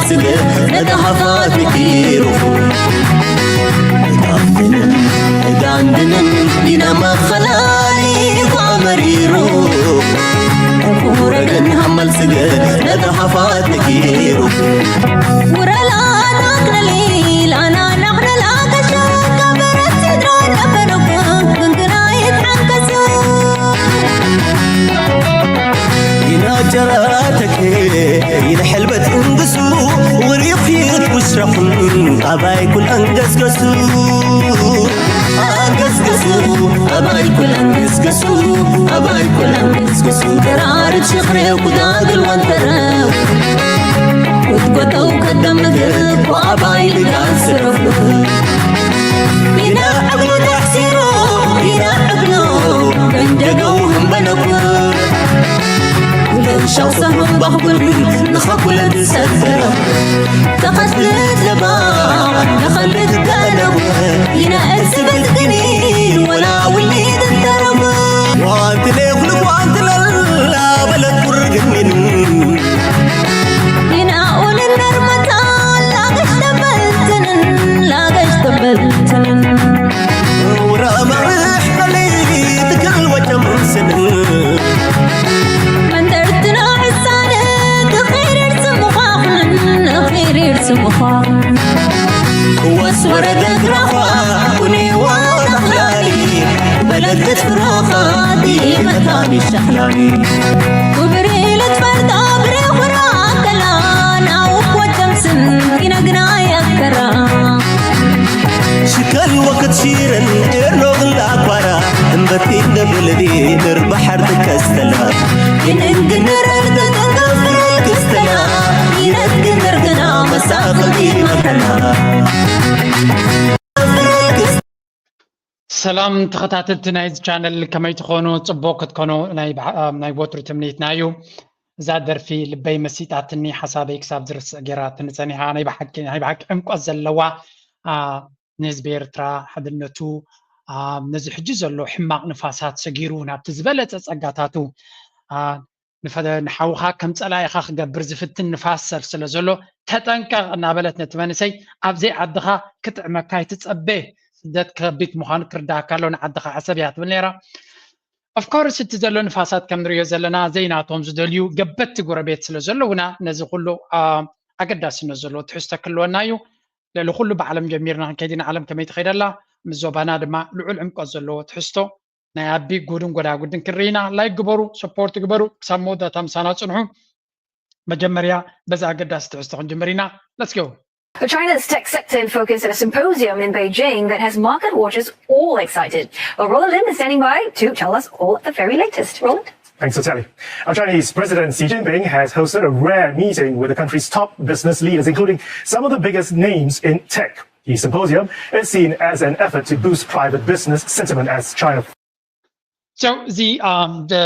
ስለ ነጋሃፋት ምኪሩ። እዳንድንን እዳንድንን ኢና መኸላሊ ኳ መሪሩ። ኩረገን ሃመል ስገ ነጋሃፋት ምኪሩ። ውረላ ናክነሊ ላና ናክነላ ከሸካ በረት ስድራ ነበረኩ ግንግና ይትሓንከሱ። ኢና ጀራተክ ይንሕልበት እንግሱ። ውሪኺት ውስረኹም ኣባይ ኩል ኣንገስገሱ። ኣንገስገሱ ኣባይ ኩል ኣንገስገሱ። ኣባይ ኩል ኣንገስገሱ። ተራርት ሽኽሬው ኩዳግል ወንተረው። ክትጎተው ከደምግብ ኣባይ ልጋን ስረፉ። ኢና ዕግሉ ተሕሲሩ ኢና ዕግሉ መንደገው ህንበለኩ። ለንሻው ሰሙን ባህጉን ንኸኩለን ሰገረ። ተኸትልት ለባ ንኸልት ገለቡ። ኢና እዝበት ግኒ ወላ ውሊድ እንተረቡ። ዋንትለ ኩሉ ዋንትለላ በለት ቁርግኒን። ኢና ኡልን ነርመታ ላገሽ ተበልትንን ላገሽ ተበልትንን። ውራ ማርሕ በሊ ትክል ወጨም ስንን። መንደርትና ዕሳነ ትኺርር ስምዃኹንን ኺርር ስምዃኹን። ወስ ወረደ ግራኻ ኩኒ ዋላ ኽላሊ በለገት ፍራኻ ዲመታኒ ሸሕላኒ። ክብሪ ልትፈርዶ ብሬኹራ ከላ ናውክ ወደምስን ይነግና ያከራ። ሽከል ወክት ሺርን ኤርኖግን ላኳራ እምበቲ እንደብልዲ ንር ባሕር ትከስተላ። ይንንግንር እርግን እንገፍር ክስተላ። ይነት ግንር ግና መሳቕልቲ መከላ። ሰላም ተኸታተልቲ ናይዚ ቻነል ከመይ ትኾኑ? ጽቡቕ ክትኮኑ ናይ ብሓ- ናይ ወትሩ ትምኒትና እዩ። እዛ ደርፊ ልበይ መሲጣትኒ፣ ሓሳበይ ክሳብ ዝርስዕ ጌራትኒ ጸኒሓ። ናይ ብሓቂ ናይ ብሓቂ ዕምቆት ዘለዋ፣ ኣ፣ ንህዝቢ ኤርትራ ሓድነቱ፣ ኣ፣ ነዚ ሕጂ ዘሎ ሕማቕ ንፋሳት ሰጊሩ ናብቲ ዝበለጸ ጸጋታቱ፣ ኣ፣ ንፈ- ንሓውኻ ከም ጸላኢኻ ክገብር ዝፍትን ንፋስ ሰብ ስለ ዘሎ፣ ተጠንቀቕ እናበለት ነቲ መንእሰይ ኣብ ዘይዓድኻ ክጥዕመካ ኣይትጸበ። ስደት ከቢድ ምዃኑ ክርዳእካ ኣሎ፣ ንዓድኻ ሕሰብ እያ ትብል ነይራ። ኦፍኮርስ እቲ ዘሎ ንፋሳት ከም ንሪኦ ዘለና ዘይናቶም ዝደልዩ ገበትቲ ጎረቤት ስለ ዘለውና ነዚ ኩሉ ኣ፣ ኣገዳስነት ዘለዎ ትሕዝቶ ክህልወና እዩ። ልዕሊ ኩሉ ብዓለም ጀሚርና ክንከይድ ኢና። ዓለም ከመይ ትኸይድ ኣላ? ምስ ዞባና ድማ ልዑል ዕምቆት ዘለዎ ትሕዝቶ ናይ ኣቢ ጉድን ጎዳጉድን ክንርኢ ኢና። ላይክ ግበሩ፣ ሰፖርት ግበሩ፣ ክሳብ መወዳእታ ምሳና ጽንሑ። መጀመርያ በዛ ኣገዳሲ ትሕዝቶ ክንጅምር ኢና። Let's go. China's tech sector in focus at a symposium in Beijing that has market watchers all excited. Well, Roland Lim is standing by to tell us all the very latest. Roland? Thanks, Sally. Our Chinese President Xi Jinping has hosted a rare meeting with the country's top business leaders, including some of the biggest names in tech. The symposium is seen as an effort to boost private business sentiment as China. So, the, um, the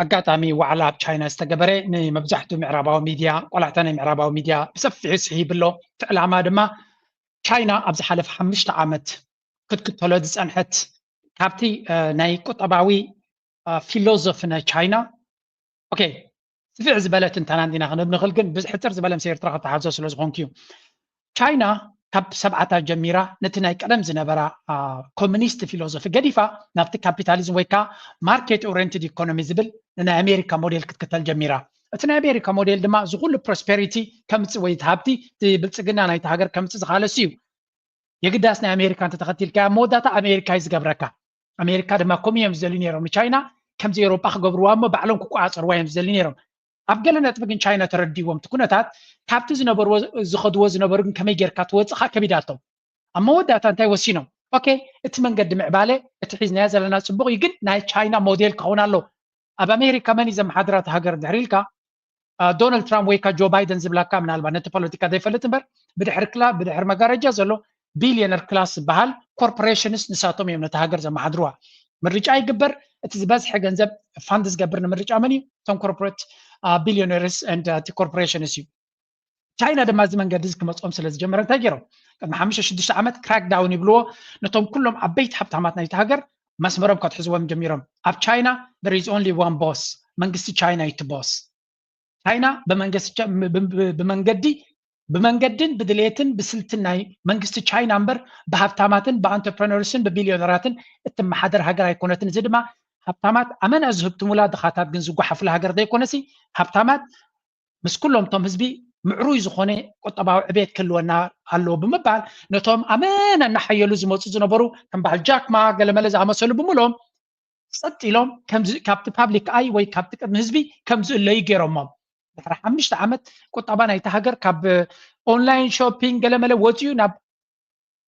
ኣጋጣሚ ዋዕላ ኣብ ቻይና ዝተገበረ ንመብዛሕትኡ ምዕራባዊ ሚድያ፣ ቆላሕታ ናይ ምዕራባዊ ሚድያ ብሰፊሑ ስሒብሎ። እቲ ዕላማ ድማ ቻይና ኣብ ዝሓለፈ ሓሙሽተ ዓመት ክትክተሎ ዝጸንሐት ካብቲ፣ እ፣ ናይ ቁጠባዊ፣ እ፣ ፊሎዞፊ ናይ ቻይና፣ ኦኬ፣ ስፍሕ ዝበለ ትንተና እንዲና ክንህብ ንኽእል፣ ግን ብሕጽር ዝበለ ምስ ኤርትራ ክተሓዞ ስለ ዝኾንኩ እዩ። ቻይና ካብ ሰብዓታት ጀሚራ ነቲ ናይ ቀደም ዝነበራ፣ ኣ፣ ኮሚኒስት ፊሎዞፊ ገዲፋ ናብቲ ካፒታሊዝም ወይ ከዓ ማርኬት ኦሪየንትድ ኢኮኖሚ ዝብል ንናይ ኣሜሪካ ሞዴል ክትክተል ጀሚራ። እቲ ናይ ኣሜሪካ ሞዴል ድማ እዚ ኩሉ ፕሮስፔሪቲ ከምጽእ ወይ እቲ ሃብቲ፣ እቲ ብልጽግና ናይቲ ሃገር ከምጽእ ዝኻለሲ እዩ። የግዳስ ናይ ኣሜሪካ እንተተኸቲልካዮ ኣብ መወዳእታ ኣሜሪካ እዩ ዝገብረካ። ኣሜሪካ ድማ ከምኡ እዮም ዝደልዩ ነይሮም ንቻይና፣ ከምዚ ኤውሮጳ ክገብርዋ እሞ ባዕሎም ክቆጻጸርዋ እዮም ዝደልዩ ነይሮም። ኣብ ገለ ነጥቢ ግን ቻይና ተረዲዎም እቲ ኩነታት፣ ካብቲ ዝነበርዎ ዝኸድዎ ዝነበሩ ግን ከመይ ጌርካ ትወጽእ ከኣ ከቢዳቶም። ኣብ መወዳእታ እንታይ ወሲኖም? ኦኬ፣ እቲ መንገዲ ምዕባለ እቲ ሒዝናዮ ዘለና ጽቡቕ እዩ፣ ግን ናይ ቻይና ሞዴል ክኸውን ኣለዎ። ኣብ ኣሜሪካ መን እዩ ዘመሓድራ እታ ሃገር እንድሕር ኢልካ፣ ዶናልድ ትራምፕ ወይ ከኣ ጆ ባይደን ዝብላካ፣ ምናልባት ነቲ ፖለቲካ ዘይፈልጥ እምበር፣ ብድሕሪ ክላ ብድሕሪ መጋረጃ ዘሎ ቢልዮነር ክላስ ዝበሃል ኮርፖሬሽንስ ንሳቶም እዮም ነቲ ሃገር ዘመሓድርዋ። ምርጫ ይግበር፣ እቲ ዝበዝሐ ገንዘብ ፋንድ ዝገብር ንምርጫ መን እዩ? እቶም ኮርፖሬት ቢልዮነርስ ኤንድ እቲ ኮርፖሬሽንስ እዩ። ቻይና ድማ እዚ መንገዲ እዚ ክመፅኦም ስለ ዝጀመረ እንታይ ገይሮም? ቅድሚ ሓሙሽተ ሽዱሽተ ዓመት ክራክዳውን ይብልዎ፣ ነቶም ኩሎም ዓበይቲ ሃብታማት ናይቲ ሃገር መስመሮም ከትሕዝዎም ጀሚሮም። ኣብ ቻይና there is only one boss፣ መንግስቲ ቻይና እዩ እቲ ቦስ። ቻይና ብመንገስቲ ቻ- ብ- ብ- ብ- ብመንገዲ ብመንገድን ብድሌትን ብስልትን ናይ መንግስቲ ቻይና እምበር ብሃብታማትን ብኣንተርፕረነርስን ብቢልዮነራትን እትመሓደር ሃገር ኣይኮነትን። እዚ ድማ ሃብታማት ኣመና ዝህብትሙላ፣ ድኻታት ግን ዝጓሓፉላ ሃገር ዘይኮነሲ፣ ሃብታማት ምስ ኩሎም እቶም ህዝቢ ምዕሩይ ዝኾነ ቁጠባዊ ዕቤት ክህልወና ኣለዎ ብምባል፣ ነቶም ኣመና እናሓየሉ ዝመፁ ዝነበሩ ከም በዓል ጃክማ ገለመለ ዝኣመሰሉ ብምሎም ጸጥ ኢሎም ከምዚ ካብቲ ፓብሊክ ኣይ ወይ ካብቲ ቅድሚ ህዝቢ ከም ዝእለዩ ገይሮሞም። ድሕሪ ሓሙሽተ ዓመት ቁጠባ ናይቲ ሃገር ካብ ኦንላይን ሾፒንግ ገለመለ ወፂኡ ናብ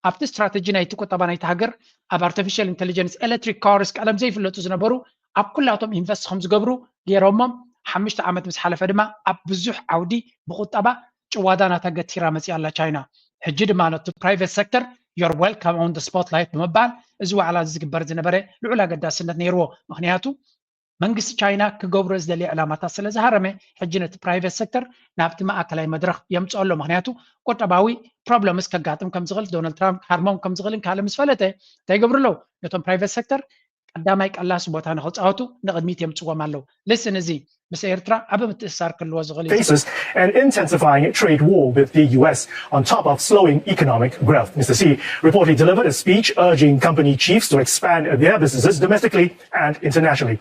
ኣብቲ ስትራተጂ ናይቲ ቁጠባ ናይቲ ሃገር ኣብ ኣርቲፊሻል ኢንቴሊጀንስ፣ ኤሌክትሪክ ካርስ ቀደም ዘይፍለጡ ዝነበሩ ኣብ ኩላቶም ኢንቨስት ከም ዝገብሩ ገይሮሞም። ሓሙሽተ ዓመት ምስ ሓለፈ ድማ ኣብ ብዙሕ ዓውዲ ብቁጠባ ጭዋዳ ናታ ገቲራ መፂኣ ኣላ ቻይና። ሕጂ ድማ ነቲ ፕራይቬት ሴክተር you're welcome on the spotlight ብምባል እዚ ዋዕላ እዚ ዝግበር ዝነበረ ልዑል ኣገዳስነት ነይርዎ። ምክንያቱ መንግስቲ ቻይና ክገብሮ ዝደለየ ዕላማታት ስለ ዝሃረመ ሕጂ ነቲ ፕራይቬት ሴክተር ናብቲ ማእከላይ መድረኽ የምፅኦ ኣሎ። ምክንያቱ ቁጠባዊ ፕሮብለምስ ከጋጥም ከም ዝኽእል ዶናልድ ትራምፕ ክሃርሞም ከም ዝኽእልን ካልእ ምስ ፈለጠ እንታይ ይገብሩ ኣለዉ? ነቶም ፕራይቬት ሴክተር ቀዳማይ ቀላሲ ቦታ ንክፃወቱ ንቕድሚት የምፅዎም ኣለዉ። ልስን እዚ ምስ ኤርትራ ዓቢ ምትእስሳር ክህልዎ ዝኽእል እዩ። Faces an intensifying trade war with the U S on top of slowing economic growth. Mister Xi reportedly delivered a speech urging company chiefs to expand their businesses domestically and internationally.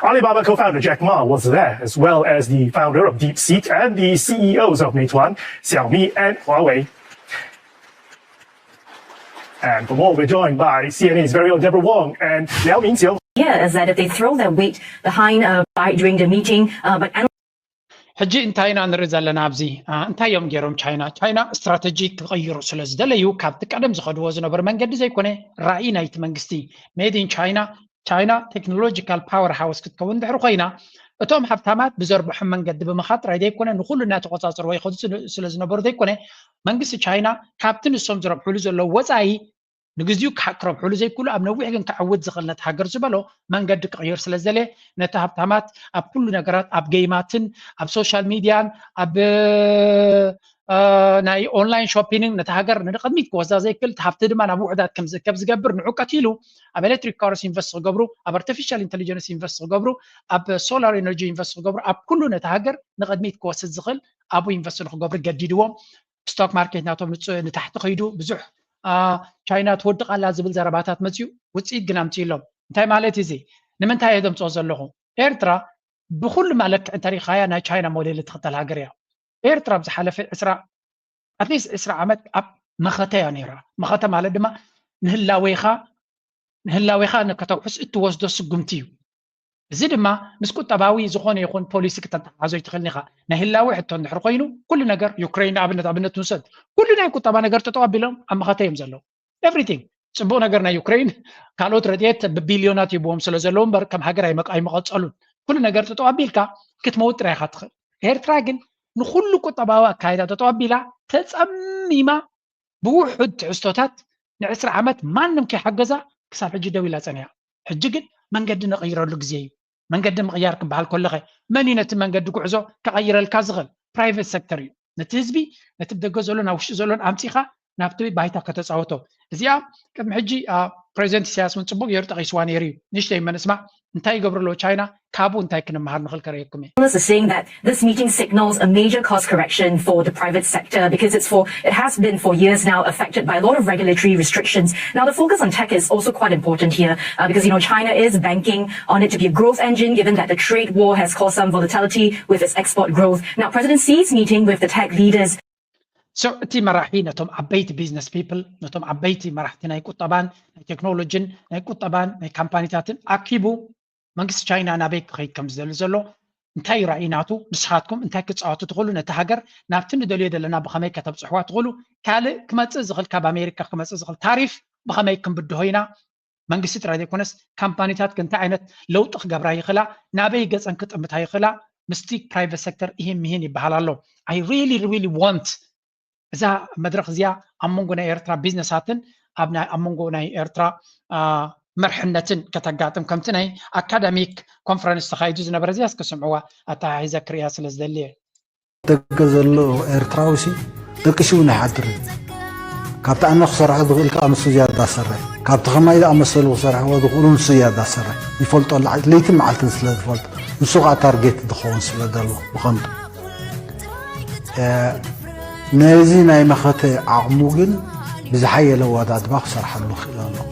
Alibaba co-founder Jack Ma was there, as well as the founder of DeepSeek and the C E Os of Meituan, Xiaomi and Huawei. And for more, we're joined by C N A's very own Deborah Wong and Liao Mingxiu. Here is that if they throw their weight behind a fight during the meeting, uh, but ሕጂ እንታይ ኢና ንርኢ ዘለና ኣብዚ? እንታይ እዮም ገይሮም ቻይና? ቻይና ስትራተጂ ክቕይሩ ስለ ዝደለዩ ካብቲ ቀደም ዝኸድዎ ዝነበሩ መንገዲ ዘይኮነ ራእይ ናይቲ መንግስቲ ሜድ ኢን ቻይና፣ ቻይና ቴክኖሎጂካል ፓወር ሃውስ ክትከውን ድሕሪ ኮይና እቶም ሃብታማት ብዘርብሖም መንገዲ ብምኻድ ጥራይ ዘይኮነ ንኩሉ እናተቆፃፀርዎ ይኸዱ ስለ ዝነበሩ ዘይኮነ መንግስቲ ቻይና ካብቲ ንሶም ዝረብሕሉ ዘለዉ ወፃኢ ንግዚኡ ክረብሕሉ ዘይክእሉ ኣብ ነዊሕ ግን ከዕውት ዝኽእል ነቲ ሃገር ዝበሎ መንገዲ ክቕይር ስለ ዝደለየ ነቲ ሃብታማት ኣብ ኩሉ ነገራት ኣብ ገይማትን ኣብ ሶሻል ሚድያን ኣብ ናይ ኦንላይን ሾፒንግ ነቲ ሃገር ንቅድሚት ክወስዳ ዘይክእል እቲ ሃብቲ ድማ ናብ ውሑዳት ከም ዝእከብ ዝገብር ንዑ ቀቲሉ ኣብ ኤሌክትሪክ ካርስ ኢንቨስት ክገብሩ ኣብ ኣርቲፊሻል ኢንቴሊጀንስ ኢንቨስት ክገብሩ ኣብ ሶላር ኤነርጂ ኢንቨስት ክገብሩ ኣብ ኩሉ ነቲ ሃገር ንቅድሚት ክወስድ ዝኽእል ኣብኡ ኢንቨስት ንክገብሩ ገዲድዎም። ስቶክ ማርኬት ናቶም ንታሕቲ ከይዱ ብዙሕ ቻይና ትወድቕ ኣላ ዝብል ዘረባታት መፅኡ ውፅኢት ግን ኣምፅእሎም። እንታይ ማለት እዚ? ንምንታይ እየ ዘምፅኦ ዘለኹ? ኤርትራ ብኩሉ መለክዕ እንተሪኢኻያ ናይ ቻይና ሞዴል እትኽተል ሃገር እያ። ኤርትራ ኣብ ዝሓለፈ ዕስራ ኣትሊስት ዕስራ ዓመት ኣብ መኸተ እያ ነይራ። መኸተ ማለት ድማ ንህላዌኻ ንህላዌኻ ከተውሕስ እትወስዶ ስጉምቲ እዩ። እዚ ድማ ምስ ቁጠባዊ ዝኾነ ይኹን ፖሊሲ ክተተሓሓዞ ይትኽእል ኢኻ። ናይ ህላዌ ሕቶ እንድሕር ኮይኑ ኩሉ ነገር ዩክሬን ንኣብነት ኣብነት ንውሰድ። ኩሉ ናይ ቁጠባ ነገር ጠጠው ኣቢሎም ኣብ መኸተ እዮም ዘለዉ። ኤቭሪቲንግ ጽቡቕ ነገር ናይ ዩክሬን ካልኦት ረድኤት ብቢልዮናት ይህብዎም ስለ ዘለዉ እምበር ከም ሃገር ኣይመቀ- ኣይመቐጸሉን። ኩሉ ነገር ጠጠው ኣቢልካ ክትመውት ጥራይ ኢኻ ትኽእል። ኤርትራ ግን ንኹሉ ቁጠባዊ ኣካይዳ ጠጠው ኣቢላ ተጸሚማ ብውሑድ ትሕዝቶታት ንዕስራ ዓመት ማንም ከይሓገዛ ክሳብ ሕጂ ደው ኢላ ጸኒሓ። ሕጂ ግን መንገዲ ንቕይረሉ ግዜ እዩ። መንገዲ ምቕያር ክበሃል ከለኸ መን እዩ ነቲ መንገዲ ጉዕዞ ክቐይረልካ ዝኽእል? ፕራይቬት ሴክተር እዩ። ነቲ ህዝቢ ነቲ ብደገ ዘሎን ኣብ ውሽጢ ዘሎን ኣምጺኻ ናብቲ ባይታ ከተጻወቶ። እዚኣ ቅድሚ ሕጂ ፕሬዚደንት ኢሳያስ እውን ጽቡቕ ገይሩ ጠቒስዋ ነይሩ እዩ። ንእሽተይ መን እስማዕ እንታይ ይገብሩ ኣለዉ ቻይና ካብኡ እንታይ ክንመሃር ንኽእል ከርእየኩም እየ። Analysts are saying that this meeting signals a major course correction for the private sector because it's for it has been for years now affected by a lot of regulatory restrictions. Now the focus on tech is also quite important here uh, because you know China is banking on it to be a growth engine given that the trade war has caused some volatility with its export growth. Now President Xi's meeting with the tech leaders So እቲ መራሒ ነቶም ዓበይቲ ቢዝነስ ፒፕል ነቶም ዓበይቲ መራሕቲ ናይ ቁጠባን ናይ ቴክኖሎጂን ናይ ቁጠባን ናይ ካምፓኒታትን ኣኪቡ መንግስቲ ቻይና ናበይ ክኸይድ ከም ዝደሊ ዘሎ እንታይ ራእይ ናቱ ንስኻትኩም እንታይ ክፃወቱ ትኽእሉ ነቲ ሃገር ናብቲ ንደልዮ ዘለና ብኸመይ ከተብፅሕዋ ትኽእሉ ካልእ ክመፅእ ዝኽእል ካብ ኣሜሪካ ክመፅእ ዝኽእል ታሪፍ ብኸመይ ክንብድሆ ኢና መንግስቲ ጥራይ ዘይኮነስ ካምፓኒታት እንታይ ዓይነት ለውጢ ክገብራ ይኽእላ ናበይ ገፀን ክጥምታ ይኽእላ ምስቲ ፕራይቨት ሴክተር ይህን ምሂን ይበሃል ኣሎ I really really want እዛ መድረኽ እዚኣ ኣብ መንጎ ናይ ኤርትራ ቢዝነሳትን ኣብ ናይ ኣብ መንጎ ናይ ኤርትራ መርሕነትን ከተጋጥም ከምቲ ናይ ኣካዳሚክ ኮንፈረንስ ተኻይዱ ዝነበረ እዚኣ እስከ ስምዕዋ ኣተሓሒዘ ክርእያ ስለ ዝደሊ እየ ደገ ዘሎ ኤርትራዊ ሲ ደቂሱ እውን ኣይሓድርን ካብቲ ኣነ ክሰርሖ ዝኽእል ከዓ ንሱ ዝያዳ ሰርሕ ካብቲ ከማይ ዝኣመሰሉ ክሰርሕዎ ዝኽእሉ ንሱ ዝያዳ ሰርሕ ይፈልጦ ለይቲ መዓልትን ስለ ዝፈልጦ ንሱ ከዓ ታርጌት ዝኸውን ስለ ዘሎ ብኸምቱ ነዚ ናይ መኸተ ዓቕሙ ግን ብዝሓየለ ኣወዳድባ ክሰርሓሉ ክኽእል ኣለዎ።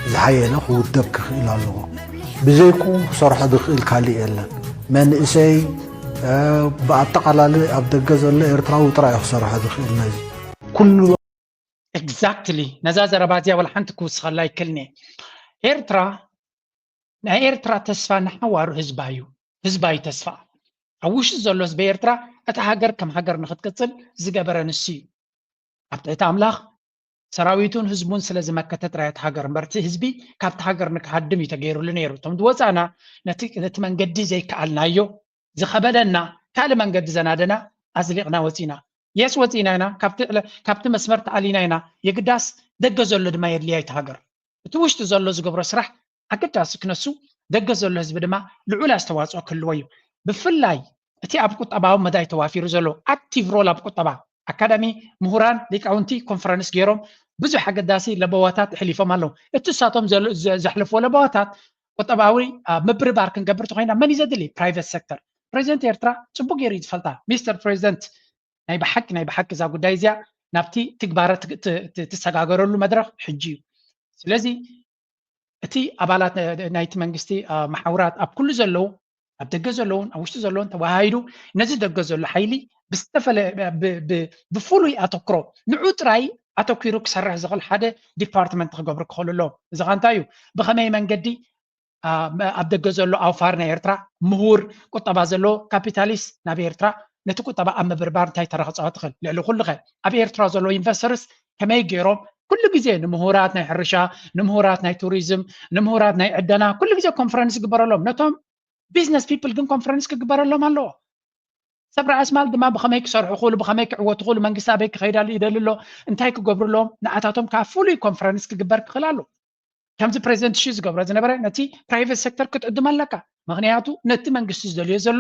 ብዝሓየለ ክውደብ ክኽእል ኣለዎ። ብዘይኩ ክሰርሖ ዝኽእል ካልእ የለን። መንእሰይ፣ እ፣ ብኣጠቓላሊ ኣብ ደገ ዘሎ ኤርትራዊ ጥራይ እዩ ክሰርሖ ዝኽእል ነዚ። ኩሉ Exactly። ነዛ ዘረባ እዚኣ ዋላ ሓንቲ ክውስኸላ ኣይክእልን እየ። ኤርትራ፣ ናይ ኤርትራ ተስፋ ንሓዋሩ ህዝባ እዩ። ህዝባ እዩ ተስፋ። ኣብ ውሽጢ ዘሎ ህዝቢ ኤርትራ እታ ሃገር ከም ሃገር ንኽትቅጽል ዝገበረ ንሱ እዩ። ኣብ ትሕቲ ኣምላኽ ሰራዊቱን ህዝቡን ስለ ዝመከተ ጥራይ እታ ሃገር እምበር እቲ ህዝቢ ካብቲ ሃገር ንክሃድም እዩ ተገይሩሉ ነይሩ። እቶም ዝወፃእና ነቲ ነቲ መንገዲ ዘይከኣልናዮ ዝኸበደና ካልእ መንገዲ ዘናደና ኣዝሊቕና ወፂና። የስ ወፂና ኢና፣ ካብቲ ዕለ- ካብቲ መስመር ተኣሊና ኢና። የግዳስ ደገ ዘሎ ድማ የድልያ እቲ ሃገር። እቲ ውሽጢ ዘሎ ዝገብሮ ስራሕ ኣገዳሲ ክነሱ ደገ ዘሎ ህዝቢ ድማ ልዑል ኣስተዋፅኦ ክህልዎ እዩ። ብፍላይ እቲ ኣብ ቁጠባዊ መዳይ ተዋፊሩ ዘሎ ኣክቲቭ ሮል ኣብ ቁጠባ ኣካዳሚ ምሁራን ሊቃውንቲ ኮንፈረንስ ገይሮም ብዙሕ ኣገዳሲ ለበዋታት ኣሕሊፎም ኣለዉ። እቲ እሳቶም ዘል- ዘ- ዘሕልፍዎ ለበዋታት ቁጠባዊ አ፣ ምብርባር ክንገብር ተኮይና መን እዩ ዘድሊ? ፕራይቨት ሴክተር። ፕሬዚደንት ኤርትራ ፅቡቅ ገይሩ እዩ ዝፈልጣ። ሚስተር ፕሬዚደንት ናይ ብሓቂ ናይ ብሓቂ እዛ ጉዳይ እዚኣ ናብቲ ትግባረ ት- ት- ት- ትሰጋገረሉ መድረክ ሕጂ እዩ። ስለዚ እቲ ኣባላት ና- ናይቲ መንግስቲ አ፣ መሓውራት ኣብ ኩሉ ዘለዉ ኣብ ደገ ዘለውን ኣብ ውሽጢ ዘለውን ተወሃሂዱ ነዚ ደገ ዘሎ ሓይሊ ብዝተፈለ ብ- ብ- ብፍሉይ ኣተክሮ ንዑ ጥራይ ኣተኪሩ ክሰርሕ ዝኽእል ሓደ ዲፓርትመንት ክገብሩ ክኽእሉ ኣለዎም። እዚ ኸ እንታይ እዩ? ብኸመይ መንገዲ አ፣ መ- ኣብ ደገ ዘሎ ኣውፋር ናይ ኤርትራ ምሁር ቁጠባ ዘለዎ ካፒታሊስት ናብ ኤርትራ ነቲ ቁጠባ ኣብ ምብርባር እንታይ ተራ ክፃወት ይኽእል? ልዕሊ ኩሉ ኸ ኣብ ኤርትራ ዘለዉ ኢንቨስተርስ ከመይ ገይሮም ኩሉ ግዜ ንምሁራት ናይ ሕርሻ፣ ንምሁራት ናይ ቱሪዝም፣ ንምሁራት ናይ ዕደና ኩሉ ግዜ ኮንፈረንስ ይግበረሎም። ነቶም ቢዝነስ ፒፕል ግን ኮንፈረንስ ክግበረሎም ኣለዎ። ሰብ ራእሲ ማል ድማ ብኸመይ ክሰርሑ ክኽእሉ፣ ብኸመይ ክዕወቱ ክኽእሉ፣ መንግስቲ ኣበይ ክኸይድ ኣሎ ይደሊ ኣሎ፣ እንታይ ክገብሩ ኣለዎም፣ ንኣታቶም ከዓ ፍሉይ ኮንፈረንስ ክግበር ክኽእል ኣሎ። ከምዚ ፕሬዚደንት ሺ ዝገብሮ ዝነበረ ነቲ ፕራይቨት ሴክተር ክትዕድም ኣለካ። ምክንያቱ ነቲ መንግስቲ ዝደልዮ ዘሎ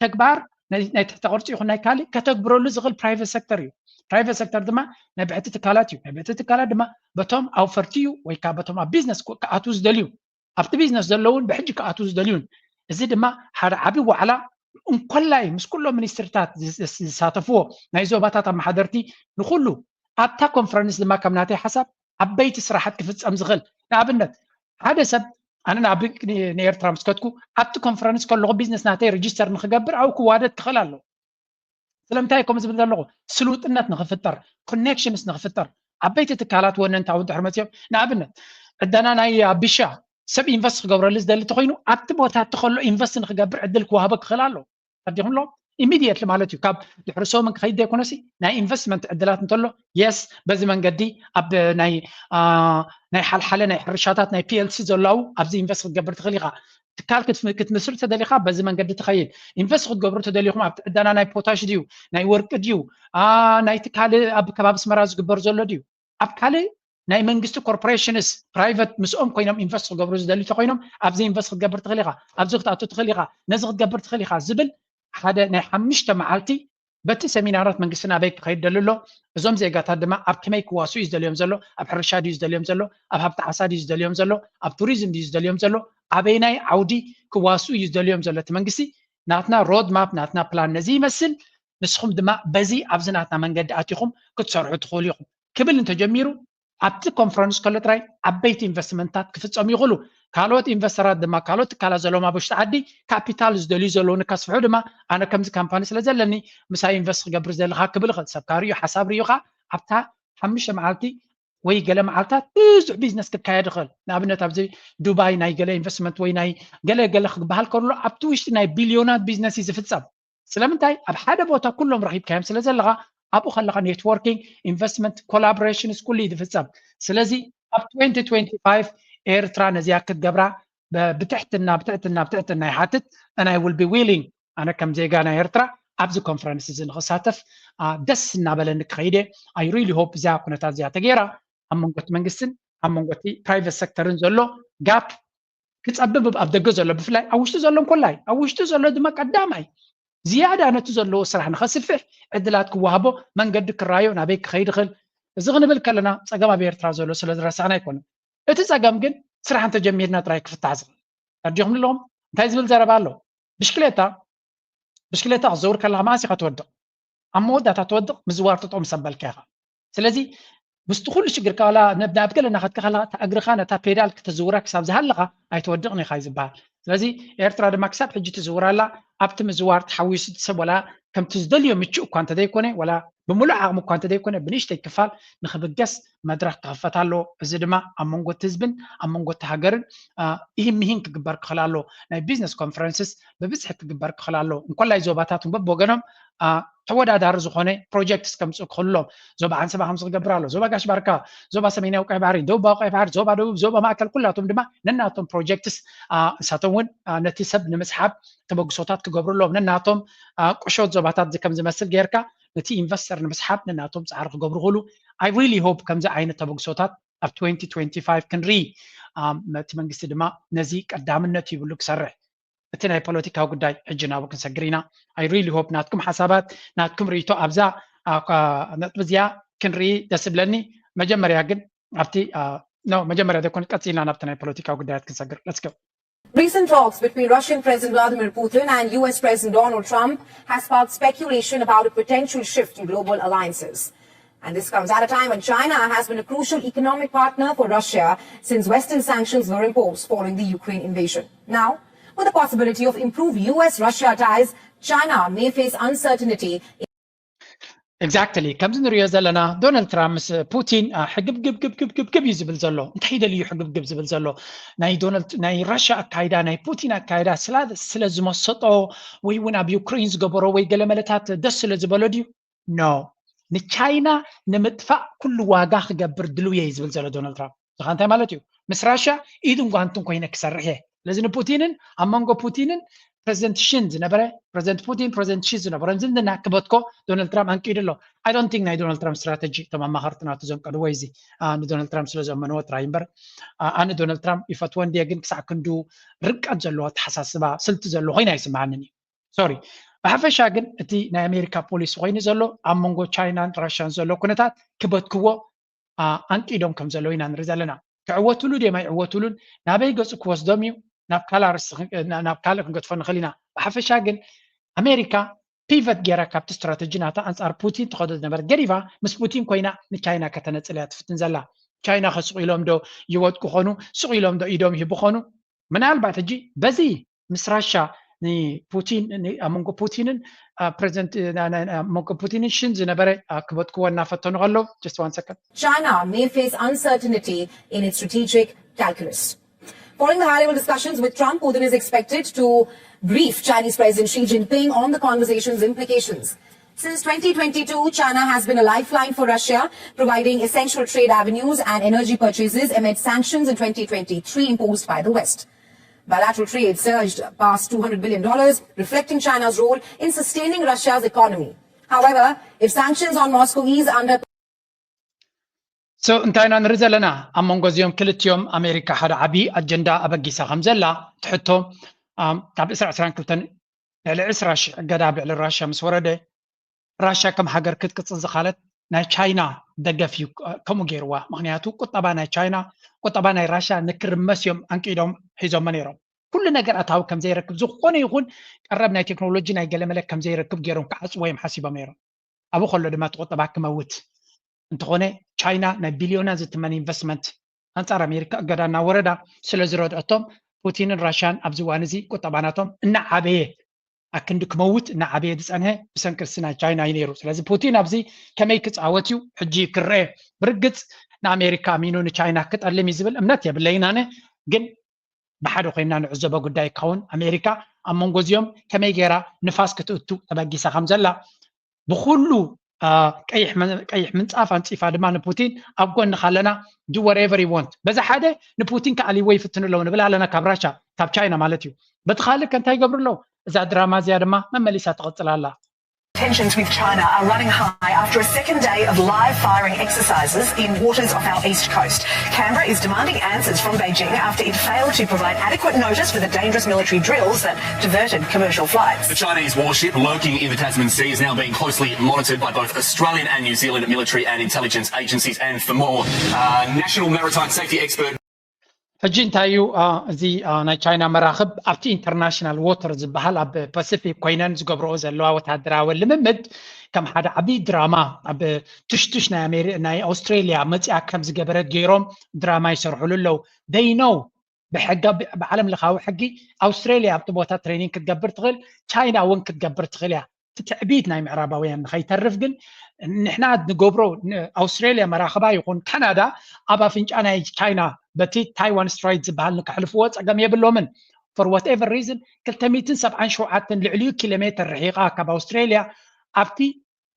ተግባር ናይ ናይ ትሕተ ቅርፂ ይኹን ናይ ካልእ ከተግብረሉ ዝኽእል ፕራይቨት ሴክተር እዩ። ፕራይቨት ሴክተር ድማ ናይ ብሕቲ ትካላት እዩ። ናይ ብሕቲ ትካላት ድማ በቶም ኣውፈርቲ እዩ ወይ ከዓ በቶም ኣብ ቢዝነስ ክኣትዉ ዝደልዩ ኣብቲ ቢዝነስ ዘለውን ብሕጂ ክኣትዉ ዝደልዩን። እዚ ድማ ሓደ ዓቢ ዋዕላ እንኮላይ ምስ ኩሎም ሚኒስትርታት ዝስ- ዝሳተፍዎ ናይ ዞባታት ኣመሓደርቲ ንኩሉ ኣብታ ኮንፈረንስ ድማ ከም ናተይ ሓሳብ ዓበይቲ ስራሓት ክፍጸም ዝኽእል ንኣብነት ሓደ ሰብ ኣነ ናብ ንኤርትራ ምስ ከድኩ ኣብቲ ኮንፈረንስ ከለኹ ቢዝነስ ናተይ ሬጅስተር ንክገብር ኣብኡ ክዋደድ ክኽእል ኣለዎ። ስለምንታይ ከምኡ ዝብል ዘለኹ ስሉጥነት ንክፍጠር ኮኔክሽንስ ንክፍጠር ዓበይቲ ትካላት ወነንታ እውን ድሕሪ መፅኦም ንኣብነት ዕደና ናይ ኣቢሻ ሰብ ኢንቨስት ክገብረሉ ዝደሊ እንተኮይኑ ኣብቲ ቦታ እቲ ከሎ ኢንቨስት ንክገብር ዕድል ክዋህቦ ክኽእል ኣሎ። ተረዲኹም ኣሎ? ኢሚድየትሊ ማለት እዩ። ካብ ድሕሪ ሰሙን ክኸይድ ዘይኮነሲ ናይ ኢንቨስትመንት ዕድላት እንተሎ የስ በዚ መንገዲ ኣብ ናይ ናይ ሓልሓለ ናይ ሕርሻታት ናይ ፒኤልሲ ዘለዉ ኣብዚ ኢንቨስት ክትገብር ትኽእል ኢኻ። ትካል ክትምስርት ተደሊኻ በዚ መንገዲ ትኸይድ። ኢንቨስት ክትገብሩ ተደሊኹም ኣብቲ ዕዳና ናይ ፖታሽ ድዩ ናይ ወርቂ ድዩ ናይቲ ካልእ ኣብ ከባቢ ኣስመራ ዝግበር ዘሎ ድዩ ኣብ ካልእ ናይ መንግስቲ ኮርፖሬሽንስ ፕራይቨት ምስኦም ኮይኖም ኢንቨስት ክገብሩ ዝደሊ ተኮይኖም ኣብዚ ኢንቨስት ክትገብር ትኽእል ኢኻ፣ ኣብዚ ክትኣቱ ትኽእል ኢኻ፣ ነዚ ክትገብር ትኽእል ኢኻ ዝብል ሓደ ናይ ሓሙሽተ መዓልቲ በቲ ሰሚናራት መንግስትና ኣበይ ክኸይድ ደሊ ኣሎ፣ እዞም ዜጋታት ድማ ኣብ ከመይ ክዋስኡ እዩ ዝደልዮም ዘሎ፣ ኣብ ሕርሻ ድዩ ዝደልዮም ዘሎ፣ ኣብ ሃብቲ ዓሳ ድዩ ዝደልዮም ዘሎ፣ ኣብ ቱሪዝም ድዩ ዝደልዮም ዘሎ፣ ኣበይናይ ዓውዲ ክዋስኡ እዩ ዝደልዮም ዘሎ እቲ መንግስቲ፣ ናትና ሮድ ማፕ ናትና ፕላን ነዚ ይመስል፣ ንስኹም ድማ በዚ ኣብዚ ናትና መንገዲ ኣቲኹም ክትሰርሑ ትኽእሉ ኢኹም ክብል እንተጀሚሩ ኣብቲ ኮንፈረንስ ከሎ ጥራይ ዓበይቲ ኢንቨስትመንታት ክፍፀሙ ይኽእሉ። ካልኦት ኢንቨስተራት ድማ ካልኦት ትካላት ዘለዎም ኣብ ውሽጢ ዓዲ ካፒታል ዝደልዩ ዘለዉ ንከስፍሑ ድማ ኣነ ከምዚ ካምፓኒ ስለ ዘለኒ ምሳይ ኢንቨስት ክገብር ዘለካ ክብል ይኽእል። ሰብካ ርእዩ ሓሳብ ርእዩ ከዓ ኣብታ ሓሙሽተ መዓልቲ ወይ ገለ መዓልታት ብዙሕ ቢዝነስ ክካየድ ይኽእል። ንኣብነት ኣብዚ ዱባይ ናይ ገለ ኢንቨስትመንት ወይ ናይ ገለ ገለ ክበሃል ከሎ ኣብቲ ውሽጢ ናይ ቢልዮናት ቢዝነስ እዩ ዝፍፀም። ስለምንታይ ኣብ ሓደ ቦታ ኩሎም ረኺብካዮም ስለ ዘለኻ ኣብኡ ከለኻ ኔትወርኪንግ ኢንቨስትመንት ኮላቦሬሽንስ ኩሉ እዩ ዝፍፀም። ስለዚ ኣብ twenty twenty five ኤርትራ ነዚኣ ክትገብራ ብትሕትና ብትሕትና ብትሕትና ይሓትት። And I will be willing ኣነ ከም ዜጋ ናይ ኤርትራ ኣብዚ ኮንፈረንስ እዚ ንክሳተፍ ደስ እናበለኒ ክኸይደ። I really hope እዚኣ ኩነታት እዚኣ ተገይራ ኣብ መንጎ እቲ መንግስትን ኣብ መንጎ እቲ ፕራይቨት ሴክተርን ዘሎ ጋፕ ክፀብብ ኣብ ደገ ዘሎ ብፍላይ ኣብ ውሽጢ ዘሎ እንኮላይ ኣብ ውሽጢ ዘሎ ድማ ቀዳማይ ዝያዳ ነቲ ዘለዎ ስራሕ ንኸስፍሕ ዕድላት ክወሃቦ መንገዲ ክረኣዮ ናበይ ክኸይድ ይኽእል። እዚ ክንብል ከለና ፀገም ኣብ ኤርትራ ዘሎ ስለ ዝረሳዕና ኣይኮነን። እቲ ፀገም ግን ስራሕ እንተጀሚርና ጥራይ ክፍታሕ ዝኽእል። ተረዲኹም ኣለኹም? እንታይ ዝብል ዘረባ ኣሎ? ብሽክሌታ ብሽክሌታ ክትዘውር ከለኻ መዓስ ኢኻ ትወድቕ? ኣብ መወዳእታ ትወድቕ ምዝዋር ጥጦ ምስ ኣበልካ ኢኻ። ስለዚ ምስቲ ኩሉ ሽግርካ ዋላ ናብ ገለ እናኸድካ ከለኻ እታ እግርኻ ነታ ፔዳል ክተዝውራ ክሳብ ዝሃለኻ ኣይትወድቕን ኢኻ እዩ ዝበሃል። ስለዚ ኤርትራ ድማ ክሳብ ሕጂ ትዝውር ኣላ። ኣብቲ ምዝዋር ተሓዊሱ እቲ ሰብ ዋላ ከምቲ ዝደልዮ ምቹእ እኳ እንተዘይኮነ ዋላ ብምሉእ ዓቕሚ እኳ እንተዘይኮነ ብንእሽተይ ክፋል ንኽብገስ መድረኽ ክኽፈት ኣለዎ። እዚ ድማ ኣብ መንጎ እቲ ህዝብን ኣብ መንጎ እቲ ሃገርን ኢሂን ምሂን ክግበር ክኽእል ኣለዎ። ናይ ቢዝነስ ኮንፈረንስስ ብብዝሒ ክግበር ክኽእል ኣለዎ። እንኮላይ ዞባታት እውን በብወገኖም ተወዳዳሪ ዝኾነ ፕሮጀክትስ ከምፅኡ ክኽእሎም ዞባ ዓንሰባ ከምዚ ክገብር ኣሎ፣ ዞባ ጋሽ ባርካ፣ ዞባ ሰሜናዊ ቀይ ባሕሪ፣ ደቡባዊ ቀይ ባሕሪ፣ ዞባ ደቡብ፣ ዞባ ማእከል ኩላቶም ድማ ነናቶም ፕሮጀክትስ ንሳቶም እውን ነቲ ሰብ ንምስሓብ ተበግሶታት ክገብሩ ኣለዎም። ነናቶም ቁሾት ዞባታት ከም ዝመስል ጌርካ ነቲ ኢንቨስተር ንምስሓብ ነናቶም ፃዕሪ ክገብሩ ክእሉ I really hope ከምዚ ዓይነት ተበግሶታት ኣብ twenty twenty-five ክንርኢ እቲ መንግስቲ ድማ ነዚ ቀዳምነት ይብሉ ክሰርሕ እቲ ናይ ፖለቲካዊ ጉዳይ ሕጂ ናብኡ ክንሰግር ኢና። I really hope ናትኩም ሓሳባት ናትኩም ርእይቶ ኣብዛ ነጥቢ እዚኣ ክንርኢ ደስ ዝብለኒ። መጀመርያ ግን ኣብቲ no መጀመርያ ዘይኮነ ቀፂልና ናብቲ ናይ ፖለቲካዊ ጉዳያት ክንሰግር። Let's go. Recent talks between Russian President Vladimir Putin and U S President Donald Trump has sparked speculation about a potential shift in global alliances. And this comes at a time when China has been a crucial economic partner for Russia since Western sanctions were imposed following the Ukraine invasion. Now, with the possibility of improved U S Russia ties, China may face uncertainty. Exactly. ከምዚ ንሪኦ ዘለና ዶናልድ ትራምፕ ምስ ፑቲን ሕግብግብግብግብግብ እዩ ዝብል ዘሎ። እንታይ ደልዩ ሕግብግብ ዝብል ዘሎ? ናይ ዶናልድ ናይ ራሽያ ኣካይዳ ናይ ፑቲን ኣካይዳ ስለ ዝመሰጦ ወይ እውን ኣብ ዩክሬን ዝገበሮ ወይ ገለመለታት ደስ ስለ ዝበሎ ድዩ? No። ንቻይና ንምጥፋእ ኩሉ ዋጋ ክገብር ድልው እየ ዝብል ዘሎ ዶናልድ ትራምፕ። እዚ እንታይ ማለት እዩ? ምስ ራሽያ ኢድን ጓንትን ኮይነ ክሰርሕ እየ። ስለዚ ንፑቲንን ኣብ መንጎ ፑቲንን ፕረዚደንት ሽን ዝነበረ ፕረዚደንት ፑቲን ፕረዚደንት ሺ ዝነበሮም ዝምድና ክበትኮ ዶናልድ ትራምፕ ኣንቂዱ ኣሎ። I don't think ናይ ዶናልድ ትራምፕ ስትራተጂ እቶም ኣማኸርቲ ናቱ ዘንቀድዎ እዚ ንዶናልድ ትራምፕ ስለ ዘመንዎ ጥራይ እምበር ኣነ ዶናልድ ትራምፕ ይፈትዎ እንድየ፣ ግን ክሳዕ ክንዱ ርቀት ዘለዎ ኣተሓሳስባ ስልቲ ዘለዎ ኮይኑ ኣይስምዓንን እዩ። ሶሪ። ብሓፈሻ ግን እቲ ናይ ኣሜሪካ ፖሊሲ ኮይኑ ዘሎ ኣብ መንጎ ቻይናን ራሽያን ዘሎ ኩነታት ክበትክዎ ኣንቂዶም ከም ዘለዉ ኢና ንርኢ ዘለና። ክዕወትሉ ድዮም ኣይዕወትሉን ናበይ ገፁ ክወስዶም እዩ ናብ ካልእ ኣርእስቲ ናብ ካልእ ክንገድፎ ንኽእል ኢና። ብሓፈሻ ግን ኣሜሪካ ፒቨት ገይራ ካብቲ ስትራተጂ ናታ ኣንፃር ፑቲን ትኸዶ ዝነበረት ገዲፋ ምስ ፑቲን ኮይና ንቻይና ከተነፅል እያ ትፍትን ዘላ። ቻይና ከስቑ ኢሎም ዶ ይወድቁ ኾኑ? ስቑ ኢሎም ዶ ኢዶም ይህቡ ኾኑ? ምናልባት ሕጂ በዚ ምስ ራሻ ንፑቲን ኣብ መንጎ ፑቲንን ፕሬዚደንት መንጎ ፑቲንን ሽን ዝነበረ ክበጥክዎ እናፈተኑ ከለዉ just one second. China may face uncertainty in its strategic calculus. Following the high-level discussions with Trump, Putin is expected to brief Chinese President Xi Jinping on the conversation's implications. Since twenty twenty-two, China has been a lifeline for Russia, providing essential trade avenues and energy purchases amid sanctions in twenty twenty-three imposed by the West. Bilateral trade surged past two hundred billion dollars, reflecting China's role in sustaining Russia's economy. However, if sanctions on Moscow ease under So እንታይ ኢና ንርኢ ዘለና? ኣብ መንጎ እዚኦም ክልቲኦም ኣሜሪካ ሓደ ዓብዪ ኣጀንዳ ኣበጊሳ ከም ዘላ ትሕቶ ካብ ዕስራ ዕስራን ክልተን ልዕሊ ዕስራ ሽሕ እገዳ ኣብ ልዕሊ ራሽያ ምስ ወረደ ራሽያ ከም ሃገር ክትቅፅል ዝኻለት ናይ ቻይና ደገፍ እዩ ከምኡ ገይርዋ። ምክንያቱ ቁጠባ ናይ ቻይና ቁጠባ ናይ ራሽያ ንክርመስ እዮም ኣንቂዶም ሒዞሞ ነይሮም። ኩሉ ነገር ኣታዊ ከም ዘይረክብ ዝኾነ ይኹን ቀረብ ናይ ቴክኖሎጂ ናይ ገለመለ ከም ዘይረክብ ገይሮም ክዓፅዎ እዮም ሓሲቦም ነይሮም። ኣብኡ ከሎ ድማ እቲ ቁጠባ ክመውት እንተኾነ ቻይና ናይ ቢልዮናት ዝትመን ኢንቨስትመንት ኣንፃር ኣሜሪካ እገዳ እናወረዳ ስለ ዝረድአቶም ፑቲንን ራሽያን ኣብዚ እዋን እዚ ቁጠባ ናቶም እናዓበየ ኣክንዲ ክመውት እናዓበየ ዝፀንሀ ብሰንኪ ርስቲ ናይ ቻይና እዩ ነይሩ። ስለዚ ፑቲን ኣብዚ ከመይ ክፃወት እዩ ሕጂ ክረአ። ብርግፅ ንኣሜሪካ ኣሚኑ ንቻይና ክጠልም እዩ ዝብል እምነት የብለይን ኣነ። ግን ብሓደ ኮይንና ንዕዘቦ ጉዳይ ክኸውን ኣሜሪካ ኣብ መንጎ እዚኦም ከመይ ገይራ ንፋስ ክትእቱ ተበጊሳ ከም ዘላ ብኩሉ ቀይሕ ምንፃፍ ኣንፂፋ ድማ ንፑቲን ኣብ ጎንኻ ኣለና do whatever you want። በዚ ሓደ ንፑቲን ክኣልይዎ ይፍትኑ ኣለዉ ንብል ኣለና ካብ ራሻ ካብ ቻይና ማለት እዩ። በቲ ካልእ ከ እንታይ ይገብሩ ኣለዉ? እዛ ድራማ እዚኣ ድማ መመሊሳ ትቕፅል ኣላ። Tensions with China are running high after a second day of live firing exercises in waters off our east coast. Canberra is demanding answers from Beijing after it failed to provide adequate notice for the dangerous military drills that diverted commercial flights. The Chinese warship lurking in the Tasman Sea is now being closely monitored by both Australian and New Zealand military and intelligence agencies. And for more, uh, national maritime safety expert ሕጂ እንታይ እዩ እዚ ናይ ቻይና መራኽብ ኣብቲ ኢንተርናሽናል ዎተር ዝበሃል ኣብ ፓሲፊክ ኮይነን ዝገብረኦ ዘለዋ ወታደራዊ ልምምድ ከም ሓደ ዓብዪ ድራማ ኣብ ትሽቱሽ ናይ ኣውስትሬሊያ መፅያ ከም ዝገበረት ገይሮም ድራማ ይሰርሕሉ ኣለዉ። ደይነው ብሕጋ ብዓለም ለኻዊ ሕጊ ኣውስትሬሊያ ኣብቲ ቦታ ትሬኒንግ ክትገብር ትኽእል፣ ቻይና እውን ክትገብር ትኽእል እያ። እቲ ትዕቢት ናይ ምዕራባውያን ንኸይተርፍ ግን ንሕና ንገብሮ ኣውስትሬሊያ መራኽባ ይኹን ካናዳ ኣብ ኣፍንጫ ናይ ቻይና በቲ ታይዋን ስትራይት ዝበሃል ንከሕልፍዎ ፀገም የብሎምን። For whatever reason ክልተ ሚእትን ሰብዓን ሸውዓተን ልዕሊኡ ኪሎ ሜትር ርሒቓ ካብ ኣውስትሬሊያ ኣብቲ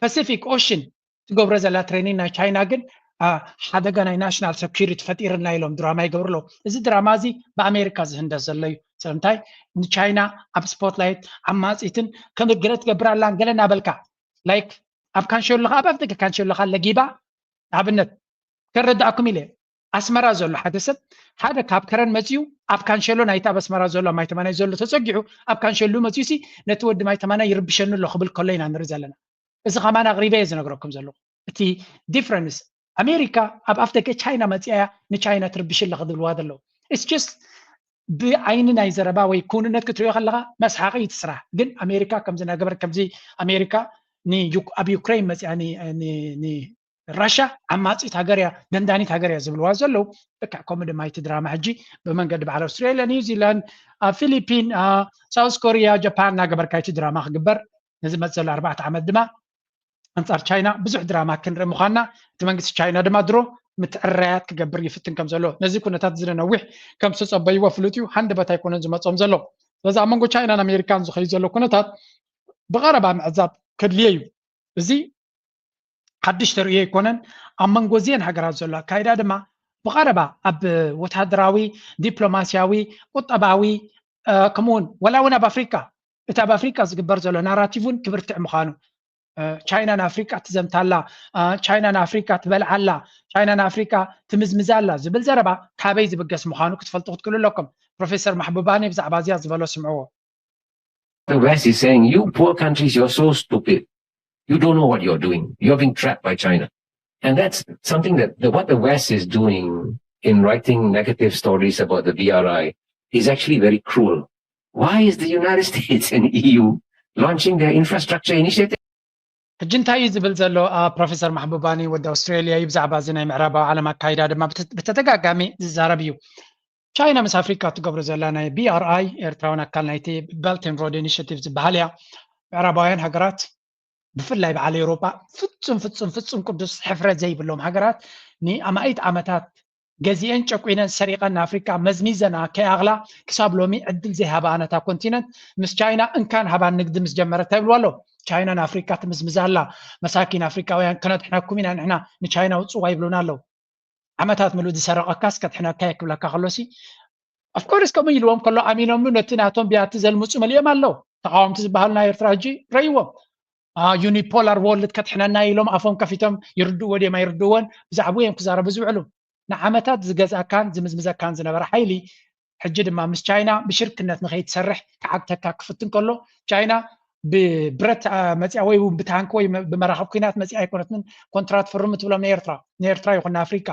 ፓሲፊክ ኦሽን ትገብሮ ዘላ ትሬኒንግ ናይ ቻይና ግን ሓደጋ ናይ ናሽናል ሰኪሪቲ ፈጢርና ኢሎም ድራማ ይገብሩ ኣለዉ። እዚ ድራማ እዚ ብኣሜሪካ ዝህንደስ ዘሎ እዩ። ስለምንታይ ንቻይና ኣብ ስፖትላይት ዓማፂትን ከም ገለ ትገብር ኣላን ገለ እናበልካ ላይክ ኣብ ካንሸሎ ኣብ ኣፍደገ ካንሸሎ ለጊባ ንኣብነት ከረዳእኩም ኢለ ኣስመራ ዘሎ ሓደ ሰብ ሓደ ካብ ከረን መፅዩ ኣብ ካንሸሎ ናይቲ ኣብ ኣስመራ ዘሎ ማይ ተማናይ ዘሎ ተፀጊዑ ኣብ ካንሸሎ መፅዩ ሲ ነቲ ወዲ ማይ ተማናይ ይርብሸኒ ኣሎ ክብል ከሎ ኢና ንርኢ ዘለና። እዚ ከማን ኣቕሪበ እየ ዝነግረኩም ዘለኹ። እቲ ዲፍረንስ ኣሜሪካ ኣብ ኣፍደገ ቻይና መፅያ እያ ንቻይና ትርብሽ ኣለኺ ዝብልዋ ዘለዉ። It's just ብዓይኒ ናይ ዘረባ ወይ ክውንነት ክትሪኦ ከለኻ መስሓቂ እዩ እቲ ስራሕ። ግን ኣሜሪካ ከምዚ እናገበረት ከምዚ ኣሜሪካ ኣብ ዩክሬን መፅያ ንራሻ ዓማፂት ሃገር እያ ደንዳኒት ሃገር እያ ዝብልዋ ዘለዉ። ልክዕ ከምኡ ድማ እቲ ድራማ ሕጂ ብመንገዲ በዓል ኣውስትራሊያ፣ ኒውዚላንድ፣ ፊሊፒን፣ ሳውስ ኮሪያ፣ ጃፓን እናገበርካ እቲ ድራማ ክግበር ነዚ መፅ ዘሎ ኣርባዕተ ዓመት ድማ ኣንጻር ቻይና ብዙሕ ድራማ ክንርኢ ምዃንና እቲ መንግስቲ ቻይና ድማ ድሮ ምትዕርራያት ክገብር ይፍትን ከም ዘሎ ነዚ ኩነታት እዚ ነዊሕ ከም ዝተጸበይዎ ፍሉጥ እዩ። ሃንደበት ኣይኮነን ዝመጾም ዘሎ። ስለዚ ኣብ መንጎ ቻይናን ኣሜሪካን ዝኸይድ ዘሎ ኩነታት ብቐረባ ምዕዛብ ከድልዮ እዩ። እዚ ሓድሽ ተርእዮ ኣይኮነን። ኣብ መንጎ እዚአን ሃገራት ዘሎ ኣካይዳ ድማ ብቐረባ ኣብ ወታደራዊ፣ ዲፕሎማስያዊ፣ ቁጠባዊ ከምኡውን ወላ እውን ኣብ ኣፍሪካ እቲ ኣብ ኣፍሪካ ዝግበር ዘሎ ናራቲቭ እውን ክብርትዕ ምዃኑ ቻይና ንኣፍሪቃ ትዘምታላ፣ ቻይና ንኣፍሪቃ ትበልዓላ፣ ቻይና ንኣፍሪቃ ትምዝምዛላ ዝብል ዘረባ ካበይ ዝብገስ ምዃኑ ክትፈልጡ ክትክእሉ ኣለኩም። ፕሮፌሰር ማሕቡባኒ ብዛዕባ እዚኣ ዝበሎ ስምዕዎ። The West is saying, you poor countries, you're so stupid. You don't know what you're doing. You're being trapped by China. And that's something that the, what the West is doing in writing negative stories about the B R I is actually very cruel. Why is the United States and E U launching their infrastructure initiative? ሕጂ እንታይ እዩ ዝብል ዘሎ ፕሮፌሰር ማሕቡባኒ ወዲ ኣውስትራሊያ እዩ። ብዛዕባ እዚ ናይ ምዕራባዊ ዓለም ኣካይዳ ድማ ብተደጋጋሚ ዝዛረብ እዩ። ቻይና ምስ ኣፍሪካ ትገብሮ ዘላ ናይ ቢ ኣር ኣይ ኤርትራውን ኣካል ናይቲ Belt and Road Initiative ዝበሃል እያ። ምዕራባውያን ሃገራት ብፍላይ በዓል ኤውሮጳ ፍጹም ፍጹም ፍጹም ቅዱስ ሕፍረት ዘይብሎም ሃገራት ንኣማኢት ዓመታት ገዚኤን ጨቁነን ሰሪቐን ንኣፍሪካ መዝሚዘን ከይኣኽላ ክሳብ ሎሚ ዕድል ዘይሃባ ነታ ኮንቲነንት ምስ ቻይና እንካን ሃባን ንግዲ ምስ ጀመረት እንታይ ይብልዋ ኣለዉ? ቻይና ንኣፍሪካ ትምዝምዛ ኣላ። መሳኪን ኣፍሪካውያን ክነድሕነኩም ኢና ንሕና ንቻይና ውፅዋ ይብሉና ኣለዉ። ዓመታት ምሉእ ዝሰረቐካስ ከድሕነካ እየ ክብለካ ከሎሲ ኦፍኮርስ ከምኡ ኢልዎም ከሎ ኣሚኖምሉ ነቲ ናቶም ቢያቲ ዘልምፁ መሊኦም ኣለዉ። ተቃወምቲ ዝበሃሉ ናይ ኤርትራ ሕጂ ረይዎም ዩኒፖላር ወርልድ ከድሕነና ኢሎም ኣፎም ከፊቶም ይርድእዎ ድዮም ኣይርድእዎን ብዛዕባኡ እዮም ክዛረቡ ዝውዕሉ። ንዓመታት ዝገዝኣካን ዝምዝምዘካን ዝነበረ ሓይሊ ሕጂ ድማ ምስ ቻይና ብሽርክነት ንኸይትሰርሕ ክዓግተካ ክፍትን ከሎ ቻይና ብብረት መፅያ ወይ እውን ብታንክ ወይ ብመራኸብ ኩናት መፅያ ኣይኮነትን ኮንትራት ፍርሙ ትብሎም ንኤርትራ ንኤርትራ ይኹን ንኣፍሪካ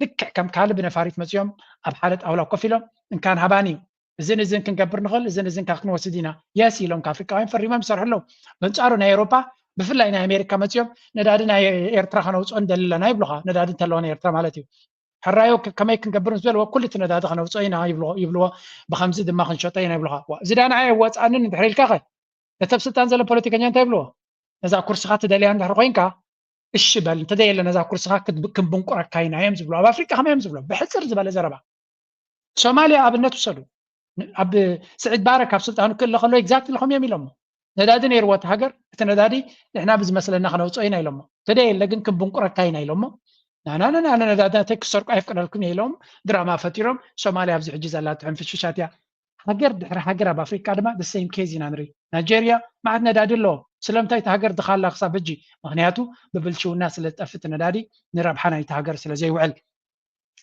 ልክዕ ከም ካልእ ብነፋሪት መፅዮም ኣብ ሓደ ጣውላ ኮፍ ኢሎም እንካን ሃባን እዩ እዝን እዝን ክንገብር ንኽእል እዝን እዝን ካብ ክንወስድ ኢና የስ ኢሎም ከኣፍሪቃውያን ፈሪሞም ይሰርሑ ኣለዉ በንፃሩ ናይ ኤውሮፓ ብፍላይ ናይ ኣሜሪካ መፅኦም ነዳዲ ናይ ኤርትራ ከነውፅኦ ንደሊ ኣለና ይብሉኻ ነዳዲ እንተለዋ ናይ ኤርትራ ማለት እዩ ሕራዮ ከመይ ክንገብር ምስ በልዎ ኩሉ እቲ ነዳዲ ከነውፅኦ ኢና ይብልዎ ብከምዚ ድማ ክንሸጦ ኢና ይብሉኻ እዚ ዳንዓ የዋፅኣንን እንድሕር ኢልካ ኸ ነተብ ስልጣን ዘሎ ፖለቲከኛ እንታይ ይብልዎ ነዛ ኩርስኻ ትደልያ እንድሕር ኮይንካ እሺ በል እንተዘየለ ነዛ ኩርስኻ ክንብንቁረካ ኢና እዮም ዝብሉ ኣብ ኣፍሪቃ ከመይ እዮም ዝብሎ ብሕፅር ዝበለ ዘረባ ሶማልያ ኣብነት ውሰዱ ኣብ ስዒድ ባረ ካብ ስልጣኑ ክእለ ከሎ ኤግዛክትሊ ከምዮም ኢሎሞ ነዳዲ ነይርዎ እቲ ሃገር እቲ ነዳዲ ንሕና ብዝመስለና ክነውፅኦ ኢና ኢሎሞ ተደየለ ግን ክንብንቁረካ ኢና ኢሎሞ ናናናና ነዳዲ ናተይ ክሰርቁ ኣይፍቅደልኩም እየ ኢሎም ድራማ ፈጢሮም ሶማልያ ኣብዚ ሕጂ ዘላ ትሕንፍሽሻት እያ ሃገር ድሕሪ ሃገር ኣብ ኣፍሪካ ድማ the same case ኢና ንርኢ ናይጀርያ መዓት ነዳዲ ኣለዎም ስለምንታይ እቲ ሃገር ድኻላ ክሳብ ሕጂ ምክንያቱ ብብልሽውና ስለ ዝጠፍእ እቲ ነዳዲ ንረብሓ ናይቲ ሃገር ስለ ዘይውዕል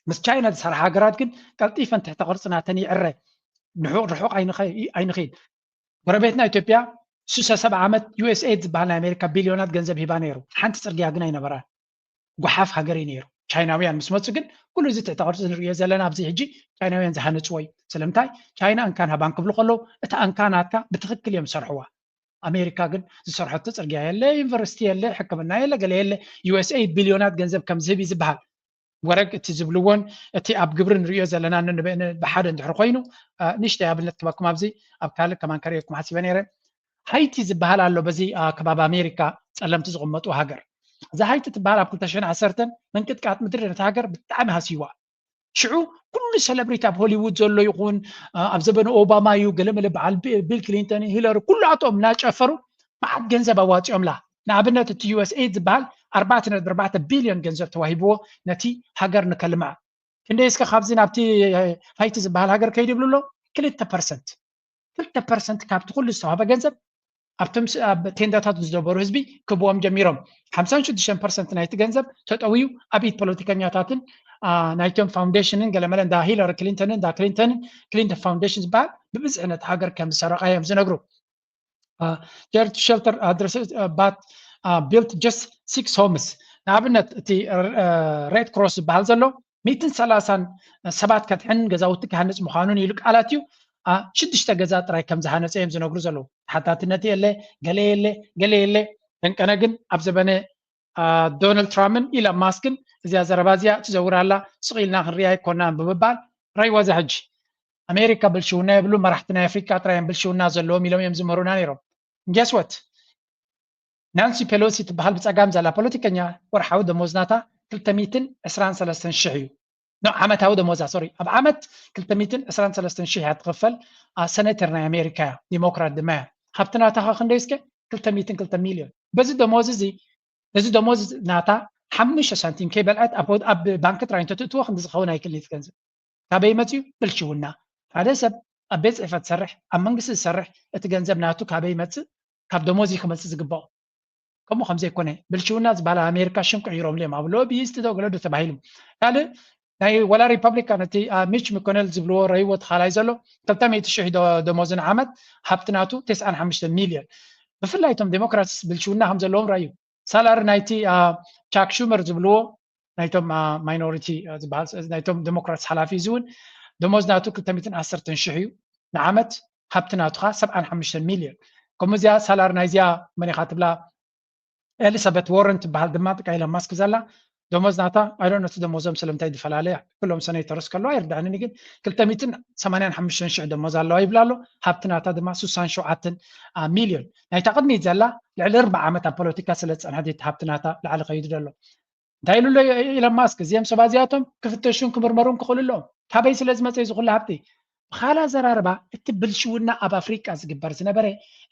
ምስ ቻይና ዝሰርሓ ሃገራት ግን ቀልጢፈን ትሕተ ቅርፂ ናተን ይዕረ ንሑቕ ርሑቕ ኣይንኸይድ ጎረቤትና ኢትዮጵያ ሱሳ ሰብ ዓመት ዩ ኤስ ኤድ ዝበሃል ናይ ኣሜሪካ ቢልዮናት ገንዘብ ሂባ ነይሩ ሓንቲ ፅርግያ ግን ኣይነበራን ጓሓፍ ሃገር እዩ ነይሩ ቻይናውያን ምስ መፁ ግን ኩሉ እዚ ትሕተ ቅርፂ ንሪኦ ዘለና ኣብዚ ሕጂ ቻይናውያን ዝሃነፅዎ እዩ። ስለምንታይ? ቻይና እንካን ሃባን ክብሉ ከለዉ እታ እንካ ናትካ ብትኽክል እዮም ዝሰርሕዋ። ኣሜሪካ ግን ዝሰርሐቶ ፅርግያ የለ፣ ዩኒቨርሲቲ የለ፣ ሕክምና የለ፣ ገለ የለ። ዩኤስኤይድ ቢልዮናት ገንዘብ ከም ዝህብ እዩ ዝበሃል። ወረግ እቲ ዝብልዎን እቲ ኣብ ግብሪ ንሪኦ ዘለና ብሓደ እንድሕር ኮይኑ፣ ንእሽተይ ኣብነት ክበኩም ኣብዚ ኣብ ካልእ ከማን ከርእየኩም ሓሲበ ነይረ። ሃይቲ ዝበሃል ኣሎ በዚ ከባቢ ኣሜሪካ ፀለምቲ ዝቕመጡ ሃገር። እዛ ሃይቲ ትበሃል ኣብ ክልተ ሽሕን ዓሰርተን ምንቅጥቃጥ ምድሪ ነቲ ሃገር ብጣዕሚ ሃስይዋ። ሽዑ ኩሉ ሰለብሪቲ ኣብ ሆሊውድ ዘሎ ይኹን ኣብ ዘበነ ኦባማ እዩ ገለመለ በዓል ቢል ክሊንተን ሂለሪ ኩሉ ኣቶም እናጨፈሩ መዓት ገንዘብ ኣዋፂኦምላ። ንኣብነት እቲ ዩኤስኤይድ ዝበሃል ኣርባዕተ ነጥቢ ኣርባዕተ ቢልዮን ገንዘብ ተዋሂብዎ ነቲ ሃገር ንከልምዓ። ክንደይ እስከ ካብዚ ናብቲ ሃይቲ ዝበሃል ሃገር ከይድ ይብሉ ኣሎ ክልተ ፐርሰንት። ክልተ ፐርሰንት ካብቲ ኩሉ ዝተዋህበ ገንዘብ ኣብቶም ኣብ ቴንዳታት ዝነበሩ ህዝቢ ክብዎም ጀሚሮም። ሓምሳን ሽዱሽተን ፐርሰንት ናይቲ ገንዘብ ተጠውዩ ኣብ ኢድ ፖለቲከኛታትን ናይቶም ፋውንዴሽንን ገለመለ እንዳ ሂለሪ ክሊንተንን እንዳ ክሊንተንን ክሊንተን ፋውንዴሽን ዝበሃል ብብዝሒ ነቲ ሃገር ከም ዝሰረቐ እዮም ዝነግሩ። ጀርት ሸልተር ኣድረስ ባት ቢልት ጀስት ሲክስ ሆምስ። ንኣብነት እቲ ሬድ ክሮስ ዝበሃል ዘሎ ሚእትን ሰላሳን ሰባት ከድሕን ገዛውቲ ክሃንፅ ምዃኑን ኢሉ ቃላት እዩ። ሽዱሽተ ገዛ ጥራይ ከም ዝሃነፀ እዮም ዝነግሩ ዘለዉ። ተሓታትነት የለ፣ ገለ የለ፣ ገለ የለ። ደንቀነ ግን ኣብ ዘበነ ዶናልድ ትራምፕን ኢሎን ማስክን እዚኣ ዘረባ እዚኣ ትዘውር ኣላ፣ ስቕ ኢልና ክንሪኣ ኣይኮናን ብምባል ረይዋ እዛ ሕጂ። ኣሜሪካ ብልሽውና የብሉ፣ መራሕቲ ናይ ኣፍሪቃ ጥራይ እዮም ብልሽውና ዘለዎም ኢሎም እዮም ዝምህሩና ነይሮም። ገስወት ናንሲ ፔሎሲ ትበሃል ብፀጋም ዘላ ፖለቲከኛ ወርሓዊ ደሞዝ ናታ ክልተ ሚእትን ዕስራን ሰለስተን ሽሕ እዩ። ዓመታዊ ደሞዛ ሶሪ ኣብ ዓመት ክልተ ሚእትን ዕስራን ሰለስተን ሽሕ እያ ትኽፈል። ሰነተር ናይ ኣሜሪካ እያ፣ ዲሞክራት ድማ እያ። ሃብቲ ናታ ኸ ክንደይ እስከ? ክልተ ሚእትን ክልተ ሚልዮን። በዚ ደሞዝ እዚ ነዚ ደሞዝ ናታ ሓሙሽተ ሳንቲም ከይበልዐት ኣብ ባንኪ ጥራይ እንተትእትዎ ክንዲ ዝኸውን ኣይክእል እቲ ገንዘብ። ካበይ መፅዩ? ብልሽውና። ሓደ ሰብ ኣብ ቤት ፅሕፈት ዝሰርሕ ኣብ መንግስቲ ዝሰርሕ እቲ ገንዘብ ናቱ ካበይ ይመፅእ? ካብ ደሞዝ እዩ ክመፅእ ዝግባኦ። ከምኡ ከም ዘይኮነ ብልሽውና ዝበሃል ኣሜሪካ ሽም ቅይሮምሉ እዮም ኣብ ሎቢስት ዶ ገለ ዶ ተባሂሉ። ካልእ ናይ ወላ ሪፐብሊካን እቲ ሚች ሚኮነል ዝብልዎ ረይዎ ተኻላይ ዘሎ ክልተ ሚእቲ ሽሕ ደሞዝ ንዓመት ሃብቲ ናቱ ተስዓን ሓሙሽተ ሚልዮን። ብፍላይ እቶም ዴሞክራትስ ብልሽውና ከም ዘለዎም ረእዩ። ሳላሪ ናይቲ ቻክ ሹመር ዝብልዎ ናይቶም ማይኖሪቲ ዝበሃል ናይቶም ዴሞክራትስ ሓላፊ እዚ እውን ደሞዝ ናቱ ክልተ ሚእትን ዓሰርተን ሽሕ እዩ ንዓመት። ሃብቲ ናቱ ከዓ ሰብዓን ሓሙሽተን ሚልዮን። ከምኡ እዚኣ ሳላሪ ናይዚኣ መን ኢኻ ትብላ? ኤሊሳቤት ዎረን ትበሃል ድማ ጥቃ ኢሎን ማስክ ዘላ ደሞዝ ናታ ኣይዶን ነቲ ደሞዞም ስለምንታይ ዝፈላለያ ኩሎም ሰኔተርስ ከለዋ ኣይርዳእንን ግን ክልተ ሚእትን ሰማንያን ሓሙሽተን ሽሕ ደሞዝ ኣለዋ ይብላ ኣሎ። ሃብቲ ናታ ድማ ስሳን ሸውዓተን ሚልዮን። ናይታ ቅድሚት ዘላ ልዕሊ ኣርባዓ ዓመት ኣብ ፖለቲካ ስለ ዝፀንሐት እቲ ሃብቲ ናታ ላዕሊ ከይዱ ዘሎ። እንታይ ኢሉ ኣሎ ኢሎን ማስክ? እዚኦም ሰባት እዚኣቶም ክፍተሹን ክምርመሩን ክኽእሉ ኣለዎም። ካበይ ስለ ዝመፀ እዚ ኩሉ ሃብቲ? ብኻልእ ኣዘራርባ እቲ ብልሽውና ኣብ ኣፍሪቃ ዝግበር ዝነበረ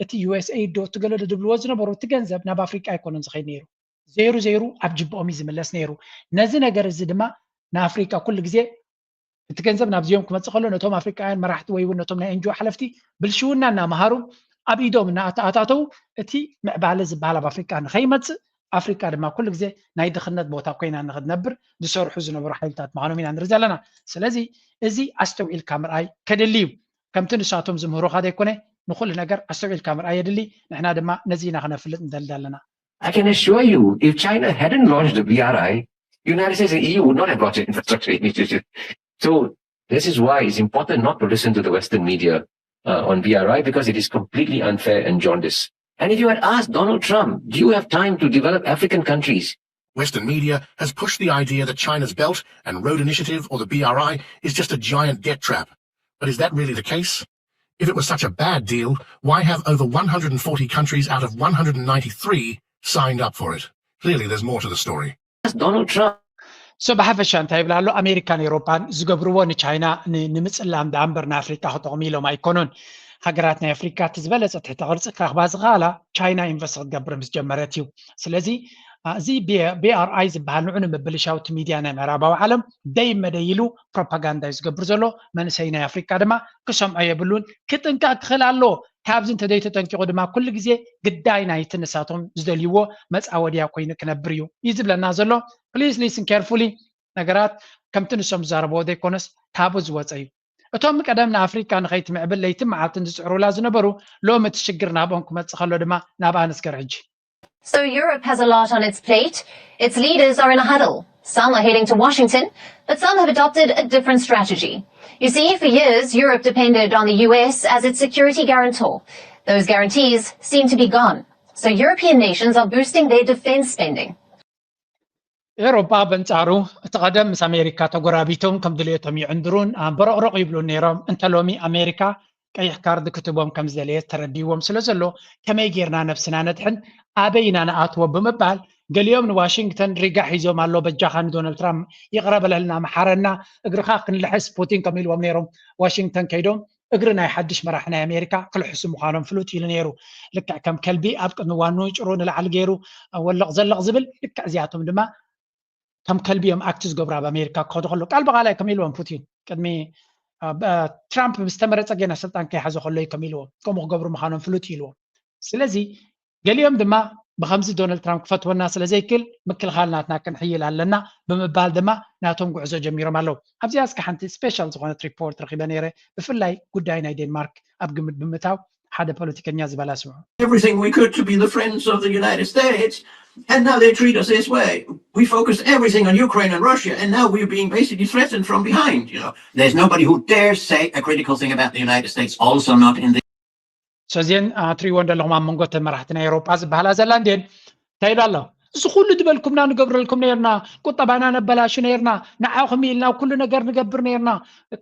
እቲ ዩኤስኤይድ ዶ እቲ ገለ ዶ ዝብልዎ ዝነበሩ እቲ ገንዘብ ናብ ኣፍሪቃ ኣይኮነን ዝኸይድ ነይሩ። ዘይሩ ዘይሩ ኣብ ጅብኦም እዩ ዝምለስ ነይሩ። ነዚ ነገር እዚ ድማ ንኣፍሪቃ ኩሉ ግዜ እቲ ገንዘብ ናብዚኦም ክመፅእ ከሎ ነቶም ኣፍሪቃውያን መራሕቲ ወይ እውን ነቶም ናይ ኤንጂኦ ሓለፍቲ ብልሽውና እናመሃሩ ኣብ ኢዶም እናኣተኣታተው እቲ ምዕባለ ዝበሃል ኣብ ኣፍሪቃ ንኸይመፅእ ኣፍሪቃ ድማ ኩሉ ግዜ ናይ ድኽነት ቦታ ኮይና ንክትነብር ዝሰርሑ ዝነበሩ ሓይልታት ምዃኖም ኢና ንርኢ ዘለና። ስለዚ እዚ ኣስተውዒልካ ምርኣይ ከድሊ እዩ። ከምቲ ንሳቶም ዝምህሩኻ ዘይኮነ ንኹሉ ነገር ኣስተውዒልካ ምርኣይ የድሊ። ንሕና ድማ ነዚ ኢና ክነፍልጥ ንደሊ ዘለና። I can assure you, if China hadn't launched the B R I, United States and E U would not have got an infrastructure initiative. So this is why it's important not to listen to the Western media uh, on B R I because it is completely unfair and jaundiced. And if you had asked Donald Trump, do you have time to develop African countries? Western media has pushed the idea that China's Belt and Road Initiative or the B R I is just a giant debt trap. But is that really the case? If it was such a bad deal, why have over one hundred forty countries out of one hundred ninety-three signed up for it? Clearly, there's more to the story. Donald Trump. So ብሓፈሻ እንታይ ይብላ ኣሎ? ኣሜሪካን ኤውሮጳን ዝገብርዎ ንቻይና ንምፅላም ደኣ እምበር ንኣፍሪካ ክጠቕሙ ኢሎም ኣይኮኑን። ሃገራት ናይ ኣፍሪካ እቲ ዝበለፀ ትሕተ ቅርፂ ክረኽባ ዝኽኣላ ቻይና ኢንቨስት ክትገብር ምስ ጀመረት እዩ። ስለዚ እዚ ቢኣርኣይ ዝበሃል ንዑ ንምብልሻው እቲ ሚድያ ናይ ምዕራባዊ ዓለም ደይ መደይ ኢሉ ፕሮፓጋንዳ እዩ ዝገብር ዘሎ። መንእሰይ ናይ ኣፍሪካ ድማ ክሰምዖ የብሉን፣ ክጥንቀቕ ክኽእል ኣለዎ። ካብዚ እንተዘይተጠንቂቑ ድማ ኩሉ ግዜ ግዳይ ናይቲ ንሳቶም ዝደልይዎ መፃወድያ ኮይኑ ክነብር እዩ እዩ ዝብለና ዘሎ። Please listen carefully። ነገራት ከምቲ ንሶም ዝዛረብዎ ዘይኮነስ ካብኡ ዝወፀ እዩ። እቶም ቀደም ንኣፍሪቃ ንኸይትምዕብል ለይትን መዓልትን ዝፅዕሩላ ዝነበሩ ሎሚ እቲ ሽግር ናብኦም ክመፅእ ከሎ ድማ ናብኣ ንስገር ሕጂ። So Europe has a lot on its plate. Its leaders are in a huddle. Some are heading to Washington, but some have adopted a different strategy. You see, for years, Europe depended on the U S as its security guarantor. Those guarantees seem to be gone. So European nations are boosting their defense spending. ኤውሮጳ በንጻሩ እቲ ቀደም ምስ ኣሜሪካ ተጎራቢቶም ከም ድልየቶም ይዕንድሩን በረቕረቕ ይብሉን ነይሮም። እንተ ሎሚ ኣሜሪካ ቀይሕ ካርድ ክትቦም ከም ዝደለየት ተረዲዎም ስለ ዘሎ ከመይ ጌርና ነብስና ነድሕን ኣበይ ኢና ንኣትዎ ብምባል ገሊኦም ንዋሽንግተን ሪጋ ሒዞም ኣሎ በጃኻ ንዶናልድ ትራምፕ ይቕረ በለልና መሓረና እግርኻ ክንልሕስ ፑቲን ከም ኢልዎም ነይሮም ዋሽንግተን ከይዶም እግሪ ናይ ሓድሽ መራሒ ናይ ኣሜሪካ ክልሕሱ ምዃኖም ፍሉጥ ኢሉ ነይሩ። ልክዕ ከም ከልቢ ኣብ ቅድሚ ዋኑ ጭሩ ንላዕሊ ገይሩ ወለቕ ዘለቕ ዝብል ልክዕ እዚኣቶም ድማ ከም ከልቢ እዮም ኣክት ዝገብሩ ኣብ ኣሜሪካ ክኸዱ ከሎ ቃል ብቓላይ ከም ኢልዎም ፑቲን ቅድሚ ትራምፕ ዝተመረፀ ገና ስልጣን ከይሓዘ ከሎ እዩ ከም ኢልዎም ከምኡ ክገብሩ ምዃኖም ፍሉጥ እዩ ኢልዎም። ስለዚ ገሊኦም ድማ ብከምዚ ዶናልድ ትራምፕ ክፈትወና ስለ ዘይክል ምክልኻል ናትና ክንሕይል ኣለና ብምባል ድማ ናቶም ጉዕዞ ጀሚሮም ኣለዉ። ኣብዚኣ እስከ ሓንቲ ስፔሻል ዝኾነት ሪፖርት ረኺበ ነይረ። ብፍላይ ጉዳይ ናይ ዴንማርክ ኣብ ግምት ብምእታው ሓደ ፖለቲከኛ ዝበላ ስምዑ። Everything we could to be the friends of the United States, and now they treat us this way. We focused everything on Ukraine and Russia, and now we're being basically threatened from behind. You know, there's nobody who dares say a critical thing about the United States. Also, not in the ሰዚን ትሪእዎ እንደለኹም ኣብ መንጎ ተን መራሕቲ ናይ ኤውሮጳ ዝበሃላ ዘላ እንዴን እንታይ ኢሉ ኣሎ? እዚ ኩሉ ዝበልኩምና ንገብረልኩም ነርና፣ ቁጠባና ነበላሹ ነርና፣ ንዓኹም ኢልና ኩሉ ነገር ንገብር ነርና።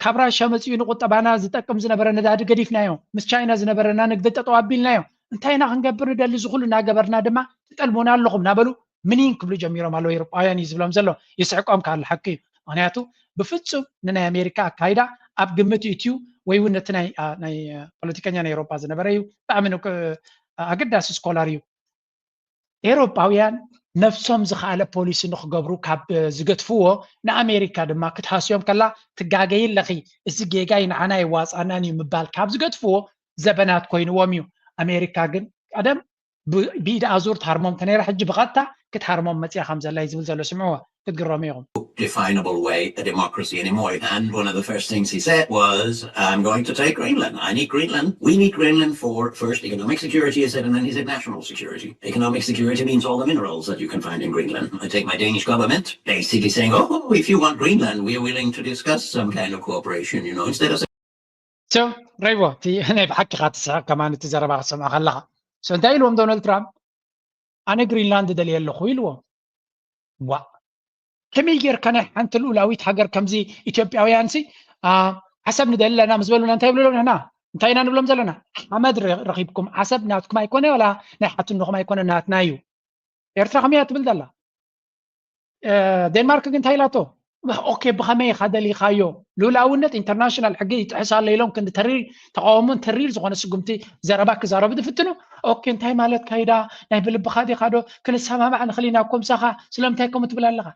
ካብ ራሻ መፂኡ ንቁጠባና ዝጠቅም ዝነበረ ነዳዲ ገዲፍናዮ፣ ምስ ቻይና ዝነበረና ንግዲ ጠጠው ኣቢልናዮ። እንታይ ኢና ክንገብር ንደሊ? እዚ ኩሉ እናገበርና ድማ ትጠልሙና ኣለኹም እናበሉ ምኒን ክብሉ ጀሚሮም ኣለዉ። ኤውሮጳውያን እዩ ዝብሎም ዘሎ። ይስሕቆም ካል ሓቂ እዩ። ምክንያቱ ብፍጹም ንናይ ኣሜሪካ ኣካይዳ ኣብ ግምት ይእትዩ ወይ እውን ነቲ ናይ ፖለቲከኛ ናይ ኤውሮጳ ዝነበረ እዩ ብጣዕሚ ኣገዳሲ ስኮላር እዩ። ኤውሮጳውያን ነብሶም ዝኸኣለ ፖሊሲ ንክገብሩ ካብ ዝገትፍዎ ንኣሜሪካ ድማ ክትሃስዮም ከላ ትጋገይ ኣለኺ፣ እዚ ጌጋይ ንዓና የዋፅኣናን እዩ ምባል ካብ ዝገትፍዎ ዘበናት ኮይንዎም እዩ። ኣሜሪካ ግን ቀደም ብኢድ ኣዙር ትሃርሞም ተነይራ ሕጂ ብቐጥታ ክትሃርሞም መፅያ ከም ዘላ እዩ ዝብል ዘሎ። ስምዕዎ ክትግረሙ ኢኹም። definable way a democracy anymore. And one of the first things he said was, I'm going to take Greenland. I need Greenland. We need Greenland for first economic security, he said, and then he said national security. Economic security means all the minerals that you can find in Greenland. I take my Danish government, basically saying, oh, if you want Greenland, we're willing to discuss some kind of cooperation, you know, instead of ሶ ረይቦ እቲ ናይ ብሓቂ ካ ትስሕቅ ከማን እቲ ዘረባ ክትሰምዖ ከለካ ሶ እንታይ ኢልዎም ዶናልድ ትራምፕ ኣነ ግሪንላንድ ደልየ ኣለኹ ኢልዎም። ዋ ከመይ ጌርካ ናይ ሓንቲ ልኡላዊት ሃገር ከምዚ ኢትዮጵያውያን ሲ ዓሰብ ንደሊ ኣለና ምስ በሉና እንታይ ይብሉ ንሕና እንታይ ኢና ንብሎም ዘለና ሓመድ ረኺብኩም ዓሰብ ናትኩም ኣይኮነ ወላ ናይ ሓትንኹም ኣይኮነ ናትና እዩ። ኤርትራ ከመይ እያ ትብል ዘላ? ዴንማርክ ግን እንታይ ኢላቶ? ኦኬ ብኸመይ ኢኻ ደሊኻዮ? ልኡላውነት ኢንተርናሽናል ሕጊ ይጥሕስ ኣሎ ኢሎም ክንዲ ተሪር ተቃውሞን ተሪር ዝኾነ ስጉምቲ ዘረባ ክዛረቡ ዝፍትኑ ኦኬ እንታይ ማለት ካይዳ ናይ ብልብኻ ዲኻ ዶ ክንሰማማዕ ንኽእል ኢና እኮ ምሳኻ ስለምንታይ ከምኡ ትብል ኣለኻ?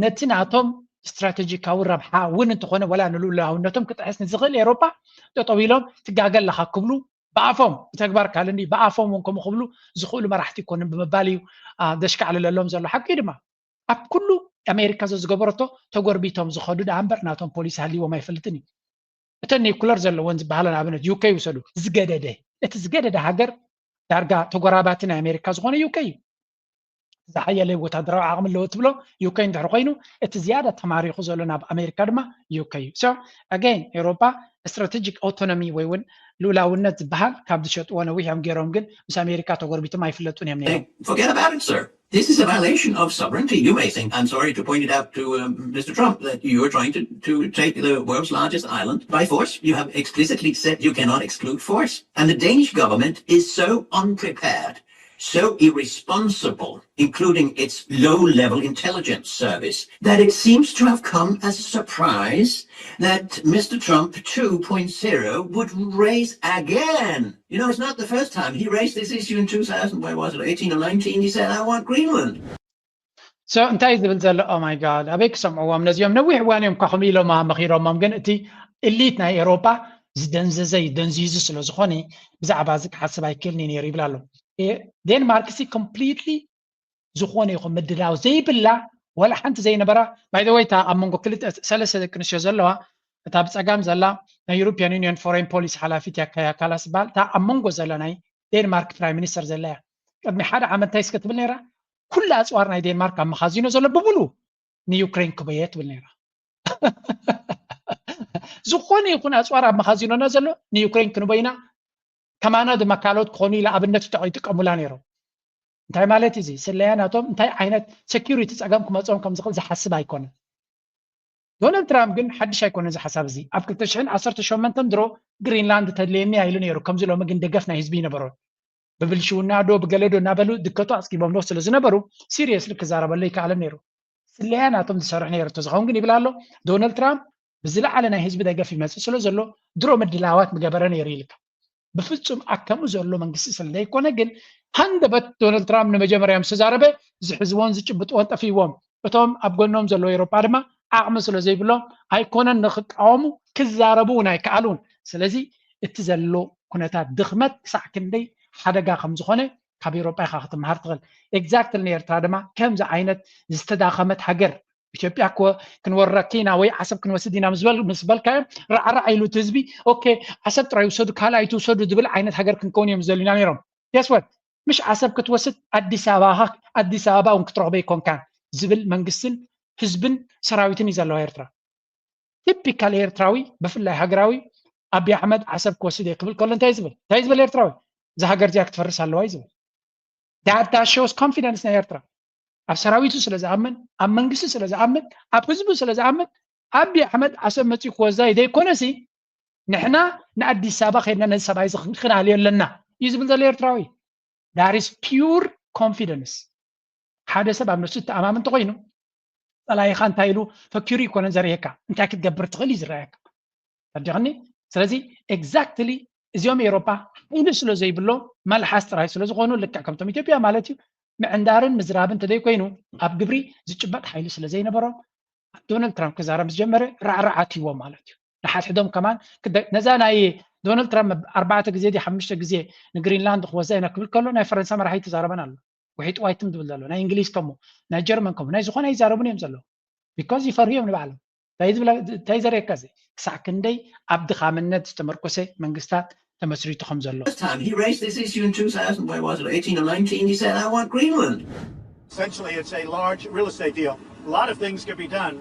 ነቲ ናቶም ስትራቴጂካዊ ረብሓ እውን እንተኾነ ወላ ንልኡላውነቶም ክጥሕስ ንዝኽእል ኤውሮጳ ጠጠው ኢሎም ትጋገ ኣለኻ ክብሉ ብኣፎም ብተግባር ካልኒ ብኣፎም እውን ከምኡ ክብሉ ዝኽእሉ መራሕቲ ይኮኑን ብምባል እዩ ዘሽካዕልለሎም ዘሎ። ሓቂ ድማ ኣብ ኩሉ ኣሜሪካ ዘዝገበረቶ ተጎርቢቶም ዝኸዱ ደኣ እምበር ናቶም ፖሊሲ ሃልይዎም ኣይፈልጥን እዩ። እተን ኒኩለር ዘለወን ዝበሃላ ንኣብነት ዩኬ ይውሰዱ። ዝገደደ እቲ ዝገደደ ሃገር ዳርጋ ተጎራባቲ ናይ ኣሜሪካ ዝኾነ ዩኬ እዩ። ዝሓየለ ወታደራዊ ዓቕሚ ኣለዎ ትብሎ ዩኬ እንድሕር ኮይኑ እቲ ዝያዳ ተማሪኹ ዘሎ ናብ ኣሜሪካ ድማ ዩኬ እዩ። So again ኤውሮጳ ስትራቴጂክ ኣውቶኖሚ ወይ እውን ልኡላውነት ዝበሃል ካብ ዝሸጥዎ ነዊሕ እዮም ገይሮም ግን ምስ ኣሜሪካ ተጎርቢቶም ኣይፍለጡን እዮም ነይሮም። Forget about it, sir. This is a violation of sovereignty. You may think, I'm sorry to point it out to um, Mister Trump, that you are trying to, to take the world's largest island by force. You have explicitly said you cannot exclude force. And the Danish government is so unprepared, so irresponsible, including its low level intelligence service, that it seems to have come as a surprise that Mister Trump two point zero would raise again. You know, it's not the first time. He raised this issue in two thousand, where was it, eighteen or nineteen? He said, I want Greenland. So እንታይ ዝብል ዘሎ? Oh my God፣ ኣበይ ክሰምዕዎም ነዚኦም ነዊሕ እዋን እዮም እኳ ከምኡ ኢሎም መኺሮሞም ግን እቲ እሊት ናይ ኤሮፓ ዝደንዘዘ እዩ ደንዚዙ ስለ ዝኾነ ብዛዕባ እዚ ክሓስብ ኣይክእልኒ ነይሩ ይብል ኣሎ። ዴንማርክ ሲ ኮምፕሊትሊ ዝኾነ ይኹን ምድላው ዘይብላ ዋላ ሓንቲ ዘይነበራ። By the way እታ ኣብ መንጎ ክልተ ሰለስተ ደቂ ኣንስትዮ ዘለዋ እታ ብፀጋም ዘላ ናይ European Union Foreign Policy ሓላፊት እያ ካያ ካላስ ትበሃል። እታ ኣብ መንጎ ዘላ ናይ ዴንማርክ ፕራይም ሚኒስተር ዘላ እያ። ቅድሚ ሓደ ዓመት እንታይ እስከ ትብል ነይራ? ኩሉ ኣፅዋር ናይ ዴንማርክ ኣብ መኻዚኖ ዘሎ ብምሉ ንዩክሬን ክበየ ትብል ነይራ። ዝኾነ ይኹን ኣፅዋር ኣብ መኻዚኖና ዘሎ ንዩክሬን ክንበይና፣ ከማና ድማ ካልኦት ክኾኑ ኢላ ኣብነት ይጥቀሙላ ነይሮም። እንታይ ማለት እዚ ስለያ ናቶም እንታይ ዓይነት ሴኪሪቲ ፀገም ክመፅኦም ከም ዝኽእል ዝሓስብ ኣይኮነን። ዶናልድ ትራምፕ ግን ሓድሽ ኣይኮነን እዚ ሓሳብ እዚ። ኣብ ክልተ ሽሕን ዓሰርተ ሸሞንተን ድሮ ግሪንላንድ ተድልየኒ ኢሉ ነይሩ። ከምዚ ሎሚ ግን ደገፍ ናይ ህዝቢ ይነበሮን። ብብልሽውና ዶ ብገለ ዶ እናበሉ ድከቱ ኣፅጊቦም ዶ ስለ ዝነበሩ ሲሪየስሊ ክዛረበሉ ይከኣለን ነይሩ። ስለያ ናቶም ዝሰርሕ ነይሩ ተዝኸውን ግን ይብል ኣሎ። ዶናልድ ትራምፕ ብዝለዓለ ናይ ህዝቢ ደገፍ ይመፅእ ስለ ዘሎ ድሮ ምድላዋት ምገበረ ነይሩ ይልካ። ብፍፁም ኣከምኡ ዘሎ መንግስቲ ስለ ዘይኮነ ግን ሃንደበት ዶናልድ ትራምፕ ንመጀመርያ ምስ ተዛረበ ዝሕዝዎን ዝጭብጥዎን ጠፊዎም። እቶም ኣብ ጎኖም ዘለዉ ኤውሮጳ ድማ ዓቕሚ ስለ ዘይብሎም ኣይኮነን ንክቃወሙ ክዛረቡ እውን ኣይከኣሉን። ስለዚ እቲ ዘሎ ኩነታት ድኽመት ክሳዕ ክንደይ ሓደጋ ከም ዝኾነ ካብ ኤውሮጳ ኢኻ ክትመሃር ትኽእል። ኤግዛክትሊ ንኤርትራ ድማ ከምዚ ዓይነት ዝተዳኸመት ሃገር ኢትዮጵያ እኮ ክንወረኪ ኢና ወይ ዓሰብ ክንወስድ ኢና ምስ በል- ምስ በልካዮም ራዕራዕ ኢሉ እቲ ህዝቢ ኦኬ ዓሰብ ጥራይ ውሰዱ ካልእ ኣይትውሰዱ ዝብል ዓይነት ሃገር ክንከውን እዮም ዝደልዩና ነይሮም። የስወት ምሽ ዓሰብ ክትወስድ ኣዲስ ኣበባ ኣዲስ ኣበባ እውን ክትረኽቦ ኣይኮንካን ዝብል መንግስትን ህዝብን ሰራዊትን እዩ ዘለዋ ኤርትራ። ቲፒካል ኤርትራዊ ብፍላይ ሃገራዊ ኣብይ ኣሕመድ ዓሰብ ክወስድ እየ ክብል ከሎ እንታይ ዝብል እንታይ ዝብል ኤርትራዊ እዛ ሃገር እዚኣ ክትፈርስ ኣለዋ እዩ ዝብል። That shows confidence ናይ ኤርትራ ኣብ ሰራዊቱ ስለ ዝኣምን ኣብ መንግስቲ ስለ ዝኣምን ኣብ ህዝቡ ስለ ዝኣምን ኣብይ ኣሕመድ ዓሰብ መፂኡ ክወስዳ እዩ ዘይኮነሲ ንሕና ንኣዲስ ኣበባ ከድና ነዚ ሰብኣይ እዚ ክንኣልዮ ኣለና እዩ ዝብል ዘሎ ኤርትራዊ። That is pure confidence። ሓደ ሰብ ኣብ ነፍሱ ተኣማምን እንተኮይኑ ፀላኢኻ እንታይ ኢሉ ፈኪሩ ይኮነን ዘርእየካ እንታይ ክትገብር ትኽእል እዩ ዝረኣየካ። ተዲቕኒ ስለዚ ኤግዛክትሊ እዚኦም ኤውሮጳ ሓይሊ ስለ ዘይብሎም መልሓስ ጥራይ ስለ ዝኾኑ ልክዕ ከምቶም ኢትዮጵያ ማለት እዩ ምዕንዳርን ምዝራብን እንተዘይኮይኑ ኣብ ግብሪ ዝጭበጥ ሓይሊ ስለ ዘይነበሮም ዶናልድ ትራምፕ ክዛረብ ምስ ጀመረ ራዕራዕ ኣትይዎም ማለት እዩ። ንሓድሕዶም ከማን ክደ- ነዛ ናይ ዶናልድ ትራምፕ ኣርባዕተ ግዜ ድዩ ሓሙሽተ ግዜ ንግሪንላንድ ክወዛ ኢና ክብል ከሎ ናይ ፈረንሳ መራሒ ተዛረበን ኣሎ። ውሒጥ ዋይትም ዝብል ዘሎ ናይ እንግሊዝ ከምኡ ናይ ጀርመን ከምኡ ናይ ዝኾነ ኣይዛረቡን እዮም ዘለዉ። ቢኮዝ ይፈርሁ እዮም ንባዕሎም። እንታይ ዝብላ- እንታይ ዘርእየካ እዚ ክሳዕ ክንደይ ኣብ ድኻምነት ዝተመርኮሰ መንግስታት ተመስሪቱ ከም ዘሎ። First time he raised this issue in two thousand, where was it, eighteen or nineteen, he said, "I want Greenland." Essentially, it's a large real estate deal. A lot of things could be done.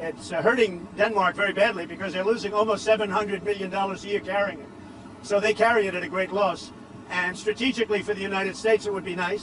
It's uh, hurting Denmark very badly because they're losing almost seven hundred million dollars a year carrying it. So they carry it at a great loss. And strategically for the United States, it would be nice.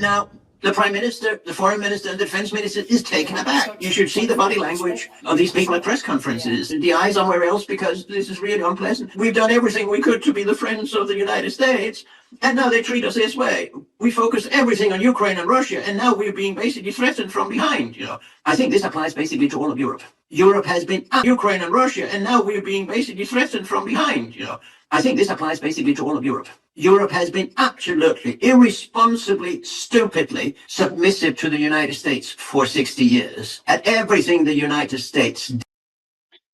Now, the prime minister, the foreign minister, and the defense minister is taken aback. You should see the body language of these people at press conferences. The eyes somewhere else because this is really unpleasant. We've done everything we could to be the friends of the United States, and now they treat us this way. We focus everything on Ukraine and Russia, and now we're being basically threatened from behind. You know, I think this applies basically to all of Europe. Europe has been Ukraine and Russia, and now we're being basically threatened from behind. You know, I think this applies basically to all of Europe. Europe has been absolutely, irresponsibly, stupidly submissive to the United States for sixty years. At everything the United States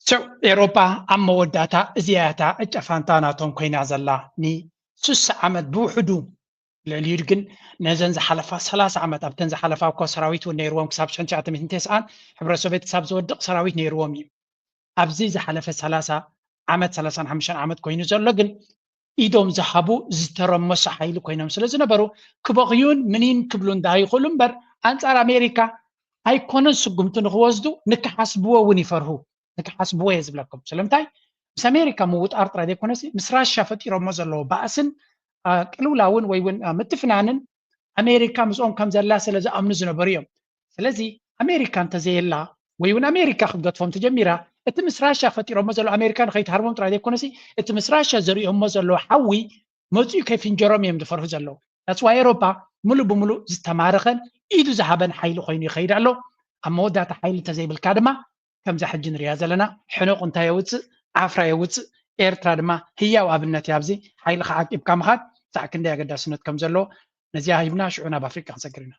So ኤሮፓ ኣብ መወዳእታ እዚኣታ እጨፋንታ ናቶም ኮይና ዘላ ንስሳ ዓመት ብውሕዱ ልዕሊኡ ግን ነዘን ዝሓለፋ ሰላሳ ዓመት ኣብተን ዝሓለፋ እኮ ሰራዊት እውን ነይርዎም ክሳብ ሽሕን ትሽዓተ ሚእትን ተስዓን ሕብረ ሶቪየት ክሳብ ዝወድቕ ሰራዊት ነይርዎም እዩ። ኣብዚ ዝሓለፈ ሰላሳ ዓመት ሰላሳን ሓሙሽተን ዓመት ኮይኑ ዘሎ ግን ኢዶም ዝሃቡ ዝተረመሱ ሓይሊ ኮይኖም ስለ ዝነበሩ ክበኽዩን ምኒን ክብሉ እንዳይኽእሉ እምበር ኣንፃር ኣሜሪካ ኣይኮነን ስጉምቲ ንክወስዱ ንክሓስብዎ እውን ይፈርሁ። ንክሓስብዎ እየ ዝብለኩም። ስለምንታይ ምስ ኣሜሪካ ምውጣር ጥራይ ዘይኮነሲ ምስ ራሻ ፈጢሮሞ ዘለዎ ባእስን ቅልውላውን ወይ እውን ምትፍናንን ኣሜሪካ ምስኦም ከም ዘላ ስለ ዝኣምኑ ዝነበሩ እዮም። ስለዚ ኣሜሪካ እንተዘየላ ወይ እውን ኣሜሪካ ክትገጥፎም ተጀሚራ እቲ ምስ ራሻ ፈጢሮሞ ዘሎ ኣሜሪካ ንከይትሃርቦም ጥራይ ዘይኮነሲ እቲ ምስ ራሻ ዘሪኦሞ ዘለዉ ሓዊ መፅኡ ከይፍንጀሮም እዮም ዝፈርሁ ዘለዉ። ዳስዋ ኤሮፓ ሙሉእ ብሙሉእ ዝተማረኸን ኢዱ ዝሃበን ሓይሊ ኮይኑ ይኸይድ ኣሎ። ኣብ መወዳእታ ሓይሊ እንተዘይብልካ ድማ ከምዛ ሕጂ ንሪኣ ዘለና ሕኑቕ እንታይ የውፅእ ዓፍራ የውፅእ። ኤርትራ ድማ ህያው ኣብነት እያ። ኣብዚ ሓይልኻ ዓቂብካ ምኻድ ክሳዕ ክንደይ ኣገዳስነት ከም ዘለዎ ነዚኣ ሂብና ሽዑ ናብ ኣፍሪቃ ክንሰግር ኢና።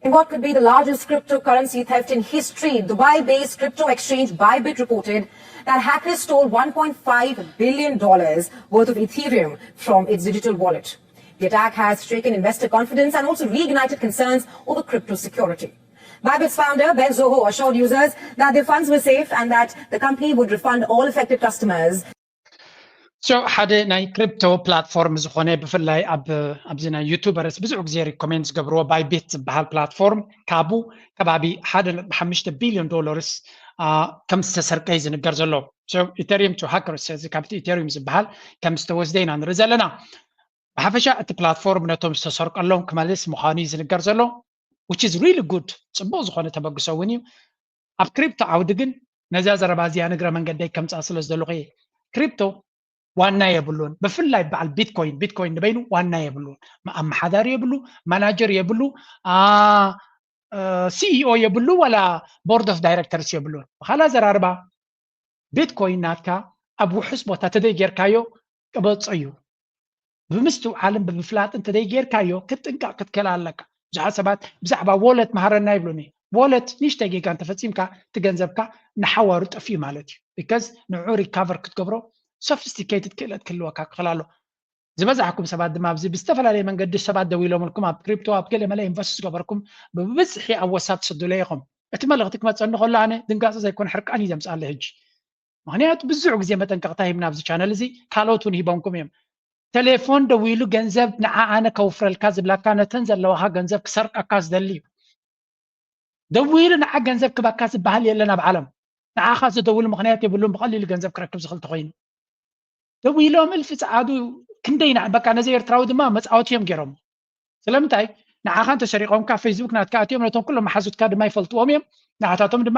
In what could be the largest cryptocurrency theft in history, Dubai based crypto exchange Bybit reported that hackers stole one point five billion dollars worth of Ethereum from its digital wallet. The attack has shaken investor confidence and also reignited concerns over crypto security. Bybit's founder, Ben Zoho, assured users that their funds were safe and that the company would refund all affected customers. So ሓደ ናይ ክሪፕቶ ፕላትፎርም ዝኾነ ብፍላይ ኣብ ኣብዚ ናይ ዩቱበርስ ብዙሕ ግዜ ሪኮሜንድ ዝገብርዎ ባይቢት ዝበሃል ፕላትፎርም ካብኡ ከባቢ ሓደ ነጥቢ ሓሙሽተ ቢልዮን ዶላርስ ከም ዝተሰርቀ እዩ ዝንገር ዘሎ። ኢተሪየም ቱ ሃከርስ እዚ ካብቲ ኢተሪየም ዝበሃል ከም ዝተወስደ ኢና ንርኢ ዘለና። ብሓፈሻ እቲ ፕላትፎርም ነቶም ዝተሰርቀሎም ክመልስ ምዃኑ እዩ ዝንገር ዘሎ። Which is really good፣ ፅቡቅ ዝኾነ ተበግሶ እውን እዩ። ኣብ ክሪፕቶ ዓውዲ ግን ነዛ ዘረባ እዚኣ ንግረ መንገደይ ከምፃ ስለ ዝደለኹ እየ። ክሪፕቶ ዋና የብሉን። ብፍላይ በዓል ቢትኮይን ቢትኮይን ንበይኑ ዋና የብሉን። ኣመሓዳሪ የብሉ፣ ማናጀር የብሉ፣ ሲኢኦ የብሉ፣ ዋላ ቦርድ ኦፍ ዳይረክተርስ የብሉን። ብካላ ዘራርባ ቢትኮይን ናትካ ኣብ ውሑስ ቦታ ተደይ ጌርካዮ ቅበጾ እዩ። ብምስትውዓልን ብምፍላጥን ተደይ ጌርካዮ ክትጥንቀቕ ክትክእል ኣለካ። ብዙሓት ሰባት ብዛዕባ ዎለት መሃረና ይብሉኒ። ዎለት ንእሽተይ ጌጋ እንተፈጺምካ እቲ ገንዘብካ ንሓዋሩ ጠፍዩ ማለት እዩ። ቢካዝ ንዑ ሪካቨር ክትገብሮ ሶፊስቲኬትድ ክእለት ክህልወካ ክኽእል ኣሎ። ዝበዛሕኩም ሰባት ድማ ኣብዚ ብዝተፈላለየ መንገዲ ሰባት ደው ኢሎምልኩም ኣብ ክሪፕቶ ኣብ ገለ መለ ኢንቨስት ዝገበርኩም ብብዝሒ ኣብ ወሳብ ትስዱለ ኢኹም። እቲ መልእኽቲ ክመፀኒ ከሎ ኣነ ድንጋፂ ዘይኮነ ሕርቃን እዩ ዘምፅኣለ ሕጂ። ምክንያቱ ብዙሕ ግዜ መጠንቀቕታ ሂብና ኣብዚ ቻነል እዚ ካልኦት እውን ሂቦምኩም እዮም። ቴሌፎን ደዊሉ ገንዘብ ንዓ ኣነ ከውፍረልካ ዝብላካ ነተን ዘለዋካ ገንዘብ ክሰርቀካ ዝደሊ እዩ። ደዊሉ ንዓ ገንዘብ ክበካ ዝበሃል የለን ኣብ ዓለም። ንዓኻ ዝደውል ምክንያት የብሉን ብቐሊሉ ገንዘብ ክረክብ ዝኽእል ተኮይኑ። ደዊሎም እልፊ ጸዓዱ ክንደይ ንዓ በቃ ነዚ ኤርትራዊ ድማ መጻወቲ እዮም ገይሮም። ስለምንታይ ንዓኻ እንተሰሪቆምካ ፌስቡክ ናትካ ኣትዮም ነቶም ኩሎም መሓዙትካ ድማ ይፈልጥዎም እዮም። ንዓታቶም ድማ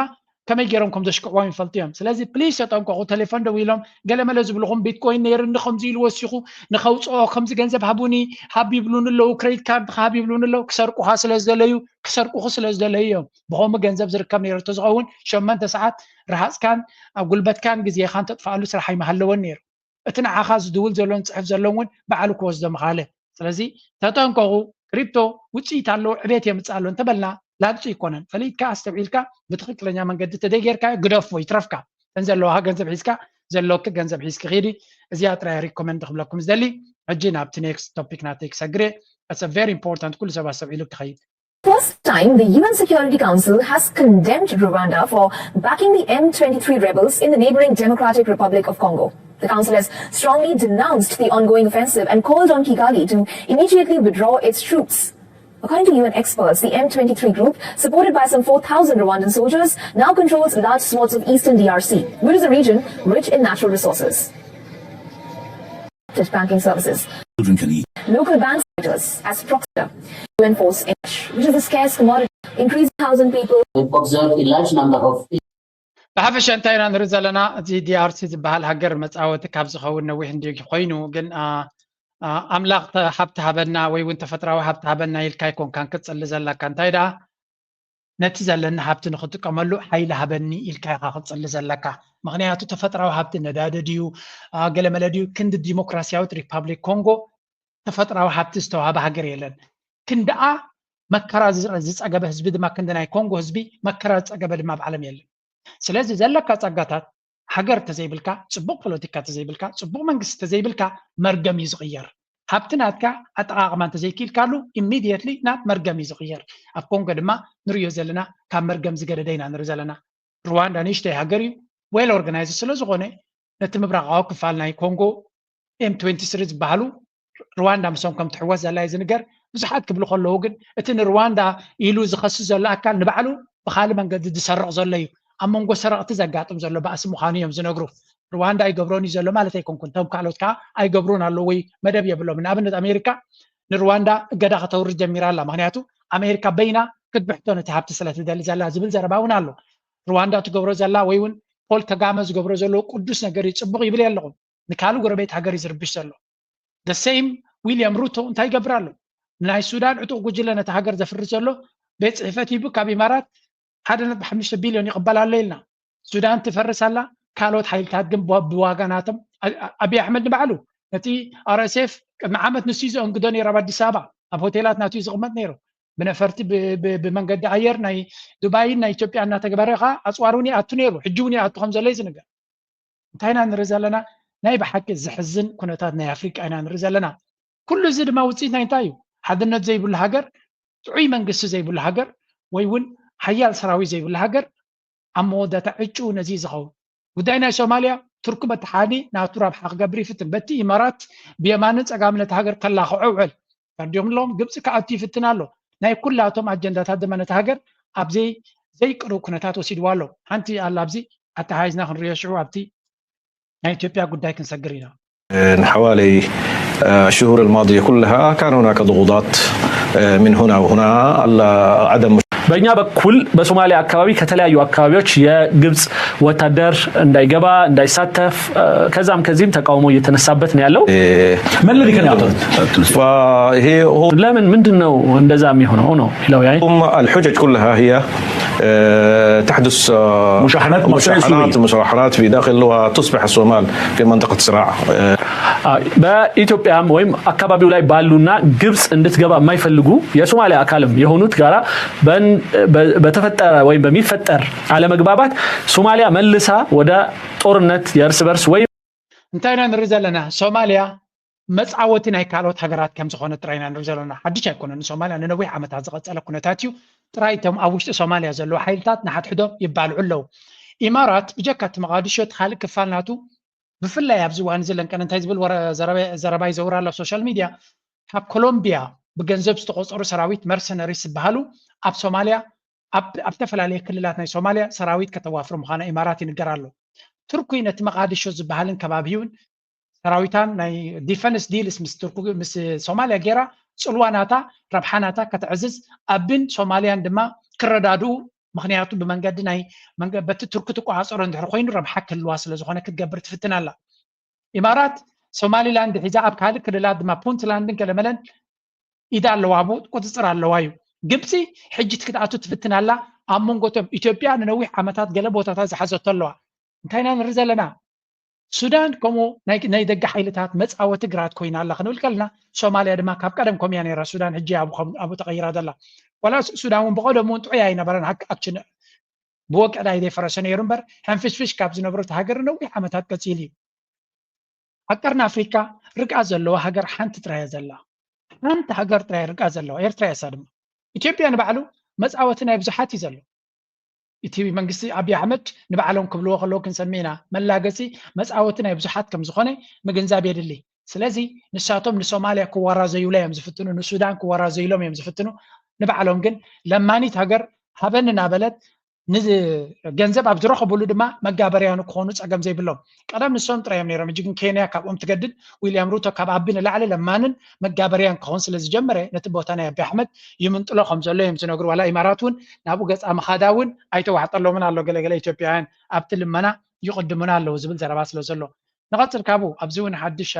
ከመይ ገይሮም ከም ዘሽክዕዎም ይፈልጡ እዮም። ስለዚ ፕሊስ ተጠንቀቑ። ቴሌፎን ደዊሎም ገለመለ ዝብልኹም ቢትኮይን ነይርኒ ከምዚ ኢሉ ወሲኹ ንኸውፅኦ ከምዚ ገንዘብ ሃቡኒ ሃብ ይብሉኒ ኣለዉ፣ ክሬዲት ካርድ ሃብ ይብሉኒ ኣለዉ። ክሰርቁኻ ስለ ዝደለዩ ክሰርቁኹ ስለ ዝደለዩ እዮም። ብኸምኡ ገንዘብ ዝርከብ ነይሩ እንተዝኸውን ሸመንተ ሰዓት ረሃፅካን ኣብ ጉልበትካን ግዜኻን ተጥፍኣሉ ስራሕ ኣይምሃለወን ነይሩ። እቲ ንዓኻ ዝድውል ዘሎን ዝፅሕፍ ዘሎን እውን ባዕሉ ክወስዶ ምኻለ። ስለዚ ተጠንቀቑ። ክሪፕቶ ውፅኢት ኣለዎ፣ ዕቤት የምፅእ ኣሎ እንተበልና ላግፂ ይኮነን። ፈሊጥካ ኣስተውዒልካ ብትኽክለኛ መንገዲ ተደይ ጌርካ ግደፎ ይትረፍካ። እተን ዘለዋካ ገንዘብ ሒዝካ ዘለወኪ ገንዘብ ሒዝኪ ኺዲ። እዚኣ ጥራይ ሪኮመንድ ክብለኩም ዝደሊ። ሕጂ ናብቲ ኔክስት ቶፒክ ናተይ ክሰግር እየ። That's a very important፣ ኩሉ ሰብ ኣስተውዒሉ ክኸይድ። First time, the U N Security Council has condemned Rwanda for backing the M twenty-three rebels in the neighboring Democratic Republic of Congo. The Council has strongly denounced the ongoing offensive and called on Kigali to immediately withdraw its troops. According to U N experts, the M twenty-three group, supported by some four thousand Rwandan soldiers, now controls large swaths of eastern D R C, which is a region rich in natural resources. Banking services. Children can eat. Local bank sectors as proxy to enforce English, which is a scarce commodity, increasing thousand people. We've observed a large number of ብሓፈሻ እንታይ ኢና ንርኢ ዘለና? እዚ ዲኣርሲ ዝበሃል ሃገር መፃወቲ ካብ ዝኸውን ነዊሕ እንዲ ኮይኑ ግን ኣምላኽ ሃብቲ ሃበና ወይ እውን ተፈጥራዊ ሃብቲ ሃበና ኢልካ ኣይኮንካን ክትፅሊ ዘለካ። እንታይ ደኣ ነቲ ዘለኒ ሃብቲ ንክጥቀመሉ ሓይሊ ሃበኒ ኢልካ ኢካ ክትፅሊ ዘለካ። ምክንያቱ ተፈጥራዊ ሃብቲ ነዳዲ ድዩ ገለመለ ድዩ? ክንዲ ዲሞክራሲያዊት ሪፓብሊክ ኮንጎ ተፈጥራዊ ሃብቲ ዝተዋሃበ ሃገር የለን። ክንድኣ መከራ ዝፀገበ ህዝቢ ድማ ክንዲ ናይ ኮንጎ ህዝቢ መከራ ዝፀገበ ድማ ኣብ ዓለም የለን። ስለዚ ዘለካ ፀጋታት ሃገር ተዘይብልካ፣ ፅቡቅ ፖለቲካ ተዘይብልካ፣ ፅቡቅ መንግስቲ ተዘይብልካ መርገም እዩ ዝቕየር። ሃብቲ ናትካ ኣጠቓቕማ እንተዘይክኢልካሉ ኢሚድየትሊ ናብ መርገም እዩ ዝቕየር። ኣብ ኮንጎ ድማ ንርእዮ ዘለና ካብ መርገም ዝገደደ ኢና ንርኢ ዘለና። ሩዋንዳ ንእሽተይ ሃገር እዩ፣ ዌል ኦርጋናይዝድ ስለ ዝኾነ ነቲ ምብራቓዊ ክፋል ናይ ኮንጎ ኤም ትዌንቲ ስሪ ዝበሃሉ ሩዋንዳ ምስኦም ከም ትሕወስ ዘላ እዩ ዝንገር። ብዙሓት ክብሉ ከለዉ ግን እቲ ንሩዋንዳ ኢሉ ዝኸስስ ዘሎ ኣካል ንባዕሉ ብኻልእ መንገዲ ዝሰርቕ ዘሎ እዩ። ኣብ መንጎ ሰረቕቲ ዘጋጥም ዘሎ ባእሲ ምዃኑ እዮም ዝነግሩ። ሩዋንዳ ኣይገብሮን እዩ ዘሎ ማለት ኣይኮንኩን፣ እቶም ካልኦት ከዓ ኣይገብሩን ኣለዉ ወይ መደብ የብሎም። ንኣብነት ኣሜሪካ ንሩዋንዳ እገዳ ከተውርድ ጀሚራ ኣላ፣ ምክንያቱ ኣሜሪካ በይና ክትብሕቶ ነቲ ሃብቲ ስለ ትደሊ ዘላ ዝብል ዘረባ እውን ኣሎ። ሩዋንዳ ትገብሮ ዘላ ወይ እውን ፖል ከጋመ ዝገብሮ ዘሎ ቅዱስ ነገር እዩ፣ ፅቡቕ ይብል የለኹም። ንካልእ ጎረቤት ሃገር እዩ ዝርብሽ ዘሎ። The same ዊልያም ሩቶ እንታይ ይገብር ኣሎ? ናይ ሱዳን ዕጡቕ ጉጅለ ነቲ ሃገር ዘፍርስ ዘሎ ቤት ፅሕፈት ሂቡ ካብ ኢማራት ሓደ ነጥቢ ሓሙሽተ ቢልዮን ይቕበል ኣሎ ኢልና። ሱዳን ትፈርስ ኣላ፣ ካልኦት ሓይልታት ግን ብዋጋ ናቶም። ኣብይ ኣሕመድ ንባዕሉ ነቲ ኣር ኤስ ኤፍ ቅድሚ ዓመት ንሱ እዩ ዘእንግዶ ነይሩ ኣብ ኣዲስ ኣበባ ኣብ ሆቴላት ናቱ እዩ ዝቕመጥ ነይሩ። ብነፈርቲ ብመንገዲ ኣየር ናይ ዱባይን ናይ ኢትዮጵያ እናተግበረ ከዓ ኣፅዋር እውን ይኣቱ ነይሩ፣ ሕጂ እውን ይኣቱ ከም ዘሎ እዩ ዝንገር። እንታይ ኢና ንርኢ ዘለና? ናይ ብሓቂ ዘሕዝን ኩነታት ናይ ኣፍሪቃ ኢና ንርኢ ዘለና። ኩሉ እዚ ድማ ውፅኢት ናይ እንታይ እዩ? ሓድነት ዘይብሉ ሃገር፣ ጥዑይ መንግስቲ ዘይብሉ ሃገር፣ ወይ እውን ሓያል ሰራዊት ዘይብሉ ሃገር ኣብ መወዳእታ ዕጭኡ ነዚ እዩ ዝኸውን። ጉዳይ ናይ ሶማልያ ቱርኪ በቲ ሓዲ ናቱ ረብሓ ክገብር ይፍትን፣ በቲ ኢማራት ብየማንን ጸጋምን ነቲ ሃገር ከላኽዖ ይውዕል። ፈርድዮም ኣለዎም። ግብጺ ክኣቱ ይፍትን ኣሎ። ናይ ኩላቶም ኣጀንዳታት ድማ ነቲ ሃገር ኣብ ዘይ ዘይቅርብ ኩነታት ወሲድዋ ኣሎ። ሓንቲ ኣላ ኣብዚ ኣተሓሒዝና ክንሪኦ ሽዑ ኣብቲ ናይ ኢትዮጵያ ጉዳይ ክንሰግር ኢና። حوالي الشهور الماضية كلها كان هناك ضغوطات من هنا وهنا على عدم በእኛ በኩል በሶማሊያ አካባቢ ከተለያዩ አካባቢዎች የግብጽ ወታደር እንዳይገባ እንዳይሳተፍ ከዛም ከዚህም ተቃውሞ እየተነሳበት ነው ያለው። ما الذي كان يعترض؟ فهي هو ለምን ምንድን ነው እንደዛ የሚሆነው ነው ይለው ያ هم الحجج كلها هي آه، تحدث آه، مشاحنات مع الشرعية مشاحنات السورية. مشاحنات في داخل وتصبح الصومال في منطقة صراع آه، በኢትዮጵያም ወይም አካባቢው ላይ ባሉና ግብጽ እንድትገባ የማይፈልጉ የሶማሊያ አካልም የሆኑት ጋራ በን- በ- በተፈጠረ ወይም በሚፈጠር አለመግባባት ሶማሊያ መልሳ ወደ ጦርነት የእርስ በርስ ወይም እንታይ ኢና ንርኢ ዘለና? ሶማልያ መጻወቲ ናይ ካልኦት ሃገራት ከም ዝኾነ ጥራይ ኢና ንርኢ ዘለና። ሓድሽ ኣይኮነን። ንሶማልያ ንነዊሕ ዓመታት ዝቐጸለ ኩነታት እዩ። ጥራይ እቶም ኣብ ውሽጢ ሶማልያ ዘለዉ ሓይልታት ንሓድሕዶም ይባልዑ ኣለዉ። ኢማራት ብጀካ እቲ መቓድሾ እቲ ካልእ ክፋል ናቱ ብፍላይ ኣብዚ እዋን እዚ ለንቀን እንታይ ዝብል ወረ- ዘረባ- ዘረባ ይዘውር ኣሎ ኣብ ሶሻል ሚድያ፣ ካብ ኮሎምቢያ ብገንዘብ ዝተቆጸሩ ሰራዊት መርሰነሪስ ዝበሃሉ ኣብ ሶማልያ ኣብ ኣብ ዝተፈላለየ ክልላት ናይ ሶማልያ ሰራዊት ከተዋፍር ምዃና ኢማራት ይንገር ኣሎ። ቱርኪ ነቲ መቓድሾ ዝበሃልን ከባቢውን ሰራዊታን ናይ ዲፈንስ ዲልስ ምስ ቱርኩ ምስ ሶማልያ ገይራ ጽልዋ ናታ ረብሓ ናታ ከተዕዝዝ ኣብን ሶማልያን ድማ ክረዳድኡ ምክንያቱ ብመንገዲ ናይ መንገ- በቲ ቱርኪ ትቆፃፀሮ እንድሕር ኮይኑ ረብሓ ክህልዋ ስለ ዝኾነ ክትገብር ትፍትን ኣላ። ኢማራት ሶማሊላንድ ሒዛ ኣብ ካልእ ክልላት ድማ ፑንትላንድን ገለመለን ኢዳ ኣለዋ፣ ኣብኡ ቁፅፅር ኣለዋ እዩ። ግብፂ ሕጂ ክትኣቱ ትፍትን ኣላ። ኣብ መንጎቶም ኢትዮጵያ ንነዊሕ ዓመታት ገለ ቦታታት ዝሓዘቶ ኣለዋ። እንታይ ኢና ንርኢ ዘለና? ሱዳን ከምኡ ናይ ናይ ደገ ሓይልታት መፃወቲ ግራት ኮይና ኣላ ክንብል ከለና፣ ሶማልያ ድማ ካብ ቀደም ከምኡ እያ ነይራ። ሱዳን ሕጂ ኣብኡ ከም- ኣብኡ ተቐይራ ዘላ። ዋላ ሱ- ሱዳን እውን ብቐደሙ እውን ጥዑይ ኣይነበረን። ሃክ- ኣክችን ብወቀዳ እዩ ዘይፈረሰ ነይሩ እምበር፣ ሕንፍሽፍሽ ካብ ዝነብሩ እቲ ሃገር ነዊሕ ዓመታት ቀፂሉ እዩ። ኣብ ቀርኒ ኣፍሪካ ርግኣ ዘለዋ ሃገር ሓንቲ ጥራይ እያ ዘላ። ሓንቲ ሃገር ጥራይ ርግኣ ዘለዋ ኤርትራ እያ። እሳ ድማ ኢትዮጵያ ንባዕሉ መፃወቲ ናይ ብዙሓት እዩ ዘሎ። እቲ መንግስቲ ኣብይ ኣሕመድ ንባዕሎም ክብልዎ ከለዉ ክንሰምዕ ኢና። መላገፂ መፃወቲ ናይ ብዙሓት ከም ዝኾነ ምግንዛብ የድሊ። ስለዚ ንሳቶም ንሶማልያ ክወራዘዩላ እዮም ዝፍትኑ፣ ንሱዳን ክወራዘዩሎም እዮም ዝፍትኑ። ንባዕሎም ግን ለማኒት ሃገር ሃበኒ እናበለት ን- ገንዘብ ኣብ ዝረኸብሉ ድማ መጋበርያ ንክኾኑ ፀገም ዘይብሎም። ቀደም ንሶም ጥራይ እዮም ነይሮም። ሕጂ ግን ኬንያ ካብኦም ትገድድ። ዊልያም ሩቶ ካብ ኣቢ ንላዕሊ ለማንን መጋበርያን ክኸውን ስለ ዝጀመረ ነቲ ቦታ ናይ ኣቢ ኣሕመድ ይምንጥሎ ከም ዘሎ እዮም ዝነግሩ። ዋላ ኢማራት እውን ናብኡ ገፃ ምኻዳ እውን ኣይተዋሕጠሎምን ኣሎ። ገለገለ ኢትዮጵያውያን ኣብቲ ልመና ይቕድሙና ኣለዉ ዝብል ዘረባ ስለ ዘሎ። ንቐፅል ካብኡ ኣብዚ እውን ሓድሽ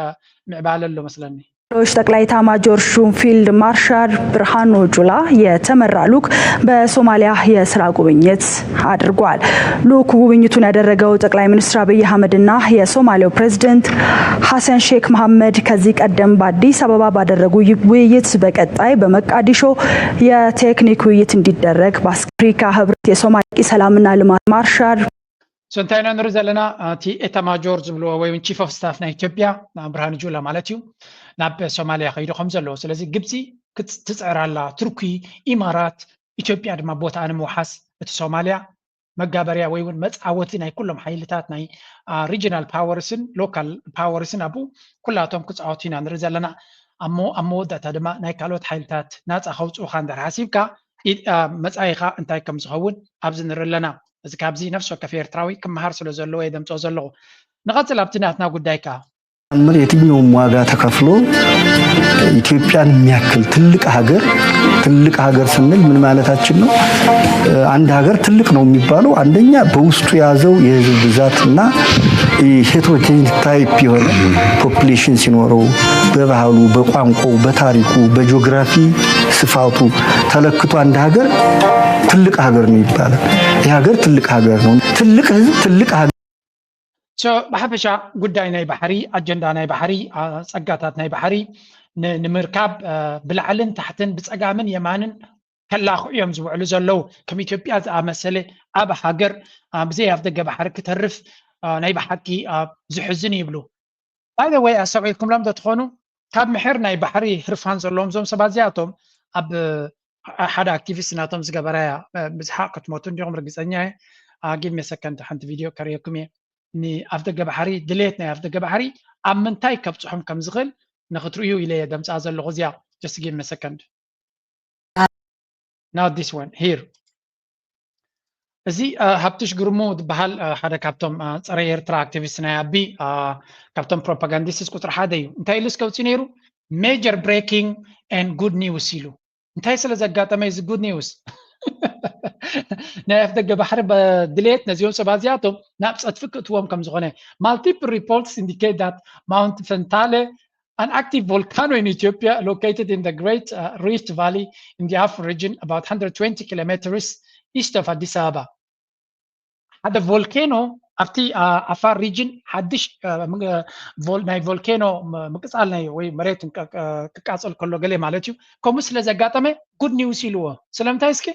ምዕባለ ኣሎ መስለኒ። ሌሎች ጠቅላይ ኤታማዦር ሹም ፊልድ ማርሻል ብርሃኑ ጁላ የተመራ ልዑክ በሶማሊያ የስራ ጉብኝት አድርጓል። ልዑኩ ጉብኝቱን ያደረገው ጠቅላይ ሚኒስትር አብይ አህመድና የሶማሊያው ፕሬዝደንት ሐሰን ሼክ መሐመድ ከዚህ ቀደም በአዲስ አበባ ባደረጉ ውይይት በቀጣይ በመቃዲሾ የቴክኒክ ውይይት እንዲደረግ በአፍሪካ ህብረት የሶማሊያ ሰላምና ልማት ማርሻል So እንታይ ኢና ንርኢ ዘለና? እቲ ኤታማጆር ዝብልዎ ወይ እውን ቺፍ ኦፍ ስታፍ ናይ ኢትዮጵያ ብርሃኑ ጁላ ማለት እዩ ናብ ሶማሊያ ከይዱ ከም ዘለዎ። ስለዚ ግብፂ ክት- ትፅዕር ኣላ፣ ቱርኪ፣ ኢማራት፣ ኢትዮጵያ ድማ ቦታኣ ንምውሓስ እቲ ሶማሊያ መጋበርያ ወይ እውን መፃወቲ ናይ ኩሎም ሓይልታት ናይ ሪጂናል ፓወርስን ሎካል ፓወርስን ኣብኡ ኩላቶም ክፃወቱ ኢና ንርኢ ዘለና። ኣሞ ኣብ መወዳእታ ድማ ናይ ካልኦት ሓይልታት ናፃ ከውፅኡካ እንድሕር ሓሲብካ ኢድ- አ፣ መፃኢኻ እንታይ ከም ዝኸውን ኣብዚ ንርኢ ኣለና። እዚ ካብዚ ነፍሲ ወከፍ ኤርትራዊ ክመሃር ስለ ዘለዎ እየ ደምፅኦ ዘለኹ። ንቐፅል ኣብቲ ናትና ጉዳይ ከኣ። ምር የትኛውም ዋጋ ተከፍሎ ኢትዮጵያን የሚያክል ትልቅ ሀገር ትልቅ ሀገር ስንል ምን ማለታችን ነው? አንድ ሀገር ትልቅ ነው የሚባለው አንደኛ በውስጡ የያዘው የህዝብ ብዛት እና ሄትሮጀኒክ ታይፕ የሆነ ፖፕሌሽን ሲኖረው በባህሉ፣ በቋንቋው፣ በታሪኩ፣ በጂኦግራፊ ስፋቱ ተለክቶ አንድ ሀገር ትልቅ ሀገር ነው ይባላል። ይህ ሀገር ትልቅ ሀገር ነው። ትልቅ ህዝብ ትልቅ ሀገር So ብሓፈሻ ጉዳይ ናይ ባሕሪ ኣጀንዳ ናይ ባሕሪ ኣ፣ ጸጋታት ናይ ባሕሪ ን- ንምርካብ ኣ፣ ብላዕልን ታሕትን ብጸጋምን የማንን ከላኽዑ እዮም ዝውዕሉ ዘለዉ። ከም ኢትዮጵያ ዝኣመሰለ ዓቢ ሃገር ኣ፣ ብዘይ ኣፍ ደገ ባሕሪ ክተርፍ ኣ፣ ናይ ብሓቂ ኣ፣ ዝሕዝን ይብሉ። By the way ኣስተውዒልኩምሎም ዶ ትኾኑ? ካብ ምሕር ናይ ባሕሪ ህርፋን ዘለዎም እዞም ሰባት እዚኣቶም ኣብ ኣ፣ ሓደ ኣክቲቪስት ናቶም ዝገበራያ ኣ፣ ብዝሓቕ ክትሞቱ እንዲኹም ርግጸኛ እየ። ጊቭ ሚ ሰከንድ ሓንቲ ቪድዮ ከርእየኩም እየ። ንኣፍደገ ባሕሪ ድሌት ናይ ኣፍደገ ባሕሪ ኣብ ምንታይ ከብፅሖም ከም ዝኽእል ንክትርእዩ ኢለ እየ ደምፃ ዘለኹ እዚኣ just give me a second. Now this one here. እዚ ሃብትሽ ግርሙ ዝበሃል ሓደ ካብቶም ፀረ ኤርትራ ኣክቲቪስት ናይ ኣቢ ካብቶም ፕሮፓጋንዲስትስ ቁፅሪ ሓደ እዩ። እንታይ ኢሉ እስከ ውፅእ ነይሩ? Major breaking and good news ኢሉ። እንታይ ስለ ዘጋጠመ እዚ good news? ናይ ኣፍደገ ባሕሪ ድሌት ነዚኦም ሰባት እዚኣቶም ናብ ፀድፊ ክእትዎም ከም ዝኾነ። Multiple reports indicate that Mount Fentale, an active volcano in Ethiopia located in the Great uh, Rift Valley in the Afar region, about one hundred twenty kilometers east of Addis Ababa. ሓደ ቮልኬኖ ኣብቲ ኣፋር ሪጅን ሓድሽ ናይ ቮልኬኖ ምቅፃል ናይ ወይ መሬት ክቃፀል ከሎ ገለ ማለት እዩ። ከምኡ ስለ ዘጋጠመ good news ኢልዎ። ስለምንታይ እስኪ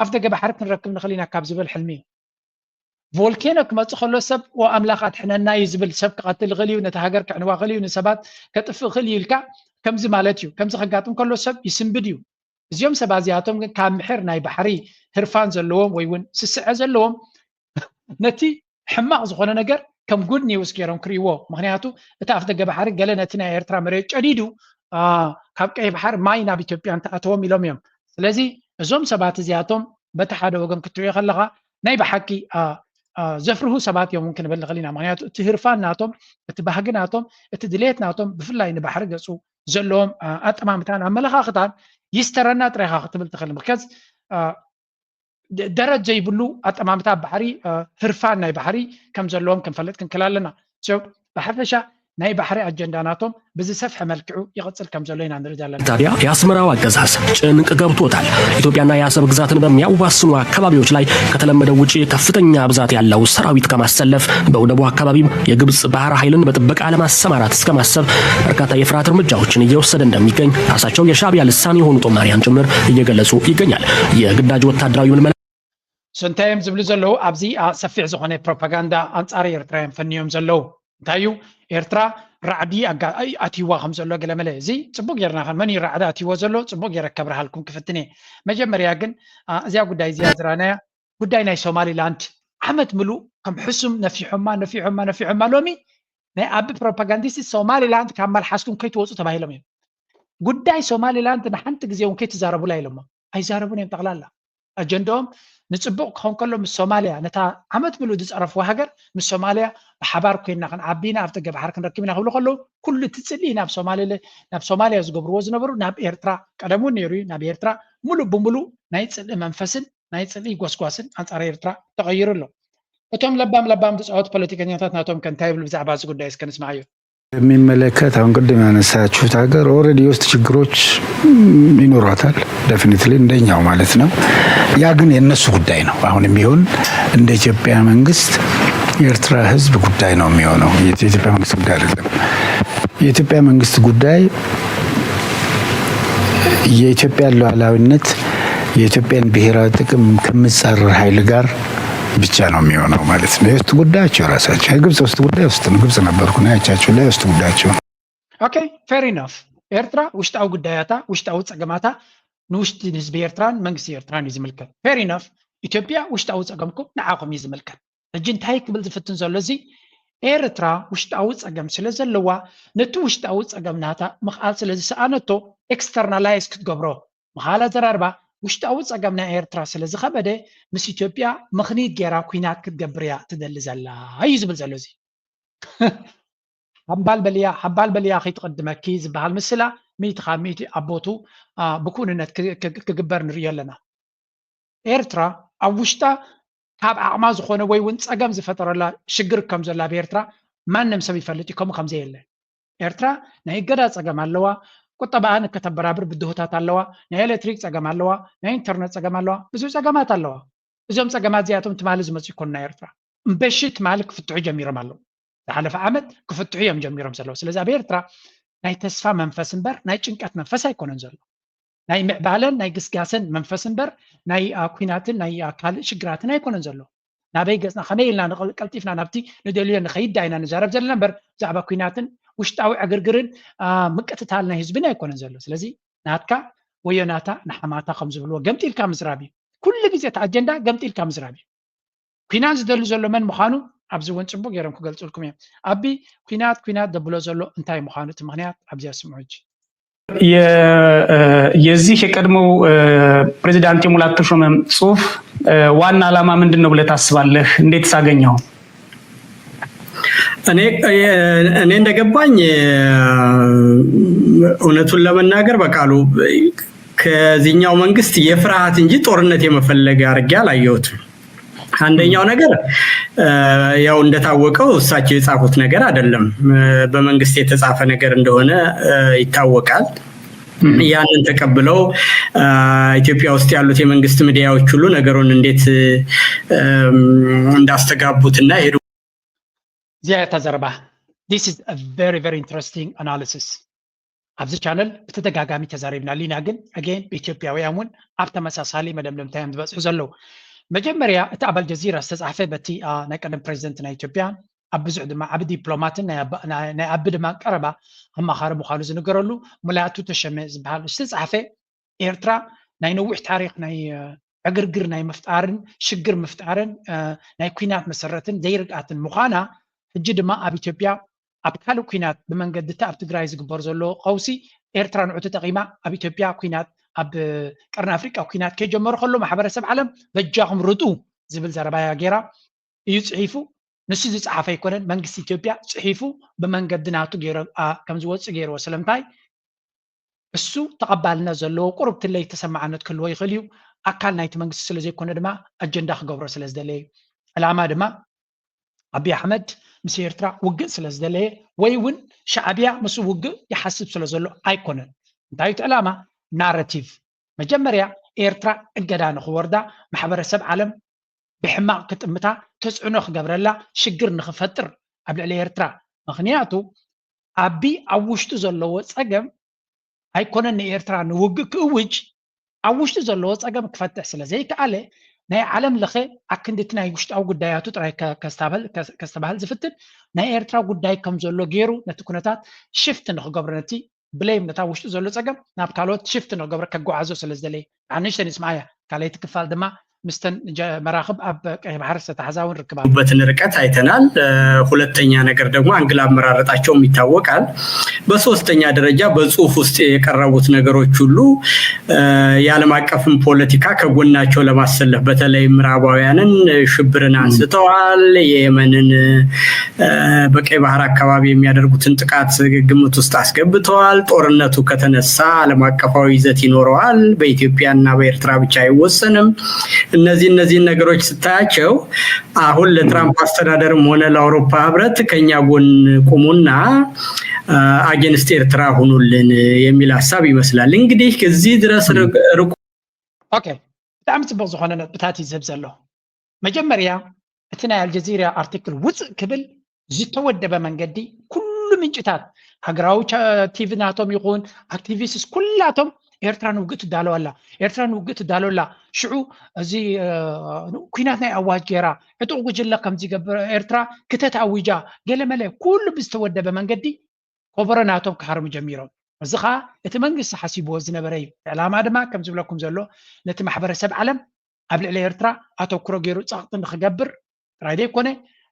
ኣፍደገ ባሕሪ ክንረክብ ንኽእል ኢና ካብ ዝብል ሕልሚ እዩ። ቮልኬኖ ክመፅእ ከሎ ሰብ ኦ ኣምላኽ ኣድሕነና እዩ ዝብል፣ ሰብ ክቐትል ይኽእል እዩ፣ ነቲ ሃገር ክዕንዋ ይኽእል እዩ፣ ንሰባት ከጥፍእ ይኽእል እዩ ኢልካ ከምዚ ማለት እዩ። ከምዚ ከጋጥም ከሎ ሰብ ይስንብድ እዩ። እዚኦም ሰባት እዚኣቶም ግን ካብ ምሕር ናይ ባሕሪ ህርፋን ዘለዎም ወይ እውን ስስዐ ዘለዎም ነቲ ሕማቕ ዝኾነ ነገር ከም good news ገይሮም ክርእይዎ። ምኽንያቱ እቲ ኣፍደገ ባሕሪ ገለ ነቲ ናይ ኤርትራ መሬት ጨዲዱ ካብ ቀይ ባሕሪ ማይ ናብ ኢትዮጵያ እንተኣተዎም ኢሎም እዮም። ስለዚ እዞም ሰባት እዚኣቶም በቲ ሓደ ወገን ክትሪኦ ከለኻ ናይ ብሓቂ ዘፍርሁ ሰባት እዮም እውን ክንብል ንኽእል ኢና። ምኽንያቱ እቲ ህርፋን ናቶም፣ እቲ ባህጊ ናቶም፣ እቲ ድሌት ናቶም ብፍላይ ንባሕሪ ገፁ ዘለዎም ኣጠማምታን ኣመለኻኽታን ይስተረና ጥራይኻ ክትብል ትኽእል። ምክንያት ደረት ዘይብሉ ኣጠማምታ ባሕሪ፣ ህርፋን ናይ ባሕሪ ከም ዘለዎም ክንፈልጥ ክንክእል ኣለና። ብሓፈሻ ናይ ባሕሪ ኣጀንዳ ናቶም ብዝሰፍሐ መልክዑ ይቕፅል ከም ዘሎ ኢና ንርኢ ዘለና። ታዲያ የአስመራው አገዛዝ ጭንቅ ገብቶታል። ኢትዮጵያና የአሰብ ግዛትን በሚያዋስኑ አካባቢዎች ላይ ከተለመደው ውጪ ከፍተኛ ብዛት ያለው ሰራዊት ከማሰለፍ በወደቡ አካባቢም የግብጽ ባህር ኃይልን በጥበቃ ለማሰማራት እስከ ማሰብ በርካታ የፍርሃት እርምጃዎችን እየወሰደ እንደሚገኝ ራሳቸው የሻዕቢያ ልሳን የሆኑ ጦማሪያን ጭምር እየገለጹ ይገኛል። የግዳጅ ወታደራዊ ምልመላ እንታይ እዮም ዝብሉ ዘለዉ? ኣብዚ ሰፊሕ ዝኾነ ፕሮፓጋንዳ ኣንጻር ኤርትራ እዮም ፈንዮም ዘለዉ። እንታይ እዩ? ኤርትራ ራዕዲ ኣትይዋ ከም ዘሎ ገለመለ። እዚ ጽቡቅ ጌርና ከን መን እዩ ራዕዲ ኣትይዎ ዘሎ? ጽቡቅ ጌረ ከብርሃልኩም ክፍትን እየ። መጀመርያ ግን እዚኣ ጉዳይ እዚኣ ዝራናያ ጉዳይ ናይ ሶማሊላንድ ዓመት ምሉእ ከም ሕሱም ነፊሖማ ነፊሖማ ነፊሖማ ሎሚ ናይ ኣቢ ፕሮፓጋንዲስት ሶማሊላንድ ካብ መልሓስኩም ከይትወፁ ተባሂሎም እዮም። ጉዳይ ሶማሊላንድ ንሓንቲ ግዜ እውን ከይትዛረቡላ ኢሎሞ ኣይዛረቡን እዮም። ጠቕላላ ኣጀንዳኦም ንፅቡቅ ክኸውን ከሎ ምስ ሶማሊያ ነታ ዓመት ምሉእ ዝፀረፍዋ ሃገር ምስ ሶማሊያ ብሓባር ኮይንና ክንዓቢ ኢና ኣብቲ ገባሕር ክንረክብ ኢና ክብሉ ከለዉ ኩሉ እቲ ፅልኢ ናብ ሶማሌ ናብ ሶማሊያ ዝገብርዎ ዝነበሩ ናብ ኤርትራ ቀደም እውን ነይሩ እዩ። ናብ ኤርትራ ሙሉእ ብሙሉእ ናይ ፅልኢ መንፈስን ናይ ፅልኢ ጎስጓስን ኣንፃር ኤርትራ ተቐይሩ ኣሎ። እቶም ለባም ለባም ዝፃወቱ ፖለቲከኛታት ናቶም ከ እንታይ ይብሉ ብዛዕባ እዚ ጉዳይ እስከ ንስማዓዮ። የሚመለከት አሁን ቅድም ያነሳችሁት ሀገር already የውስጥ ችግሮች ይኖሯታል። Definitely እንደኛው ማለት ነው። ያ ግን የእነሱ ጉዳይ ነው። አሁንም ቢሆን እንደ ኢትዮጵያ መንግስት የኤርትራ ህዝብ ጉዳይ ነው የሚሆነው። የኢትዮጵያ መንግስት ጉዳይ አይደለም። የኢትዮጵያ መንግስት ጉዳይ የኢትዮጵያን ሉዓላዊነት የኢትዮጵያን ብሔራዊ ጥቅም ከሚጻረር ኃይል ጋር ብቻ ነው የሚሆነው ማለት ነው። የውስጥ ጉዳያቸው የራሳቸው። የግብጽ ውስጥ ጉዳይ ውስጥ ነው። ግብጽ ነበርኩ ነው ያቻቸው ላይ የውስጥ ጉዳያቸው ነው። Okay, fair enough. ኤርትራ ውሽጣዊ ጉዳያታ ውሽጣዊ ጸገማታ ንውሽጢ ህዝቢ ኤርትራን መንግስቲ ኤርትራን እዩ ዝምልከት። Fair enough. ኢትዮጵያ ውሽጣዊ ጸገምኩም ንዓኹም እዩ ዝምልከት። ሕጂ እንታይ ክብል ዝፍትን ዘሎ እዚ ኤርትራ ውሽጣዊ ጸገም ስለ ዘለዋ ነቲ ውሽጣዊ ጸገም ናታ ምኽኣል ስለ ዝሰኣነቶ externalize ክትገብሮ ምኽኣል ኣዘራርባ ውሽጣዊ ጸገም ናይ ኤርትራ ስለ ዝኸበደ ምስ ኢትዮጵያ ምኽኒት ገይራ ኲናት ክትገብር እያ ትደሊ ዘላ እዩ ዝብል ዘሎ እዚ። ሓምባል በልያ ሓምባል በልያ ከይትቐድመኪ ዝበሃል ምስላ ሚእቲ ካብ ሚእቲ ኣብ ቦቱ ብኩንነት ክግበር ንርእዮ ኣለና። ኤርትራ ኣብ ውሽጣ ካብ ዓቕማ ዝኾነ ወይ እውን ጸገም ዝፈጠረላ ሽግር ከም ዘሎ ኣብ ኤርትራ ማንም ሰብ ይፈልጥ እዩ። ከምኡ ከም ዘየለ ኤርትራ ናይ እገዳ ጸገም ኣለዋ። ቁጠባኣ ንከተበራብር ብድሆታት ኣለዋ። ናይ ኤሌክትሪክ ጸገም ኣለዋ። ናይ ኢንተርነት ጸገም ኣለዋ። ብዙሕ ጸገማት ኣለዋ። እዞም ጸገማት እዚኣቶም ትማሊ ዝመጹ ይኮኑ ናይ ኤርትራ እምበሺ ትማሊ ክፍትሑ ጀሚሮም ኣለዉ። ዝሓለፈ ዓመት ክፍትሑ እዮም ጀሚሮም ዘለዉ። ስለዚ ኣብ ኤርትራ ናይ ተስፋ መንፈስ እምበር ናይ ጭንቀት መንፈስ ኣይኮነን ዘሎ። ናይ ምዕባለን ናይ ግስጋሰን መንፈስ እምበር ናይ ኩናትን ናይ ካልእ ሽግራትን ኣይኮነን ዘሎ። ናበይ ገጽና ከመይ ኢልና ቀልጢፍና ናብቲ ንደልዮ ንኸይድ ዳ ኢና ንዛረብ ዘለና እምበር ብዛዕባ ኩናትን ውሽጣዊ ዕግርግርን ምቅትታል ናይ ህዝብን ኣይኮነን ዘሎ። ስለዚ ናትካ ወዮ ናታ ንሓማታ ከም ዝብልዎ ገምጢልካ ምዝራብ እዩ። ኩሉ ግዜ እቲ ኣጀንዳ ገምጢልካ ምዝራብ እዩ። ኩናት ዝደሊ ዘሎ መን ምዃኑ ኣብዚ እውን ጽቡቅ ገይሮም ክገልጹልኩም እዮም። ኣቢ፣ ኩናት ኩናት ዘብሎ ዘሎ እንታይ ምዃኑ እቲ ምኽንያት ኣብዚ ኣስምዑ። ሕጂ የዚህ የቀድሞው ፕሬዚዳንት የሙላቱ ተሾመ ጽሁፍ ዋና ዓላማ ምንድን ነው ብለህ ታስባለህ? እንዴት ሳገኘው? እኔ እንደገባኝ እውነቱን ለመናገር በቃሉ ከዚህኛው መንግስት የፍርሃት እንጂ ጦርነት የመፈለግ አድርጌ አላየሁትም። አንደኛው ነገር ያው እንደታወቀው እሳቸው የጻፉት ነገር አይደለም፣ በመንግስት የተጻፈ ነገር እንደሆነ ይታወቃል። ያንን ተቀብለው ኢትዮጵያ ውስጥ ያሉት የመንግስት ሚዲያዎች ሁሉ ነገሩን እንዴት እንዳስተጋቡትና ይሄዱ እዚኣ እታ ዘረባ። This is a very very interesting analysis። ኣብዚ ቻነል ብተደጋጋሚ ተዛሪብናሉ ኢና፣ ግን again ብኢትዮጵያውያን እውን ኣብ ተመሳሳሊ መደምደምታ እዮም ዝበፅሑ ዘለዉ። መጀመርያ እቲ ኣብ ኣልጀዚራ ዝተፃሕፈ በቲ ናይ ቀደም ፕሬዚደንት ናይ ኢትዮጵያ ኣብ ብዙሕ ድማ ዓቢ ዲፕሎማትን ናይ ኣቢ ድማ ቀረባ ኣማኻሪ ምዃኑ ዝንገረሉ ሙላቱ ተሸመ ዝበሃል ዝተፃሕፈ ኤርትራ ናይ ነዊሕ ታሪኽ ናይ ዕግርግር ናይ ምፍጣርን ሽግር ምፍጣርን ናይ ኩናት መሰረትን ዘይርግኣትን ምዃና ሕጂ ድማ ኣብ ኢትዮጵያ ኣብ ካልእ ኩናት ብመንገዲ እቲ ኣብ ትግራይ ዝግበር ዘሎ ቀውሲ ኤርትራ ንዑ ተጠቒማ ኣብ ኢትዮጵያ ኩናት ኣብ ቀርኒ ኣፍሪቃ ኩናት ከይጀመሩ ከሎ ማሕበረሰብ ዓለም በጃኹም ርጡ ዝብል ዘረባያ ገይራ እዩ ጽሒፉ። ንሱ ዝጸሓፈ ኣይኮነን፣ መንግስቲ ኢትዮጵያ ጽሒፉ ብመንገዲ ናቱ ገይሩ ከም ዝወጽእ ገይርዎ። ስለምንታይ? እሱ ተቐባልነት ዘለዎ ቁሩብ ትለይ ተሰማዕነት ክህልዎ ይኽእል እዩ። ኣካል ናይቲ መንግስቲ ስለ ዘይኮነ ድማ ኣጀንዳ ክገብሮ ስለ ዝደለየ እዩ። ዕላማ ድማ ኣብይ ኣሕመድ ምስ ኤርትራ ውግእ ስለ ዝደለየ ወይ እውን ሻዕብያ ምስ ውግእ ይሓስብ ስለ ዘሎ ኣይኮነን። እንታይ እቲ ዕላማ? ናረቲቭ። መጀመርያ ኤርትራ እገዳ ንኽወርዳ ማሕበረሰብ ዓለም ብሕማቕ ክጥምታ ተፅዕኖ ክገብረላ ሽግር ንኽፈጥር ኣብ ልዕሊ ኤርትራ። ምኽንያቱ ኣቢ ኣብ ውሽጡ ዘለዎ ፀገም ኣይኮነን ንኤርትራ ንውግእ ክእውጅ ኣብ ውሽጡ ዘለዎ ፀገም ክፈትሕ ስለ ዘይከኣለ ናይ ዓለም ለኸ ኣክንድቲ ናይ ውሽጣዊ ጉዳያቱ ጥራይ ከስተባህል ዝፍትን ናይ ኤርትራ ጉዳይ ከም ዘሎ ገይሩ ነቲ ኩነታት ሽፍት ንክገብሮ ነቲ ብሌም ነታ ውሽጡ ዘሎ ፀገም ናብ ካልኦት ሽፍት ንክገብሮ ከጓዓዞ ስለ ዝደለየ ንእሽተን ይስማዓያ ካልኣይቲ ክፋል ድማ ምስተን መራኽብ ኣብ ቀይ ባሕሪ ዝተታሕዛ እውን ርክባ በትን ርቀት አይተናል። ሁለተኛ ነገር ደግሞ አንግል አመራረጣቸውም ይታወቃል። በሶስተኛ ደረጃ በጽሁፍ ውስጥ የቀረቡት ነገሮች ሁሉ የዓለም አቀፍን ፖለቲካ ከጎናቸው ለማሰለፍ በተለይ ምዕራባውያንን ሽብርን አንስተዋል። የየመንን በቀይ ባህር አካባቢ የሚያደርጉትን ጥቃት ግምት ውስጥ አስገብተዋል። ጦርነቱ ከተነሳ ዓለም አቀፋዊ ይዘት ይኖረዋል። በኢትዮጵያና በኤርትራ ብቻ አይወሰንም። እነዚህ እነዚህን ነገሮች ስታያቸው አሁን ለትራምፕ አስተዳደርም ሆነ ለአውሮፓ ህብረት ከኛ ጎን ቁሙና አጌንስት ኤርትራ ሁኑልን የሚል ሀሳብ ይመስላል። እንግዲህ እዚህ ድረስ ኦኬ፣ ብጣዕሚ ፅቡቅ ዝኾነ ነጥብታት እዩ ዝህብ ዘሎ። መጀመርያ እቲ ናይ ኣልጀዚራ ኣርቲክል ውፅእ ክብል ዝተወደበ መንገዲ ኩሉ ምንጭታት ሃገራዊ ቲቪ ናቶም ይኹን ኣክቲቪስትስ ኩላቶም ኤርትራ ንውግእ ትዳለወላ ኤርትራ ንውግእ ትዳለወላ ሽዑ እዚ ኩናት ናይ ኣዋጅ ገይራ ዕጡቕ ጉጅለ ከምዚ ገብር ኤርትራ ክተት ኣዊጃ ገለመለ ኩሉ ብዝተወደበ መንገዲ ኮበሮ ናቶም ክሃርሙ ጀሚሮም። እዚ ከዓ እቲ መንግስቲ ሓሲብዎ ዝነበረ እዩ። ዕላማ ድማ ከም ዝብለኩም ዘሎ ነቲ ማሕበረሰብ ዓለም ኣብ ልዕሊ ኤርትራ ኣተኩሮ ገይሩ ጸቕጢ ንክገብር ጥራይ ዘይኮነ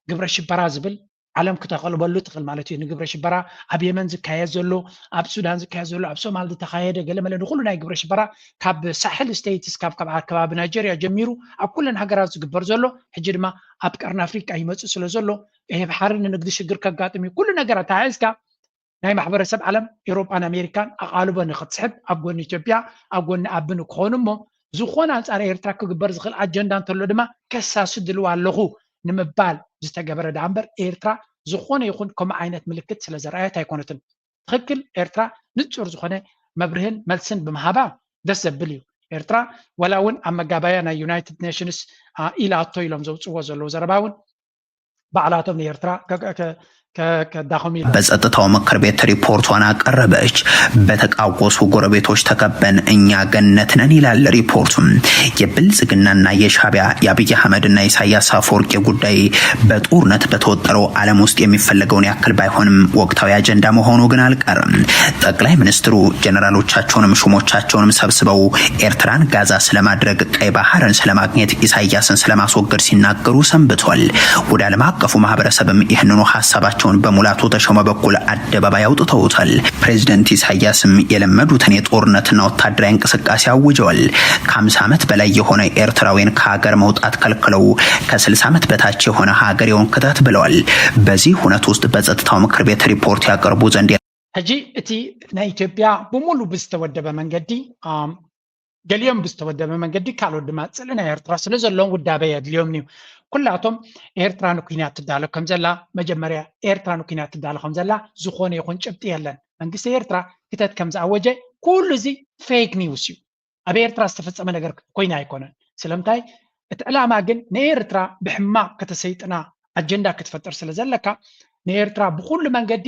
ግብረ ሽበራ ዝብል ዓለም ክተቐልበሉ ትኽእል ማለት እዩ። ንግብረ ሽበራ ኣብ የመን ዝካየድ ዘሎ ኣብ ሱዳን ዝካየድ ዘሎ ኣብ ሶማል ዝተኻየደ ገለመለ ንኩሉ ናይ ግብረ ሽበራ ካብ ሳሕል ስቴትስ ካብ ከባቢ ናይጀርያ ጀሚሩ ኣብ ኩለን ሃገራት ዝግበር ዘሎ ሕጂ ድማ ኣብ ቀርኒ ኣፍሪቃ ይመፅእ ስለ ዘሎ ቀይሕ ባሕሪ ንንግዲ ሽግር ከጋጥም እዩ። ኩሉ ነገር ኣተሓሒዝካ ናይ ማሕበረሰብ ዓለም ኤውሮጳን ኣሜሪካን ኣቓልቦ ንክትስሕብ ኣብ ጎኒ ኢትዮጵያ ኣብ ጎኒ ኣቢ ንክኾኑ እሞ ዝኾነ ኣንፃር ኤርትራ ክግበር ዝኽእል ኣጀንዳ እንተሎ ድማ ከሳሲ ድልዋ ኣለኹ ንምባል ዝተገበረ ደኣ እምበር ኤርትራ ዝኾነ ይኹን ከምኡ ዓይነት ምልክት ስለ ዘርኣየት ኣይኮነትን። ትኽክል ኤርትራ ንፁር ዝኾነ መብርህን መልስን ብምሃባ ደስ ዘብል እዩ። ኤርትራ ዋላ እውን ኣብ መጋባያ ናይ ዩናይትድ ኔሽንስ ኢላቶ ኢሎም ዘውፅዎ ዘለዉ ዘረባ እውን ባዕላቶም ንኤርትራ ከዳኸሙ ይላል። በጸጥታው ምክር ቤት ሪፖርቷን አቀረበች። በተቃወሱ ጎረቤቶች ተከበን እኛ ገነት ነን ይላል ሪፖርቱ። የብልጽግናና የሻቢያ፣ የአብይ አህመድና ኢሳያስ አፈወርቂ ጉዳይ በጦርነት በተወጠረው ዓለም ውስጥ የሚፈለገውን ያክል ባይሆንም ወቅታዊ አጀንዳ መሆኑ ግን አልቀርም። ጠቅላይ ሚኒስትሩ ጀነራሎቻቸውንም ሹሞቻቸውንም ሰብስበው ኤርትራን ጋዛ ስለማድረግ፣ ቀይ ባህርን ስለማግኘት፣ ኢሳያስን ስለማስወገድ ሲናገሩ ሰንብቷል። ወደ ዓለም አቀፉ ማህበረሰብም ይህንኑ ሀሳባቸውን በሙላቱ ተሾመ በኩል አደባባይ አውጥተውታል። ፕሬዚደንት ኢሳያስም የለመዱትን የጦርነትና ወታደራዊ እንቅስቃሴ አውጀዋል። ከ50 ዓመት በላይ የሆነ ኤርትራውያን ከሀገር መውጣት ከልክለው ከ60 ዓመት በታች የሆነ ሀገሬውን ክተት ብለዋል። በዚህ ሁነት ውስጥ በጸጥታው ምክር ቤት ሪፖርት ያቀርቡ ዘንድ ሕጂ እቲ ናይ ኢትዮጵያ ብሙሉ ብዝተወደበ መንገዲ፣ ገሊኦም ብዝተወደበ መንገዲ፣ ካልኦት ድማ ጽልኢ ናይ ኤርትራ ስለ ዘለዎም ውዳበ የድልዮም እዩ። ኩላቶም ኤርትራ ንኩናት ትዳሎ ከም ዘላ፣ መጀመርያ ኤርትራ ንኩናት ትዳሎ ከም ዘላ ዝኾነ ይኹን ጭብጢ የለን። መንግስቲ ኤርትራ ክተት ከም ዝኣወጀ ኩሉ እዚ ፌክ ኒውስ እዩ። ኣብ ኤርትራ ዝተፈጸመ ነገር ኮይኑ ኣይኮነን። ስለምንታይ? እቲ ዕላማ ግን ንኤርትራ ብሕማቕ ከተሰይጥና ኣጀንዳ ክትፈጥር ስለ ዘለካ፣ ንኤርትራ ብኩሉ መንገዲ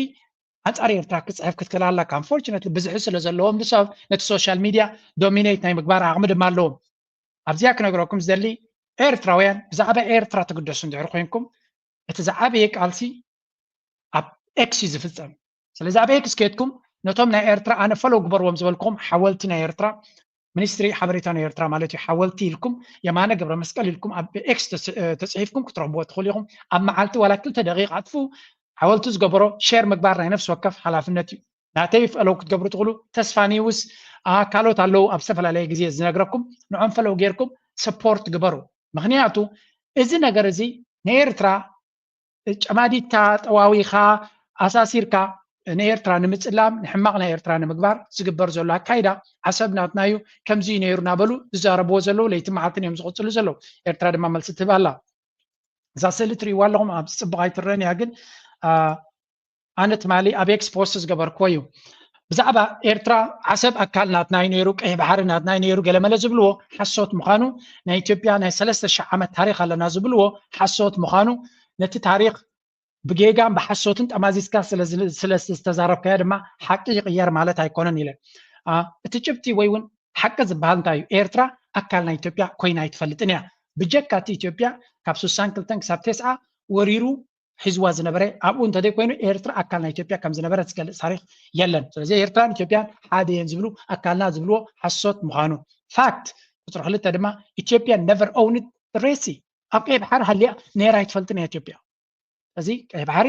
ኣንጻር ኤርትራ ክትጽሕፍ ክትክእል ኣለካ። ኣንፎርቹነትሊ ብዝሒ ስለ ዘለዎም ንሶም ነቲ ሶሻል ሚድያ ዶሚኔት ናይ ምግባር ዓቕሚ ድማ ኣለዎም። ኣብዚኣ ክነግረኩም ዝደሊ፣ ኤርትራውያን ብዛዕባ ኤርትራ ትግደሱ እንድሕር ኮይንኩም፣ እቲ ዝዓበየ ቃልሲ ኣብ ኤክስ እዩ ዝፍጸም። ስለዚ ኣብ ኤክስ ከድኩም ነቶም ናይ ኤርትራ ኣነ ፈሎው ግበርዎም ዝበልኩም ሓወልቲ ናይ ኤርትራ፣ ሚኒስትሪ ሓበሬታ ናይ ኤርትራ ማለት እዩ፣ ሓወልቲ ኢልኩም፣ የማነ ገብረ መስቀል ኢልኩም ኣብ ኤክስ ተጽ- ተጽሒፍኩም ክትረኽብዎ ትኽእሉ ኢኹም። ኣብ መዓልቲ ዋላ ክልተ ደቂቕ ኣጥፍኡ፣ ሓወልቲ ዝገበሮ ሼር ምግባር ናይ ነፍሲ ወከፍ ሓላፍነት እዩ። ናተይ ፈሎው ክትገብሩ ትኽእሉ። ተስፋ ኒውስ፣ አ፣ ካልኦት ኣለዉ ኣብ ዝተፈላለየ ግዜ ዝነግረኩም፣ ንዖም ፈሎው ጌርኩም ሰፖርት ግበሩ። ምኽንያቱ እዚ ነገር እዚ ንኤርትራ ጨማዲታ ጠዋዊኻ ኣሳሲርካ ንኤርትራ ንምጽላም፣ ንሕማቕ ናይ ኤርትራ ንምግባር ዝግበር ዘሎ ኣካይዳ፣ ዓሰብ ናትና እዩ፣ ከምዚ እዩ ነይሩ እናበሉ ዝዛረብዎ ዘለዉ ለይቲ መዓልትን እዮም ዝቕጽሉ ዘለዉ። ኤርትራ ድማ መልሲ ትህብ ኣላ። እዛ ስእሊ ትርእይዋ ኣለኹም፣ ኣብ ጽቡቕ ኣይትረአን እያ፣ ግን፣ አ፣ ኣነ ትማሊ ኣብ ኤክስ ፖስት ዝገበርክዎ እዩ። ብዛዕባ ኤርትራ፣ ዓሰብ ኣካል ናትና እዩ ነይሩ፣ ቀይሕ ባሕሪ ናትና እዩ ነይሩ፣ ገለመለ ዝብልዎ ሓሶት ምዃኑ፣ ናይ ኢትዮጵያ ናይ ሰለስተ ሺሕ ዓመት ታሪኽ ኣለና ዝብልዎ ሓሶት ምዃኑ፣ ነቲ ታሪኽ ብጌጋን ብሓሶትን ጠማዚዝካ ስለ ዝ-፣ ስለ ዝተዛረብካዮ ድማ ሓቂ ይቕየር ማለት ኣይኮነን ኢለ። አ፣ እቲ ጭብጢ ወይ እውን ሓቂ ዝበሃል እንታይ እዩ? ኤርትራ ኣካል ናይ ኢትዮጵያ ኮይና ኣይትፈልጥን እያ። ብጀካ እቲ ኢትዮጵያ ካብ ስሳን ክልተን ክሳብ ተስዓ ወሪሩ ሒዝዋ ዝነበረ፣ ኣብኡ እንተዘይኮይኑ ኤርትራ ኣካል ናይ ኢትዮጵያ ከም ዝነበረት ዝገልጽ ታሪኽ የለን። ስለዚ ኤርትራን ኢትዮጵያን ሓደ እየን ዝብሉ፣ ኣካልና ዝብልዎ ሓሶት ምዃኑ ፋክት። ቁጽሪ ክልተ ድማ ኢትዮጵያ ነቨር ኦውንድ ሬሲ፣ ኣብ ቀይ ባሕሪ ሃልያ ነይራ ኣይትፈልጥን እያ ኢትዮጵያ። እዚ ቀይ ባሕሪ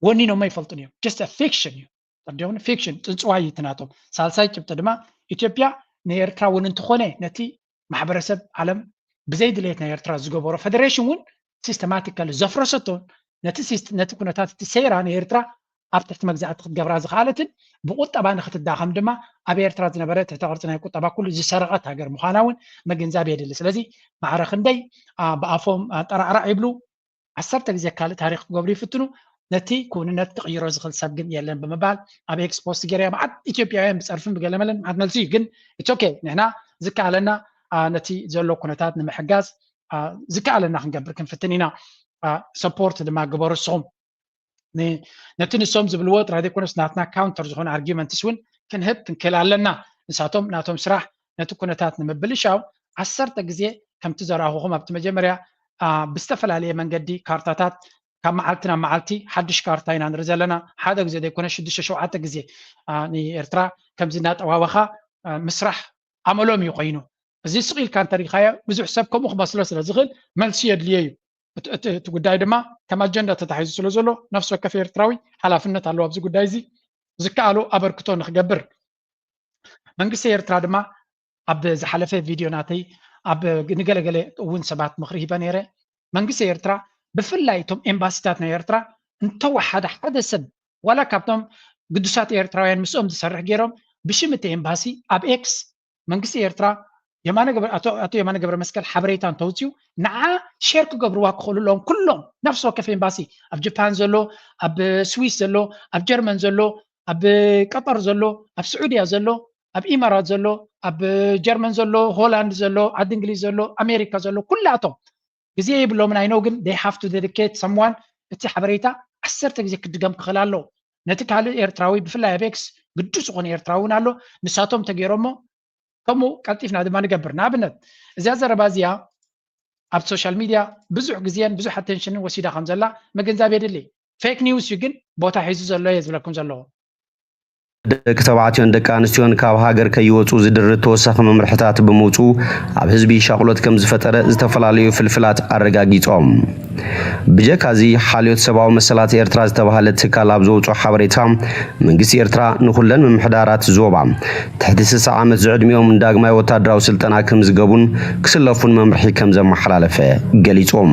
ወኒኖሞ ይፈልጡን እዮም። ጀስት ፊክሽን እዩ። ተርዲኹም? ፊክሽን፣ ጽንጽዋይ እዩ እቲ ናቶም። ሳልሳይ ጭብጢ ድማ ኢትዮጵያ ንኤርትራ እውን እንተኾነ ነቲ ማሕበረሰብ ዓለም ብዘይ ድሌት ናይ ኤርትራ ዝገበሮ ፈደሬሽን እውን ሲስተማቲካሊ ዘፍረሰቶን ነቲ ሲስት-፣ ነቲ ኩነታት እቲ ሰይራ ንኤርትራ ኣብ ትሕቲ መግዛእቲ ክትገብራ ዝኸኣለትን ብቁጠባ ንክትዳኸም ድማ ኣብ ኤርትራ ዝነበረ ትሕተ ቅርጺ ናይ ቁጠባ ኩሉ ዝሰረቐት ሃገር ምዃና እውን ምግንዛብ የድሊ። ስለዚ ማዕረ ክንደይ፣ አ፣ ብኣፎም፣ አ፣ ጠራዕራዕ ይብሉ፣ ዓሰርተ ግዜ ካልእ ታሪኽ ክገብሩ ይፍትኑ። ነቲ ክውንነት ክቕይሮ ዝኽእል ሰብ ግን የለን ብምባል ኣብ ኤክስ ፖስት ገይረ እያ። መዓት ኢትዮጵያውያን ብጸርፍን ብገለመለን መዓት መልሲ እዩ። ግን ኢትስ ኦኬ፣ ንሕና ዝከኣለና፣ አ፣ ነቲ ዘሎ ኩነታት ንምሕጋዝ፣ አ፣ ዝከኣለና ክንገብር ክንፍትን ኢና። አ፣ ሰፖርት ድማ ግበሩ ንስኹም። ን-፣ ነቲ ንሶም ዝብልዎ ጥራይ ዘይኮነስ ናትና ካውንተር ዝኾነ ኣርጊመንትስ እውን ክንህብ ክንክእል ኣለና። ንሳቶም ናቶም ስራሕ ነቲ ኩነታት ንምብልሻው ዓሰርተ ግዜ ከምቲ ዘረኣኹኹም ኣብቲ መጀመርያ፣ አ፣ ብዝተፈላለየ መንገዲ ካርታታት ካብ መዓልቲ ናብ መዓልቲ ሓድሽ ካርታ ኢና ንርኢ ዘለና። ሓደ ግዜ ዘይኮነ ሽዱሽተ ሸውዓተ ግዜ፣ አ፣ ንኤርትራ ከምዚ እናጠዋወኻ፣ አ፣ ምስራሕ ኣመሎም እዩ ኮይኑ። እዚ ስቕ ኢልካ እንተሪኻዮ ብዙሕ ሰብ ከምኡ ክመስሎ ስለ ዝኽእል መልሲ የድልዮ እዩ። እቲ፣ እቲ፣ እቲ ጉዳይ ድማ ከም ኣጀንዳ ተታሒዙ ስለ ዘሎ ነፍሲ ወከፍ ኤርትራዊ ሓላፍነት ኣለዎ ኣብዚ ጉዳይ እዚ ዝከኣሎ ኣበርክቶ ንክገብር። መንግስቲ ኤርትራ ድማ ኣብ ዝሓለፈ ቪድዮ ናተይ ኣብ ንገለገለ እውን ሰባት ምኽሪ ሂበ ነይረ። መንግስቲ ኤርትራ ብፍላይ እቶም ኤምባሲታት ናይ ኤርትራ እንተወሓደ ሓደ ሰብ ዋላ ካብቶም ግዱሳት ኤርትራውያን ምስኦም ዝሰርሕ ገይሮም ብሽም እቲ ኤምባሲ ኣብ ኤክስ መንግስቲ ኤርትራ የማነ ገብረ-፣ ኣቶ፣ ኣቶ የማነ ገብረ መስቀል ሓበሬታ እንተውፅኡ ንዓ ሼር ክገብርዋ ክኽእሉ ኣለዎም። ኩሎም ነፍሲ ወከፍ ኤምባሲ ኣብ ጃፓን ዘሎ፣ ኣብ ስዊስ ዘሎ፣ ኣብ ጀርመን ዘሎ፣ ኣብ ቀጠር ዘሎ፣ ኣብ ስዑድያ ዘሎ፣ ኣብ ኢማራት ዘሎ፣ ኣብ ጀርመን ዘሎ፣ ሆላንድ ዘሎ፣ ዓዲ እንግሊዝ ዘሎ፣ ኣሜሪካ ዘሎ፣ ኩላቶም ግዜ የብሎምን። I know፣ ግን they have to dedicate someone እቲ ሓበሬታ ዓሰርተ ግዜ ክድገም ክኽእል ኣለዎ። ነቲ ካልእ ኤርትራዊ፣ ብፍላይ ኣብ ኤክስ ግዱስ ዝኾነ ኤርትራዊ እውን ኣሎ፣ ንሳቶም ተገይሮሞ ከምኡ ቀልጢፍና ድማ ንገብር። ንኣብነት እዚኣ ዘረባ እዚኣ ኣብ ሶሻል ሚድያ ብዙሕ ግዜን ብዙሕ ኣቴንሽንን ወሲዳ ከም ዘላ ምግንዛብ የድሊ። ፌክ ኒውስ እዩ ግን ቦታ ሒዙ ዘሎ እየ ዝብለኩም ዘለኹ። ደቂ ተባዕትዮን ደቂ ኣንስትዮን ካብ ሃገር ከይወፁ ዝድርት ተወሳኺ መምርሕታት ብምውፁ ኣብ ህዝቢ ሻቕሎት ከም ዝፈጠረ ዝተፈላለዩ ፍልፍላት ኣረጋጊፆም። ብጀካዚ ሓልዮት ሰብኣዊ መሰላት ኤርትራ ዝተባሃለ ትካል ኣብ ዘውፅኦ ሓበሬታ መንግስቲ ኤርትራ ንኩለን ምምሕዳራት ዞባ ትሕቲ ስሳ ዓመት ዝዕድሚኦም ንዳግማይ ወታደራዊ ስልጠና ከም ዝገቡን ክስለፉን መምርሒ ከም ዘመሓላለፈ ገሊጾም።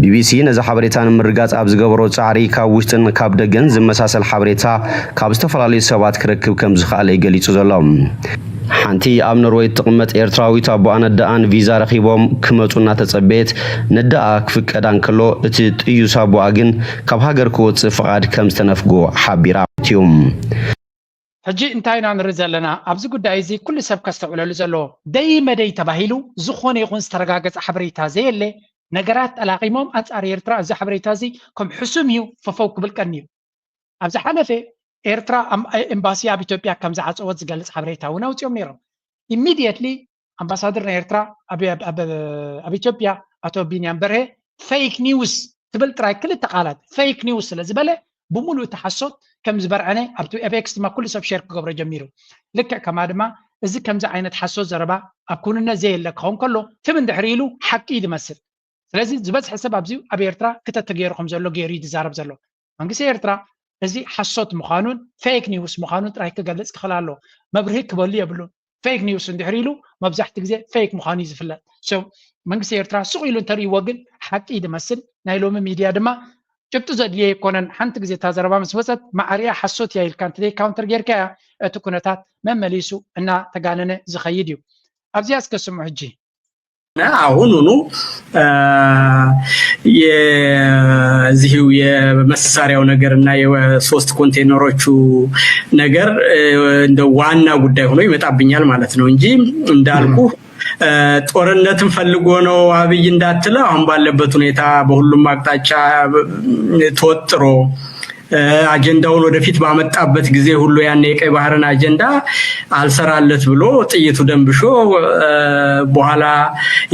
ቢቢሲ ነዚ ሓበሬታ ንምርጋጽ ኣብ ዝገበሮ ጻዕሪ ካብ ውሽጥን ካብ ደገን ዝመሳሰል ሓበሬታ ካብ ዝተፈላለዩ ሰባት ክረክብ ከም ዝኸኣለ ገሊጹ ዘሎ። ሓንቲ ኣብ ኖርወይ እትቕመጥ ኤርትራዊት ኣቦኣ ነዳኣን ቪዛ ረኺቦም ክመጹ እናተጸበየት ነዳኣ ክፍቀዳ እንከሎ እቲ ጥዩስ ኣቦኣ ግን ካብ ሃገር ክወጽእ ፍቓድ ከም ዝተነፍጎ ሓቢራ እዩ። ሕጂ እንታይ ኢና ንርኢ ዘለና? ኣብዚ ጉዳይ እዚ ኩሉ ሰብ ከስተውዕለሉ ዘለዎ፣ ደይ መደይ ተባሂሉ ዝኾነ ይኹን ዝተረጋገጸ ሓበሬታ ዘየለ፣ ነገራት ጠላቒሞም ኣንጻር ኤርትራ፣ እዚ ሓበሬታ እዚ ከም ሕሱም እዩ፣ ፈፈው ክብል ቀንዩ። ኣብ ዝሓለፈ ኤርትራ ኣም-፣ ኤምባሲ ኣብ ኢትዮጵያ ከም ዝዓጸወት ዝገልጽ ሓበሬታ እውን ኣውጺኦም ነይሮም። ኢሚድየትሊ ኣምባሳደር ናይ ኤርትራ ኣብ፣ ኣብ፣ ኣብ፣ ኣብ ኢትዮጵያ ኣቶ ቢንያም በርሄ ፌክ ኒውስ ትብል ጥራይ ክልተ ቃላት ፌክ ኒውስ ስለ ዝበለ ብምሉእ እቲ ሓሶት ከም ዝበርዐነ ኣብቲ ኣብ ኤክስ ድማ ኩሉ ሰብ ሼር ክገብሮ ጀሚሩ። ልክዕ ከማ ድማ እዚ ከምዚ ዓይነት ሓሶት ዘረባ ኣብ ክውንነት ዘየለ ክኸውን ከሎ ትም እንድሕር ኢሉ ሓቂ እዩ ዝመስል። ስለዚ ዝበዝሐ ሰብ ኣብዚ ኣብ ኤርትራ ክተት ተገይሩ ከም ዘሎ ገይሩ እዩ ዝዛረብ ዘሎ። መንግስቲ ኤርትራ እዚ ሓሶት ምዃኑን ፌክ ኒውስ ምዃኑን ጥራይ ክገልጽ ክኽእል ኣለዎ። መብርሂ ክበሉ የብሉን። ፌክ ኒውስ እንድሕር ኢሉ መብዛሕቲ ግዜ ፌክ ምዃኑ እዩ ዝፍለጥ። So መንግስቲ ኤርትራ ስቕ ኢሉ እንተርእይዎ ግን ሓቂ እዩ ዝመስል። ናይ ሎሚ ሚድያ ድማ ጭብጢ ዘድልዮ ኣይኮነን። ሓንቲ ግዜ እታ ዘረባ ምስ መጸት ማዕሪኣ ሓሶት እያ ኢልካ እንተዘይ ካውንተር ጌርካያ እቲ ኩነታት መመሊሱ እናተጋነነ ዝኸይድ እዩ። ኣብዚኣ እስከ ስምዑ ሕጂ። አሁኑኑ የዚሁ የመሳሪያው ነገር እና የሶስት ኮንቴነሮቹ ነገር እንደ ዋና ጉዳይ ሆኖ ይመጣብኛል ማለት ነው እንጂ እንዳልኩ ጦርነትን ፈልጎ ነው አብይ እንዳትለ አሁን ባለበት ሁኔታ በሁሉም አቅጣጫ ተወጥሮ አጀንዳውን ወደፊት ባመጣበት ጊዜ ሁሉ ያን የቀይ ባህርን አጀንዳ አልሰራለት ብሎ ጥይቱ ደንብሾ በኋላ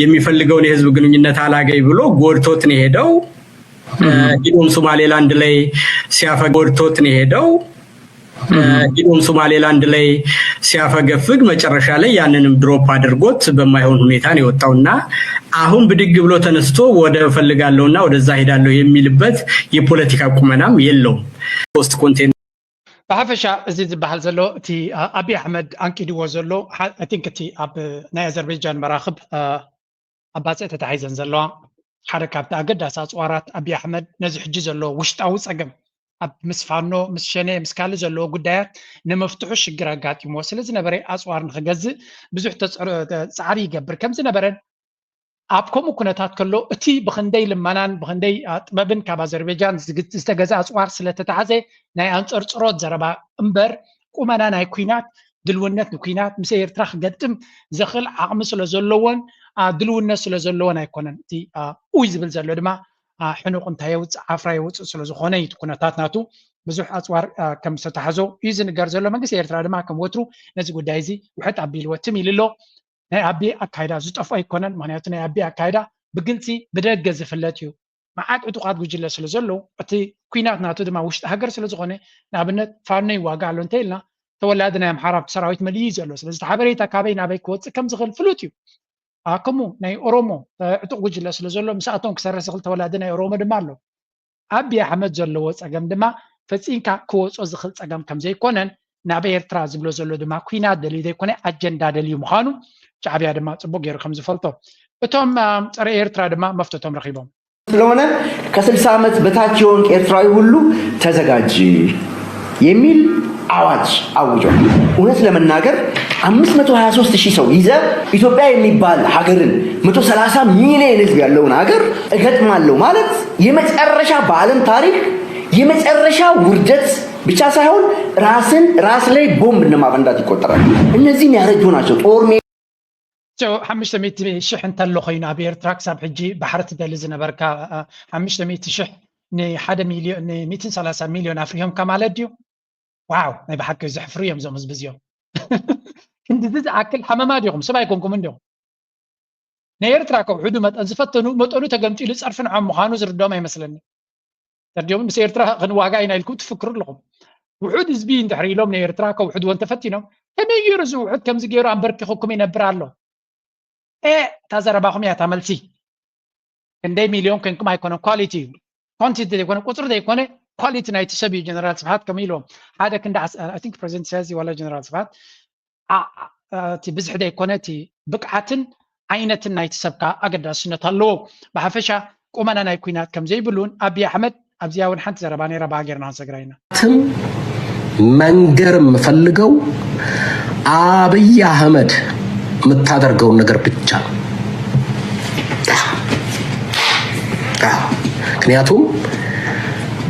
የሚፈልገውን የህዝብ ግንኙነት አላገኝ ብሎ ጎድቶት ነው የሄደው። ሂዶም ሶማሌላንድ ላይ ሲያፈ ጎድቶት ነው የሄደው። ሂዶም ሶማሌላንድ ላይ ሲያፈገፍግ መጨረሻ ላይ ያንንም ድሮፕ አድርጎት በማይሆን ሁኔታ ነው የወጣው እና አሁን ብድግ ብሎ ተነስቶ ወደ እፈልጋለሁና ወደዛ ሄዳለሁ የሚልበት የፖለቲካ ቁመናም የለውም። ሶስት ኮንቴን ብሓፈሻ እዚ ዝበሃል ዘሎ እቲ ኣቢ ኣሕመድ ኣንቂድዎ ዘሎ I think እቲ ኣብ ናይ ኣዘርቤጃን መራኽብ ኣባፅዕ ተታሒዘን ዘለዋ ሓደ ካብቲ ኣገዳሲ ኣፅዋራት ኣቢ ኣሕመድ ነዚ ሕጂ ዘሎ ውሽጣዊ ፀገም ኣብ ምስ ፋኖ ምስ ሸኔ ምስ ካልእ ዘለዎ ጉዳያት ንምፍትሑ ሽግር ኣጋጢምዎ ስለ ዝነበረ ኣፅዋር ንክገዝእ ብዙሕ ፃዕሪ ይገብር ከም ዝነበረን ኣብ ከምኡ ኩነታት ከሎ እቲ ብክንደይ ልመናን ብክንደይ ጥበብን ካብ ኣዘርቤጃን ዝተገዘ ኣፅዋር ስለተታሕዘ ናይ ኣንፀርፅሮት ዘረባ እምበር ቁመና ናይ ኩናት ድልውነት ንኩናት ምስ ኤርትራ ክገጥም ዘኽእል ዓቕሚ ስለ ዘለዎን ድልውነት ስለ ዘለዎን ኣይኮነን። እቲ ኡይ ዝብል ዘሎ ድማ ሕኑቕ እንታይ የውፅእ ዓፍራ የውፅእ ስለ ዝኾነ እዩ። እቲ ኩነታት ናቱ ብዙሕ ኣፅዋር ከም ዝተታሕዞ እዩ ዝንገር ዘሎ። መንግስቲ ኤርትራ ድማ ከም ወትሩ ነዚ ጉዳይ እዚ ውሕጥ ኣቢልዎ ትም ኢሉ ኣሎ። ናይ ኣቢ ኣካይዳ ዝጠፍኦ ኣይኮነን። ምክንያቱ ናይ ኣቢ ኣካይዳ ብግልፂ ብደገ ዝፍለጥ እዩ። መዓት ዕጡቓት ጉጅለ ስለ ዘለዉ እቲ ኩናት ናቱ ድማ ውሽጢ ሃገር ስለ ዝኾነ ንኣብነት ፋኖ ይዋጋእ ኣሎ እንተ ኢልና ተወላዲ ናይ ኣምሓራ ኣብቲ ሰራዊት መሊኡ እዩ ዘሎ። ስለዚ እቲ ሓበሬታ ካበይ ናበይ ክወፅእ ከም ዝኽእል ፍሉጥ እዩ። ከምኡ ናይ ኦሮሞ ዕጡቕ ጉጅለ ስለ ዘሎ ምስኣቶም ክሰርሕ ዝኽእል ተወላዲ ናይ ኦሮሞ ድማ ኣሎ። ኣቢ ኣሕመድ ዘለዎ ፀገም ድማ ፈፂምካ ክወፆ ዝኽእል ፀገም ከም ዘይኮነን ናብ ኤርትራ ዝብሎ ዘሎ ድማ ኩናት ደልዩ ዘይኮነ ኣጀንዳ ደልዩ ምዃኑ ሻዕብያ ድማ ፅቡቅ ገይሩ ከም ዝፈልጦ እቶም ፀረ ኤርትራ ድማ መፍተቶም ረኺቦም። ስለሆነ ከስልሳ ዓመት በታች የሆንክ ኤርትራዊ ሁሉ ተዘጋጅ የሚል አዋጅ አውጇል። እውነት ለመናገር አምስት መቶ ሃያ ሦስት ሺህ ሰው ይዘ ኢትዮጵያ የሚባል ሀገርን መቶ ሠላሳ ሚሊዮን ህዝብ ያለውን ሀገር እገጥማለሁ ማለት የመጨረሻ በዓለም ታሪክ የመጨረሻ ውርደት ብቻ ሳይሆን ራስን ራስ ላይ ቦምብ እንደማፈንዳት ይቆጠራል። እነዚህም ያረጁ ናቸው። ጦር ሜ ሓሙሽተ ሚእቲ ሽሕ እንተሎ ኮይኑ ኣብ ኤርትራ ክሳብ ሕጂ ባሕሪ ትደሊ ዝነበርካ ሓሙሽተ ሚእቲ ሽሕ ንሓደ ሚልዮን ን130 ሚልዮን ኣፍሪሆምካ ማለት ድዩ? ዋው ናይ ብሓቂ ዘሕፍሩ እዮም እዞም ህዝቢ እዚኦም። ክንድዚ ዝኣክል ሓመማ ዲኹም? ሰብ ኣይኮንኩምን ዲኹም? ናይ ኤርትራ ከውሕዱ መጠን ዝፈተኑ መጠኑ ተገምጢሉ ጸርፊ ንዖም ምዃኑ ዝርድኦም ኣይመስለኒ። ተርዲኦም ምስ ኤርትራ ክንዋጋ ኢና ኢልኩም ትፍክሩ ኣለኹም። ውሑድ ህዝቢ እንድሕር ኢሎም ንኤርትራ ከውሕድዎ እንተፈቲኖም ከመይ ገይሩ እዚ ውሑድ ከምዚ ገይሩ ኣንበርኪኹኩም ይነብር ኣሎ? ኤ እታ ዘረባኹም እያ እታ መልሲ። ክንደይ ሚልዮን ኮንኩም ኣይኮነን ኳሊቲ እዩ። ኳንቲቲ ዘይኮነ ቁፅሪ ዘይኮነ ኳሊቲ ናይቲ ሰብ እዩ። ጀነራል ስብሓት ከምኡ ኢልዎም ሓደ ክንዲ ዓስ- I think ፕሬዚደንት ኢሳያስ ዋላ ጀነራል ስብሓት ዓ- ዓ- እቲ ብዝሒ ዘይኮነ እቲ ብቅዓትን ዓይነትን ናይቲ ሰብ ከዓ ኣገዳስነት ኣለዎ። ብሓፈሻ ቁመና ናይ ኩናት ከም ዘይብሉን ኣብይ ኣሕመድ ኣብዚኣ እውን ሓንቲ ዘረባ ነይራ ብሃገርና ክንሰግራ ኢና። ትም መንገር የምፈልገው አብይ አህመድ የምታደርገውን ነገር ብቻ ነው። ምክንያቱም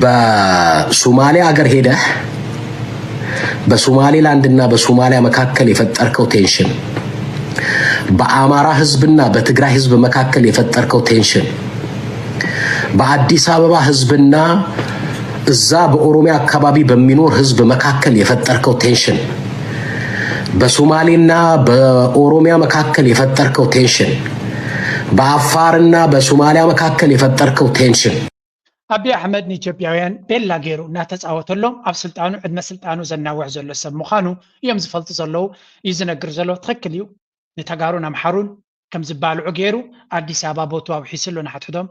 በሶማሌ ሀገር ሄደህ በሶማሌላንድ እና በሶማሊያ መካከል የፈጠርከው ቴንሽን፣ በአማራ ህዝብና በትግራይ ህዝብ መካከል የፈጠርከው ቴንሽን፣ በአዲስ አበባ ህዝብና እዛ በኦሮሚያ አካባቢ በሚኖር ህዝብ መካከል የፈጠርከው ቴንሽን፣ በሶማሌና በኦሮሚያ መካከል የፈጠርከው ቴንሽን፣ በአፋርና በሶማሊያ መካከል የፈጠርከው ቴንሽን፣ ኣብይ ኣሕመድ ንኢትዮጵያውያን ቤላ ገይሩ እናተፃወተሎም ኣብ ስልጣኑ ዕድመ ስልጣኑ ዘናውሕ ዘሎ ሰብ ምዃኑ እዮም ዝፈልጡ ዘለዉ እዩ ዝነግር ዘሎ። ትኽክል እዩ። ንተጋሩን ኣምሓሩን ከም ዝባልዑ ገይሩ ኣዲስ ኣበባ ቦቱ ኣውሒሱ ኣሎ። ንሓድሕዶም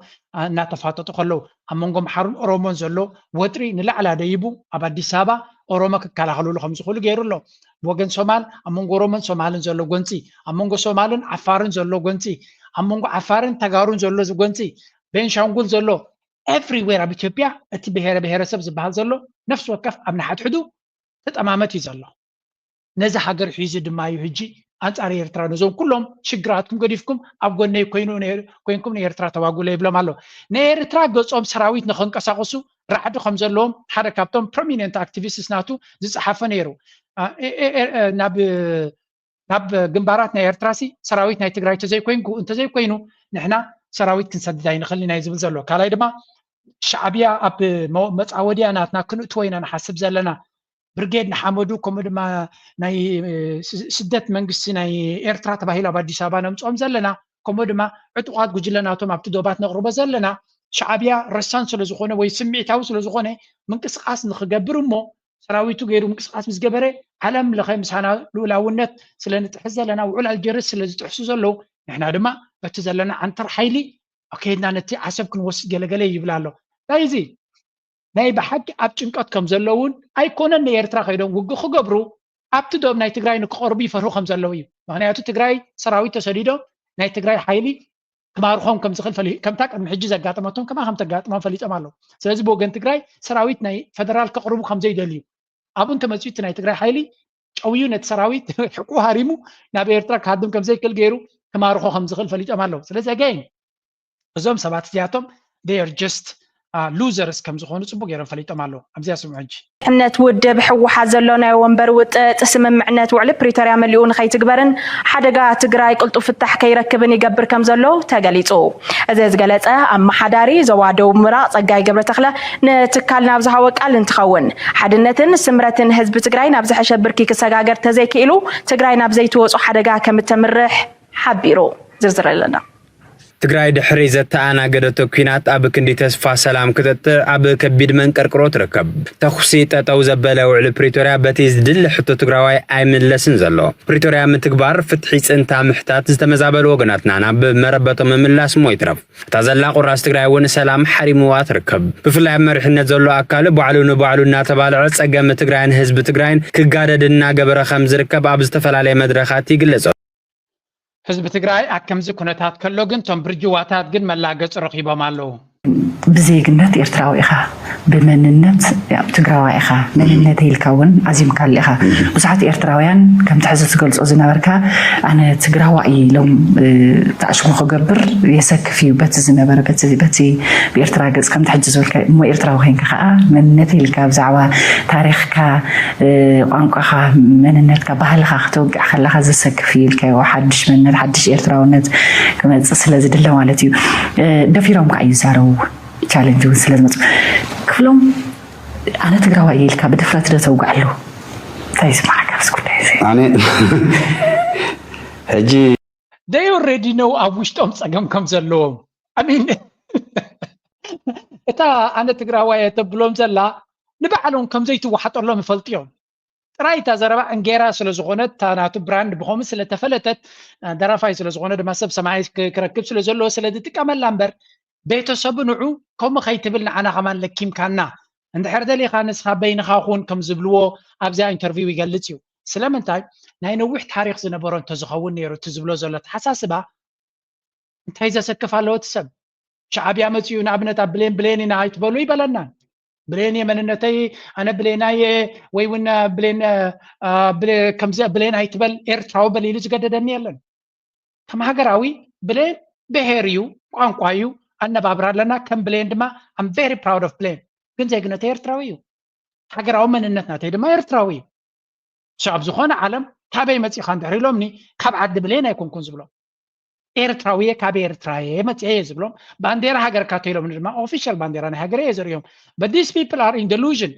እናተፋጠጡ ከለዉ ኣብ መንጎ ኣምሓሩን ኦሮሞን ዘሎ ወጥሪ ንላዕላ ደይቡ ኣብ ኣዲስ ኣበባ ኦሮሞ ክከላኸልሉ ከም ዝኽእሉ ገይሩ ኣሎ። ብወገን ሶማል ኣብ መንጎ ኦሮሞን ሶማልን ዘሎ ጎንፂ፣ ኣብ መንጎ ሶማልን ዓፋርን ዘሎ ጎንፂ፣ ኣብ መንጎ ዓፋርን ተጋሩን ዘሎ ጎንፂ፣ ቤንሻንጉል ዘሎ ኤቭሪዌር ኣብ ኢትዮጵያ እቲ ብሄረ ብሄረሰብ ዝበሃል ዘሎ ነፍሲ ወከፍ ኣብ ንሓድሕዱ ተጠማመት እዩ ዘሎ። ነዚ ሃገር ሒዙ ድማ እዩ ሕጂ ኣንጻር ኤርትራ ነዞም ኩሎም ሽግራትኩም ገዲፍኩም ኣብ ጎነይ ኮይኑ ነይሩ- ኮይንኩም ንኤርትራ ተዋጉሎ ይብሎም ኣሎ። ንኤርትራ ገጾም ሰራዊት ንኸንቀሳቕሱ ራዕዲ ከም ዘለዎም ሓደ ካብቶም ፕሮሚነንት ኣክቲቪስትስ ናቱ ዝጸሓፈ ነይሩ። አ- ኤ- ኤ- ኤ- ናብ ናብ ግንባራት ናይ ኤርትራ ሲ ሰራዊት ናይ ትግራይ እንተዘይኮይንኩ እንተዘይኮይኑ ንሕና ሰራዊት ክንሰድድ ኣይንኽእል ኢና እዩ ዝብል ዘሎ። ካልኣይ ድማ ሻዕብያ ኣብ መ- መፃወድያ ናትና ክንእትዎ ኢና ንሓስብ ዘለና። ብርጌድ ንሓመዱ ከምኡ ድማ ናይ ስ- ስደት መንግስቲ ናይ ኤርትራ ተባሂሉ ኣብ ኣዲስ ኣበባ ነምፅኦም ዘለና ከምኡ ድማ ዕጡቓት ጉጅለ ናቶም ኣብቲ ዶባት ነቕርቦ ዘለና ሻዕብያ ረሳን ስለዝኾነ ወይ ስምዒታዊ ስለዝኾነ ምንቅስቃስ ንክገብር እሞ ሰራዊቱ ገይሩ ምንቅስቃስ ምስ ገበረ ዓለም ለኸ ምሳና ልኡላውነት ስለ ንጥሕስ ዘለና ውዕል ኣልጀርስ ስለ ዝጥሕሱ ዘለዉ ንሕና ድማ በቲ ዘለና ዓንተር ሓይሊ ከይድና ነቲ ዓሰብ ክንወስድ ገለገለ ይብል ኣሎ። እንታይ እዚ ናይ ብሓቂ ኣብ ጭንቀት ከም ዘለውን ኣይኮነን ንኤርትራ ከይዶም ውግእ ክገብሩ ኣብቲ ዶብ ናይ ትግራይ ንክቐርቡ ይፈርሁ ከም ዘለዉ እዩ። ምክንያቱ ትግራይ ሰራዊት ተሰዲዶም ናይ ትግራይ ሓይሊ ክማርኾም ከም ዝኽእል ፈሊ ከምታ ቅድሚ ሕጂ ዘጋጠመቶም ከማ ከም ተጋጥሞም ፈሊጦም ኣለዉ። ስለዚ ብወገን ትግራይ ሰራዊት ናይ ፈደራል ከቕርቡ ከም ዘይደልዩ ኣብኡ እንተመፅኡ እቲ ናይ ትግራይ ሓይሊ ጨውዩ ነቲ ሰራዊት ሕቁ ሃሪሙ ናብ ኤርትራ ክሃድም ከም ዘይክእል ገይሩ ክማርኾ ከም ዝኽእል ፈሊጦም ኣለዉ። ስለዚ ኣገይን እዞም ሰባት እዚኣቶም they are just losers ከም ዝኾኑ ፅቡቅ ገይሮም ፈሊጦም ኣለዉ። ኣብዚኣ ስምዑ ሕጂ። ሕነት ውድብ ህወሓት ዘሎ ናይ ወንበር ውጥጥ ስምምዕነት ውዕሊ ፕሪቶርያ መሊኡ ንኸይትግበርን ሓደጋ ትግራይ ቅልጡፍ ፍታሕ ከይረክብን ይገብር ከም ዘሎ ተገሊፁ። እዚ ዝገለፀ ኣመሓዳሪ ዞባ ደቡብ ምብራቕ ፀጋይ ገብረተኽለ ንትካልና ኣብ ዝሃቦ ቃል እንትኸውን ሓድነትን ስምረትን ህዝቢ ትግራይ ናብ ዝሐሸ ብርኪ ክሰጋገር ተዘይክኢሉ ትግራይ ናብ ዘይትወፁ ሓደጋ ከም እተምርሕ ሓቢሩ። ዝርዝር ኣለና። ትግራይ ድሕሪ ዘተኣናገደቶ ኲናት ኣብ ክንዲ ተስፋ ሰላም ክጥጥዕ ኣብ ከቢድ መንቀርቅሮ ትርከብ። ተኹሲ ጠጠው ዘበለ ውዕሊ ፕሪቶርያ በቲ ዝድለ ሕቶ ትግራዋይ ኣይምለስን ዘሎ። ፕሪቶርያ ምትግባር ፍትሒ ፅንታ ምሕታት ዝተመዛበሉ ወገናትና ናብ መረበቶም ምምላስ እሞ ይትረፍ እታ ዘላ ቁራስ ትግራይ እውን ሰላም ሓሪምዋ ትርከብ። ብፍላይ ኣብ መሪሕነት ዘሎ ኣካል ባዕሉ ንባዕሉ እናተባልዐ ፀገም ትግራይን ህዝቢ ትግራይን ክጋደድ እናገበረ ከም ዝርከብ ኣብ ዝተፈላለየ መድረኻት ይግለፅ። ህዝቢ ትግራይ ኣብ ከምዚ ኩነታት ከሎ ግን እቶም ብርጅዋታት ግን መላገፂ ረኺቦም ኣለዉ። ብዜግነት ኤርትራዊ ኢኻ፣ ብመንነት ትግራዋይ ኢኻ፣ መንነተይ ኢልካ እውን ኣዚምካሉ ኢኻ። ብዙሓት ኤርትራውያን ከምቲ ሕዚ ትገልጾ ዝነበርካ ኣነ ትግራዋይ ኢሎም ተኣሽሞ ክገብር የሰክፍ እዩ። በቲ ዝነበረ በቲ በቲ ብኤርትራ ገጽ ከምቲ ሕጂ ዝበልካ እሞ ኤርትራዊ ኮይንካ ከዓ መንነተይ ኢልካ ብዛዕባ ታሪኽካ ቋንቋኻ መንነትካ ባህልኻ ክተውግዕ ከለኻ ዘሰክፍ እዩ ኢልካዮ። ሓድሽ መንነት ሓድሽ ኤርትራውነት ክመፅእ ስለ ዝድለ ማለት እዩ። ደፊሮም ከዓ ይዛረቡ። ቻለንጅ እውን ስለ ዝመፁ ክፍሎም ኣነ ትግራዋይ ኢልካ ብድፍረት ዶ ተውግዕ ኣለዉ? እንታይ ይስማዓካ ኣብዚ ጉዳይ እዚ? ኣነ ሕጂ they already know ኣብ ውሽጦም ፀገም ከም ዘለዎም። I mean እታ ኣነ ትግራዋይ እየ ተብሎም ዘላ ንባዕሎም ከም ዘይትዋሓጠሎም ይፈልጡ እዮም። ጥራይ እታ ዘረባ እንጌራ ስለ ዝኾነት እታ ናቱ ብራንድ ብኸምኡ ስለ ተፈለጠት ደራፋይ ስለ ዝኾነ ድማ ሰብ ሰማዒ ክረክብ ስለ ዘለዎ ስለ ዝጥቀመላ እምበር ቤተሰቡ ንዑ ከምኡ ከይትብል ንዓና ከማን ለኪምካና እንድሕር ደሊኻ ንስኻ በይንኻ ኩን ከም ዝብልዎ ኣብዚኣ ኢንተርቪው ይገልጽ እዩ። ስለምንታይ ናይ ነዊሕ ታሪኽ ዝነበሮ እንተዝኸውን ነይሩ እቲ ዝብሎ ዘሎ ኣተሓሳስባ እንታይ ዘሰክፍ ኣለዎ እቲ ሰብ? ሻዕብያ መፂኡ ንኣብነት ኣብ ብሌን ብሌን ኢና ኣይትበሉ ይበለና። ብሌን እየ መንነተይ ኣነ ብሌናይ እየ ወይ እውን ብሌን ከምዚ ብሌን ኣይትበል ኤርትራዊ በል ኢሉ ዝገደደኒ የለን። ከም ሃገራዊ ብሌን ብሄር እዩ፣ ቋንቋ እዩ፣ ኣነባብራ ኣለና። ከም ብሌን ድማ I'm very proud of ብሌን ግን ዜግነተይ ኤርትራዊ እዩ። ሃገራዊ መንነት ናተይ ድማ ኤርትራዊ እዩ። ኣብ ዝኾነ ዓለም ካበይ መፂኻ እንድሕር ኢሎምኒ ካብ ዓዲ ብሌን ኣይኮንኩን ዝብሎም። ኤርትራዊ እየ ካብ ኤርትራ እየ መፅአ እየ ዝብሎም። ባንዴራ ሃገርካ ተኢሎምኒ ድማ ኦፊሻል ባንዴራ ናይ ሃገር እየ ዘርእዮም። But these people are in delusion።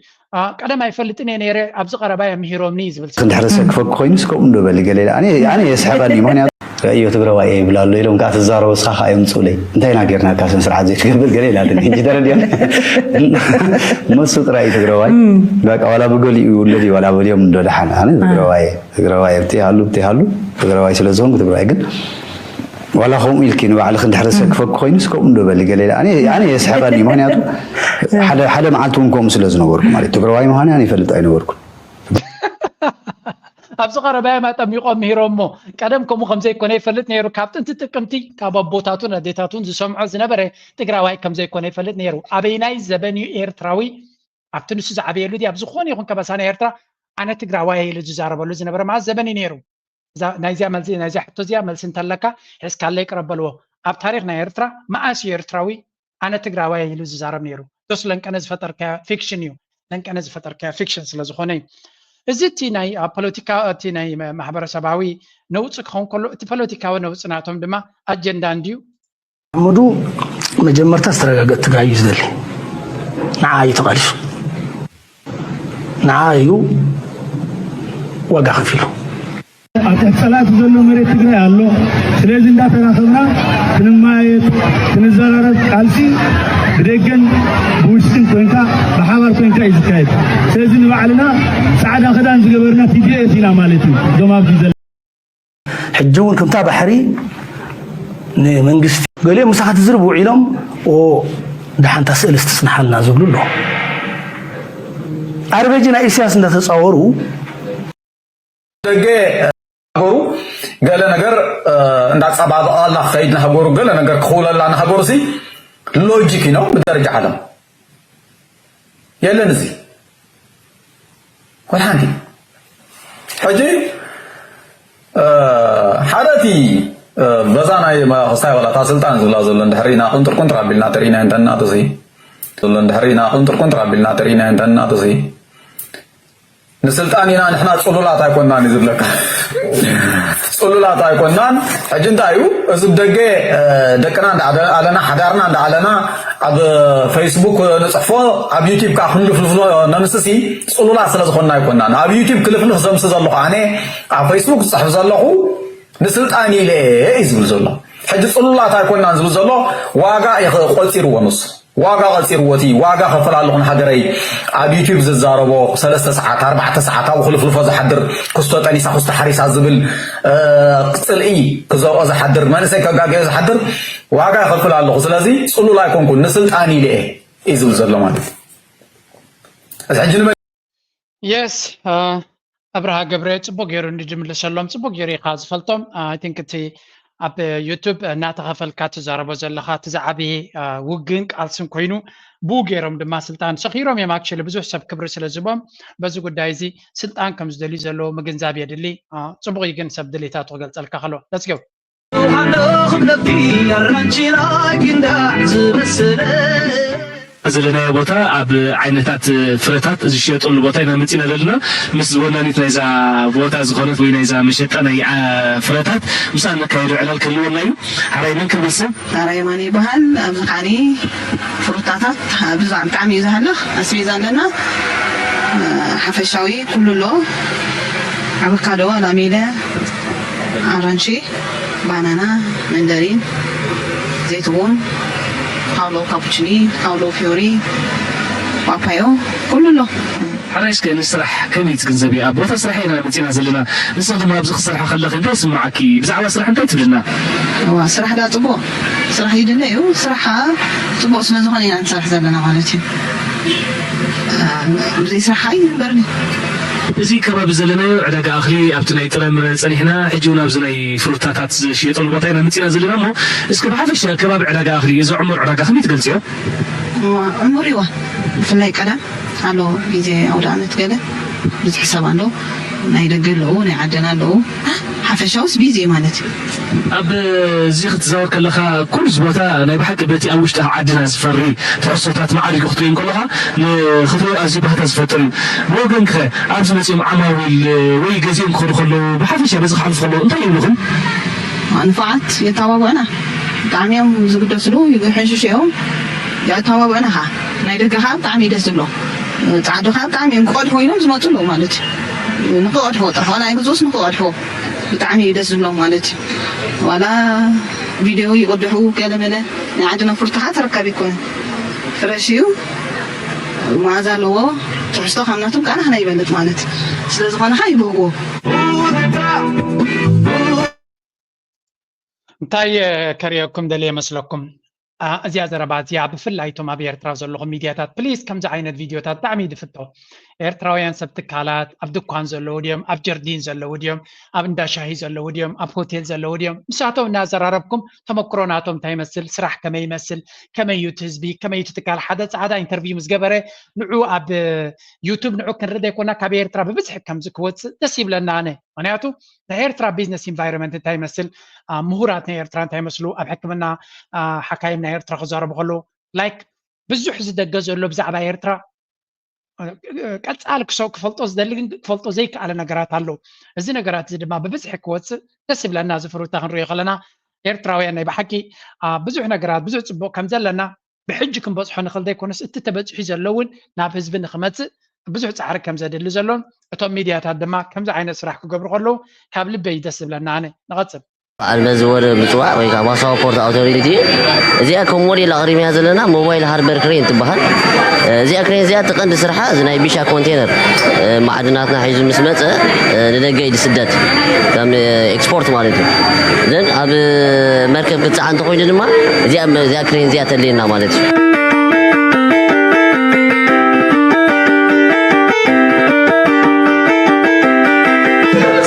ቀደም ኣይፈልጥን እየ ነይረ ኣብዚ ቀረባ እዮም ምሂሮምኒ ዝብል ሰብ። እንድሕር ዘሰክፈኪ ኮይኑስ ከምኡ እንዶ በሊ ገለ ኢለ ኣነ ኣነ የስሕቐኒ። ምክንያቱ ርእዮ ትግራዋይ እየ ይብል ኣሎ ኢሎም ከዓ ትዛረቡ እስኻ ከዓ የምፅኡለይ እንታይ ኢና ጌርናካ ስነ ስርዓት ዘይትገብር ገለ ኢላትኒ። ሕጂ ተረዲኦም መሱ ጥራይ እዩ ትግራዋይ በቃ ዋላ ብገሊኡ ይውለድ እዩ ዋላ በሊኦም እንዶ ደሓን ኣነ ትግራዋይ እየ ትግራዋይ እየ ብትይ ሃሉ ብትይ ሃሉ ትግራዋይ ስለ ዝኾንኩ ትግራዋይ ግን ዋላ ከምኡ ኢልኪ ንባዕልኺ እንድሕር ዘሰክፈኪ ኮይኑስ ከምኡ እንዶ በሊ ገለ ኢለ ኣነ ኣነ የስሕቐኒ። ምክንያቱ ሓደ ሓደ መዓልቲ እውን ከምኡ ስለ ዝነበርኩ ማለት እዩ ትግራዋይ ምዃነይ ኣነ ይፈልጥ ኣይነበርኩን። ኣብዚ ቀረባ እዮም ኣጠሚቖም ምሂሮሞ። ቀደም ከምኡ ከም ዘይኮነ ይፈልጥ ነይሩ። ካብ ጥንቲ ጥቅምቲ ካብ ኣቦታቱን ኣዴታቱን ዝሰምዖ ዝነበረ ትግራዋይ ከም ዘይኮነ ይፈልጥ ነይሩ። ኣበይናይ ዘበን እዩ ኤርትራዊ ኣብቲ ንሱ ዝዓበየሉ ድዩ ኣብ ዝኾነ ይኹን ከበሳ ናይ ኤርትራ ኣነ ትግራዋይ ኢሉ ዝዛረበሉ ዝነበረ መዓስ ዘበን እዩ ነይሩ? እዛ ናይዚኣ መልሲ ናይዚኣ ሕቶ እዚኣ መልሲ እንተለካ ሒዝካለይ ቅረብ በልዎ። ኣብ ታሪኽ ናይ ኤርትራ መዓስ እዩ ኤርትራዊ ኣነ ትግራዋይ ኢሉ ዝዛረብ ነይሩ? ዶስ ለንቀነ ዝፈጠርካዮ ፊክሽን እዩ። ለንቀነ ዝፈጠርካዮ ፊክሽን ስለ ዝኾነ እዩ። እዚ እቲ ናይ ኣብ ፖለቲካ እቲ ናይ ማሕበረሰባዊ ነውፂ ክኸውን ከሎ እቲ ፖለቲካዊ ነውፂ ናቶም ድማ ኣጀንዳ እንድዩ ኣሕመዱ መጀመርታ ዝተረጋገጥ ትግራይ እዩ ዝደሊ። ንዓ እዩ ተቓሊሱ። ንዓ እዩ ዋጋ ከፊሉ። ኣብ ትሕቲ ጸላእቲ ዘሎ መሬት ትግራይ ኣሎ። ስለዚ እንዳተራኸብና ክንማየጥ፣ ክንዘራረብ ቃልሲ ብደገን ብውሽጥን ኮንካ ብሓባር ኮንካ እዩ ዝካየድ። ስለዚ ንባዕልና ጻዕዳ ክዳን ዝገበርና ቲ ዲ ኤፍ ኢና ማለት እዩ። እዞም ኣብዚ ዘለ ሕጂ እውን ከምታ ባሕሪ ንመንግስቲ ገሊኦም ምሳኻ ትዝርብ ውዒሎም ኦ ደሓንታ ስእልስ ትጽንሓልና ዝብሉ ኣለዉ። ኣርበጂ ናይ ኢሳያስ እንዳተጻወሩ ደገ ሃገሩ ገለ ነገር እንዳጸባበቐላ ክኸይድ ንሃገሩ ገለ ነገር ክኽውለላ ንሃገሩ ሲ ሎጂክ ነው ብደረጃ ዓለም የለን እዚ ወላ ሓንቲ ሕጂ ሓደ እቲ በዛ ናይ ክስታይ ወላ እታ ስልጣን ዝብላ ዘሎ እንድሕር ኢና ቁንጥር ቁንጥር ኣቢልና ተሪኢና እንተና ተሲ ዘሎ እንድሕር ኢና ቁንጥር ቁንጥር ኣቢልና ተሪኢና እንተና ተሲ ንስልጣን ኢና ንሕና ጽሉላት ኣይኮናን እዩ ዝብለካ። ጽሉላት ኣይኮናን። ሕጂ እንታይ እዩ እዚ ደገ ደቅና እንዳኣለና ሓዳርና እንዳኣለና ኣብ ፌስቡክ ንጽሕፎ ኣብ ዩቲብ ከዓ ክንልፍልፍሎ ነምስሲ ጽሉላት ስለ ዝኾንና ኣይኮናን። ኣብ ዩቲብ ክልፍልፍ ዘምስ ዘለኹ ኣነ ኣብ ፌስቡክ ዝጽሕፍ ዘለኹ ንስልጣን ኢለ እዩ ዝብል ዘሎ። ሕጂ ጽሉላት ኣይኮናን ዝብል ዘሎ ዋጋ እዩ ቆጺርዎ ንሱ። ዋጋ ቀፂርዎ እቲ ዋጋ ከፍል ኣለኹ ንሃገረይ ኣብ ዩቲብ ዝዛረቦ ሰለስተ ሰዓት ኣርባዕተ ሰዓት ኣብኡ ክልፍልፎ ዝሓድር ክስቶ ጠኒሳ ክስቶ ሓሪሳ ዝብል ፅልኢ ክዘርኦ ዝሓድር መንእሰይ ከጋገዮ ዝሓድር ዋጋ ከፍል ኣለኹ ስለዚ ፅሉል ኣይኮንኩን ንስልጣን ኢለ እየ እዩ ዝብል ዘሎ ማለት እዩ ሕጂ ንመ የስ ኣብርሃ ገብረ ፅቡቅ ገይሩ እንድምልሰሎም ፅቡቅ ገይሩ ኢካ ዝፈልጦም I think እቲ ኣብ ዩቱብ እናተኸፈልካ ትዛረቦ ዘለካ እቲ ዝዓበየ ውግን ቃልስን ኮይኑ ብኡ ገይሮም ድማ ስልጣን ሰኺሮም እዮም actually ብዙሕ ሰብ ክብሪ ስለ ዝቦም በዚ ጉዳይ እዚ ስልጣን ከም ዝደልዩ ዘለዎ ምግንዛብ የድሊ ፅቡቅ እዩ ግን ሰብ ድሌታቱ ክገልፀልካ ከሎ let's go ኣለኹ ክብለኪ ኣራንቺ ናይ ጊንዳዕ ዝመስለ ዘለናዮ ቦታ ኣብ ዓይነታት ፍረታት ዝሽየጠሉ ቦታ ኢና መፂና ዘለና። ምስ ወናኒት ናይዛ ቦታ ዝኾነት ወይ ናይዛ መሸጣ ናይ ፍረታት ምሳን ነካየዶ ዕላል ክህልወና እዩ። ሓራይ መን ክብል ስም? ሓራይ ማን ይበሃል። ኣብዚ ካኒ ፍሩታታት ብጣዕሚ እዩ ዝሃልኽ። ኣስቤዛ ኣለና፣ ሓፈሻዊ ኩሉ ኣሎ። ኣቮካዶ፣ ላሚለ፣ ኣራንሺ፣ ባናና፣ መንደሪን፣ ዘይትቡን፣ ፓውሎ ካፑቺኒ፣ ፓውሎ ፊዮሪ፣ ፓፓዮ፣ ኩሉ ኣሎ። ሓራይ እስከ ንስራሕ ከመይ ትግንዘብዮ? ኣብ ቦታ ስራሕ ኢና መፂና ዘለና። ንስኺ ድማ ኣብዚ ክሰርሓ ከለኺ እንታይ ይስምዓኪ? ብዛዕባ ስራሕ እንታይ ትብልና? እዋ፣ ስራሕ ዳ ፅቡቕ ስራሕ ይድለ እዩ። ስራሕ ከዓ ፅቡቕ ስለ ዝኾነ ኢና ንሰርሕ ዘለና ማለት እዩ። ብዘይ ስራሕ ኣይንበርን እዩ። እዚ ከባቢ ዘለናዮ ዕዳጋ እኽሊ ኣብቲ ናይ ጥረምረ ጸኒሕና፣ ሕጂ እውን ኣብዚ ናይ ፍሩታታት ዝሽየጠሉ ቦታ ኢና መጺና ዘለና እሞ፣ እስኪ ብሓፈሻ ከባቢ ዕዳጋ እኽሊ፣ እዚ ዕሙር ዕዳጋ ከመይ ትገልጽዮ? እዋ፣ ዕሙር እዋ፣ ብፍላይ ቀደም ኣሎ ግዜ ኣውደ ዓመት ገለ ብዙሕ ሰብ ኣሎ፣ ናይ ደገ ኣለዉ፣ ናይ ዓድና ኣለዉ። ሓፈሻውስ ቢዚ ማለት እዩ። ኣብ እዚ ክትዛወር ከለኻ ኩሉ እዚ ቦታ ናይ ብሓቂ በቲ ኣብ ውሽጢ ዓድና ዝፈሪ ትሕዝቶታት ማዕሪጉ ክትርእዮ እንከለኻ ንኽትሪኦ ኣዝዩ ባህታ ዝፈጥር እዩ። ብወገንኪኸ ኣብዚ መጺኦም ዓማዊል ወይ ገዚኦም ክኸዱ ከለዉ ብሓፈሻ በዚ ክሓልፉ ከለዉ እንታይ ይብሉኹም? ንፉዓት፣ የተባብዑና። ብጣዕሚ እዮም ዝግደስሉ፣ ይሕንሽሹ እዮም። የተባብዑና ኸዓ። ናይ ደገ ኸዓ ብጣዕሚ እዩ ደስ ዝብሎ። ጻዕዱ ኸዓ ብጣዕሚ እዮም ክቐድሑ ኢሎም ዝመጹ ኣለዉ ማለት እዩ። ንኽቐድሑ፣ ጥራሕ ዋላ ኣይግዝኡስ ንኽቐድሑ ብጣዕሚ እዩ ደስ ዝብሎም ማለት እዩ። ዋላ ቪድዮ ይቕድሑ ገለ መለ ናይ ዓድና ፍሩታ ኸዓ ተረካቢ ኣይኮነን። ፍረሽ እዩ፣ መዓዛ ኣለዎ። ትሕዝቶ ካብ ናቶም ከዓ ንሕና ይበልጥ ማለት እዩ። ስለ ዝኾነ ኸዓ ይብህግዎ። እንታይ ከርእየኩም ደልየ መስለኩም? እዚኣ ዘረባ እዚኣ ብፍላይ እቶም ኣብ ኤርትራ ዘለኹም ሚድያታት ፕሊስ ከምዚ ዓይነት ቪድዮታት ብጣዕሚ እዩ ዝፍቶ። ኤርትራውያን ሰብ ትካላት ኣብ ድኳን ዘለዉ ድዮም? ኣብ ጀርዲን ዘለዉ ድዮም? ኣብ እንዳ ሻሂ ዘለዉ ድዮም? ኣብ ሆቴል ዘለዉ ድዮም? ምሳቶም እናዘራረብኩም ተመክሮ ናቶም እንታይ ይመስል፣ ስራሕ ከመይ ይመስል፣ ከመይ እዩ እቲ ህዝቢ፣ ከመይ እዩ እቲ ትካል። ሓደ ጻዕዳ ኢንተርቪው ምስ ገበረ ንዑ ኣብ ዩቱብ ንዑ ክንርኢ ዘይኮና ካብ ኤርትራ ብብዝሒ ከምዚ ክወፅእ ደስ ይብለና ኣነ። ምክንያቱ ናይ ኤርትራ ቢዝነስ ኢንቫይሮንመንት እንታይ ይመስል፣ ምሁራት ናይ ኤርትራ እንታይ ይመስሉ፣ ኣብ ሕክምና ሓካይም ናይ ኤርትራ ክዛረቡ ከለዉ ላይክ ብዙሕ ዝደገ ዘሎ ብዛዕባ ኤርትራ ቀጻሊ ክሰብ ክፈልጦ ዝደሊ ግን ክፈልጦ ዘይከኣለ ነገራት ኣለዉ። እዚ ነገራት እዚ ድማ ብብዝሒ ክወጽእ ደስ ይብለና። እዚ ፍሩታ ክንሪኦ ከለና ኤርትራውያን ናይ ብሓቂ ብዙሕ ነገራት ብዙሕ ጽቡቕ ከም ዘለና ብሕጂ ክንበጽሖ ንኽእል ዘይኮነስ እቲ ተበጺሑ ዘሎ እውን ናብ ህዝቢ ንኽመጽእ ብዙሕ ጻዕሪ ከም ዘድሊ ዘሎን እቶም ሚድያታት ድማ ከምዚ ዓይነት ስራሕ ክገብሩ ከለዉ ካብ ልበይ ደስ ዝብለና ኣነ። ንቐጽል። በዓል በዚ ወደብ ምፅዋዕ ወይ ከዓ ማሳዋ ፖርት ኣውቶሪቲ እዚኣ ከም ሞዴል ኣቕሪብና ዘለና ሞባይል ሃርበር ክሬን ትበሃል። እዚኣ ክሬን እዚኣ እቲ ቀንዲ ስርሓ እዚ ናይ ቢሻ ኮንቴነር ማዕድናትና ሒዙ ምስ መፀ ንደገ እዩ ዝስደድ ከም ኤክስፖርት ማለት እዩ። ዘን ኣብ መርከብ ክትፀዓን እንተኮይኑ ድማ እዚኣ ክሬን እዚኣ ተድልየና ማለት እዩ።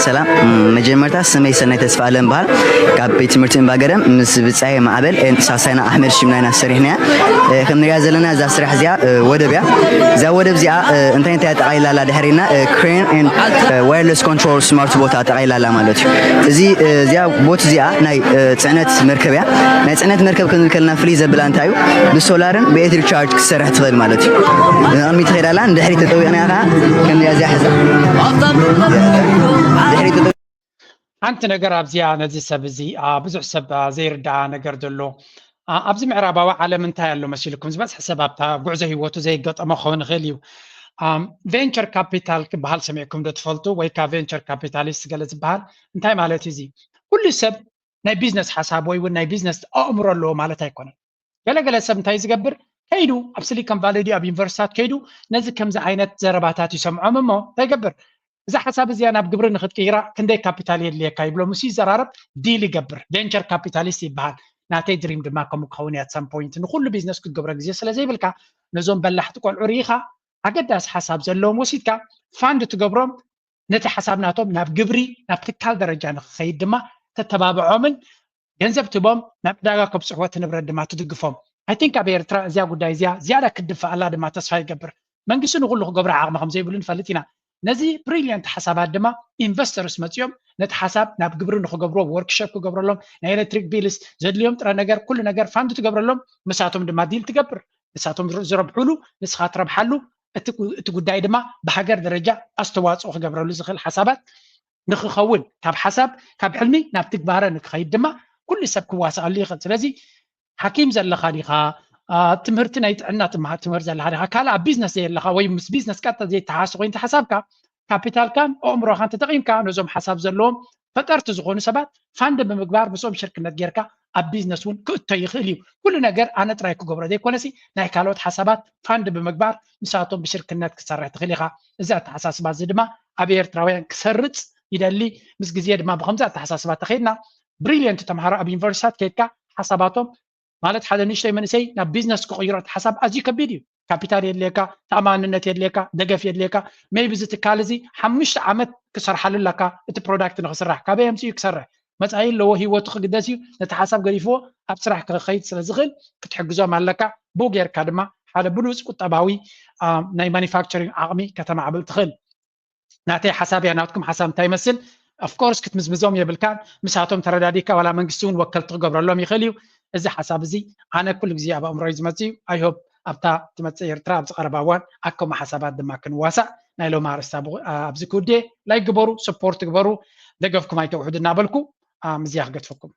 ሰላም፣ መጀመርታ ስመይ ሰናይ ተስፋ ኣለም በሃል። ካብ ቤት ትምህርቲ እምባገረም ምስ ብጻየ ማዕበል ሳሳይና ኣሕመድ ሽምናይና ሰሪሕናያ። ከም ንሪኣ ዘለና እዛ ስራሕ እዚኣ ወደብ እያ። እዛ ወደብ እዚኣ እንታይ እንታይ ኣጠቓሊላላ ድሕሪና ክሬን ዋየርለስ ኮንትሮል ስማርት ቦታ ኣጠቓሊላላ ማለት እዩ። እዚ እዚኣ ቦት እዚኣ ናይ ፅዕነት መርከብ እያ። ናይ ፅዕነት መርከብ ክንብል ከለና ፍልይ ዘብላ እንታይ እዩ? ብሶላርን ብኤሌክትሪክ ቻርጅ ክትሰርሕ ትኽእል ማለት እዩ። ንቕድሚት ትኸይድ ኣላ፣ ንድሕሪት ተጠዊቕና ከዓ ከም እዚኣ ሒዛ ድሕሪት ተጠዊቕና ሓንቲ ነገር ኣብዚኣ ነዚ ሰብ እዚ ብዙሕ ሰብ ዘይርድኣ ነገር ዘሎ ኣብዚ ምዕራባዊ ዓለም እንታይ ኣሎ መሲልኩም ዝበዝሐ ሰብ ኣብታ ጉዕዞ ህይወቱ ዘይገጠሞ ክኸውን ይኽእል እዩ። ቬንቸር ካፒታል ክበሃል ሰሚዕኩም ዶ ትፈልጡ? ወይ ከዓ ቬንቸር ካፒታሊስት ገለ ዝበሃል እንታይ ማለት እዩ? እዚ ኩሉ ሰብ ናይ ቢዝነስ ሓሳብ ወይ እውን ናይ ቢዝነስ ኣእምሮ ኣለዎ ማለት ኣይኮነን። ገለገለ ሰብ እንታይ ዝገብር ከይዱ ኣብ ሲሊኮን ቫሊ ድዩ ኣብ ዩኒቨርሲታት ከይዱ ነዚ ከምዚ ዓይነት ዘረባታት ይሰምዖም እሞ እንታይ ይገብር እዛ ሓሳብ እዚኣ ናብ ግብሪ ንክትቅይራ ክንደይ ካፒታል የድልየካ ይብሎ ምስ ይዘራረብ ዲል ይገብር ቬንቸር ካፒታሊስት ይበሃል። ናተይ ድሪም ድማ ከምኡ ክኸውን እያ ሰም ፖይንት ንኩሉ ቢዝነስ ክትገብሮ ግዜ ስለ ዘይብልካ ነዞም በላሕቲ ቆልዑ ርኢኻ ኣገዳሲ ሓሳብ ዘለዎም ወሲድካ ፋንድ ትገብሮም ነቲ ሓሳብ ናቶም ናብ ግብሪ ናብ ትካል ደረጃ ንክኸይድ ድማ ተተባብዖምን ገንዘብ ትቦም ናብ ዕዳጋ ከብፅሕዎ እቲ ንብረት ድማ ትድግፎም። I think ኣብ ኤርትራ እዚኣ ጉዳይ እዚኣ ዝያዳ ክትድፋኣላ ድማ ተስፋ ይገብር። መንግስቲ ንኩሉ ክገብሮ ዓቕሚ ከም ዘይብሉ ንፈልጥ ኢና። ነዚ ብሪልየንት ሓሳባት ድማ ኢንቨስተርስ መፂኦም ነቲ ሓሳብ ናብ ግብሪ ንክገብርዎ ወርክሸፕ ክገብረሎም ናይ ኤሌክትሪክ ቢልስ ዘድልዮም ጥረ ነገር ኩሉ ነገር ፋንድ ትገብረሎም ምሳቶም ድማ ዲል ትገብር። ንሳቶም ዝረብሕሉ፣ ንስኻ ትረብሓሉ፣ እቲ ጉዳይ ድማ ብሃገር ደረጃ ኣስተዋፅኦ ክገብረሉ ዝኽእል ሓሳባት ንክኸውን፣ ካብ ሓሳብ ካብ ሕልሚ ናብ ትግባረ ንክኸይድ ድማ ኩሉ ሰብ ክዋሳኣሉ ይኽእል። ስለዚ ሓኪም ዘለኻ ዲኻ፣ ትምህርቲ ናይ ጥዕና ትምህርቲ ዘለኻ ዲኻ፣ ካልእ ኣብ ቢዝነስ ዘየለኻ ወይ ምስ ቢዝነስ ቀጥታ ዘይተሓስ ኮይንካ ሓሳብካ፣ ካፒታልካን ኣእምሮኻን ተጠቒምካ ነዞም ሓሳብ ዘለዎም ፈጠርቲ ዝኾኑ ሰባት ፋንድ ብምግባር ምስኦም ሽርክነት ጌርካ ኣብ ቢዝነስ እውን ክእቶ ይኽእል እዩ። ኩሉ ነገር ኣነ ጥራይ ክገብሮ ዘይኮነሲ ናይ ካልኦት ሓሳባት ፋንድ ብምግባር ምሳቶም ብሽርክነት ክሰርሕ ትኽእል ኢኻ። እዚ ኣተሓሳስባ እዚ ድማ ኣብ ኤርትራውያን ክሰርጽ ይደሊ። ምስ ግዜ ድማ ብከምዚ ኣተሓሳስባ ተኸይድና ብሪልየንት ተምሃሮ ኣብ ዩኒቨርሲታት ከይድካ ሓሳባቶም ማለት ሓደ ንእሽተይ መንእሰይ ናብ ቢዝነስ ክቕይሮ እቲ ሓሳብ ኣዝዩ ከቢድ እዩ። ካፒታል የድልየካ፣ ተኣማንነት የድልየካ፣ ደገፍ የድልየካ። ሜይቢ እዚ ትካል እዚ ሓሙሽተ ዓመት ክሰርሓሉ ኣለካ እቲ ፕሮዳክት ንክስራሕ። ካበይ ኣምፅኡ ክሰርሕ መፃኢ ኣለዎ፣ ህይወቱ ክግደስ እዩ። ነቲ ሓሳብ ገዲፍዎ ኣብ ስራሕ ክኸይድ ስለ ዝኽእል ክትሕግዞም ኣለካ። ብኡ ጌርካ ድማ ሓደ ብሉፅ ቁጠባዊ ናይ ማኒፋክቸሪንግ ዓቕሚ ከተማዕብል ትኽእል። ናተይ ሓሳብ እያ። ናትኩም ሓሳብ እንታይ ይመስል? ኦፍኮርስ ክትምዝምዞም የብልካን። ምሳቶም ተረዳዲካ ዋላ መንግስቲ እውን ወከልቲ ክገብረሎም ይኽእል እዩ። እዚ ሓሳብ እዚ ኣነ ኩሉ ግዜ ኣብ ኣእምሮይ ዝመጽእ እዩ። ኣይሆፕ ኣብታ ትመጽእ ኤርትራ ኣብዚ ቀረባ እዋን ኣከሞ ሓሳባት ድማ ክንዋሳእ ናይ ሎም ኣርእስታ ኣብዚ ክውድየ። ላይክ ግበሩ፣ ሰፖርት ግበሩ፣ ደገፍኩም ኣይተውሕዱ እናበልኩ ምዝያ ክገድፈኩም።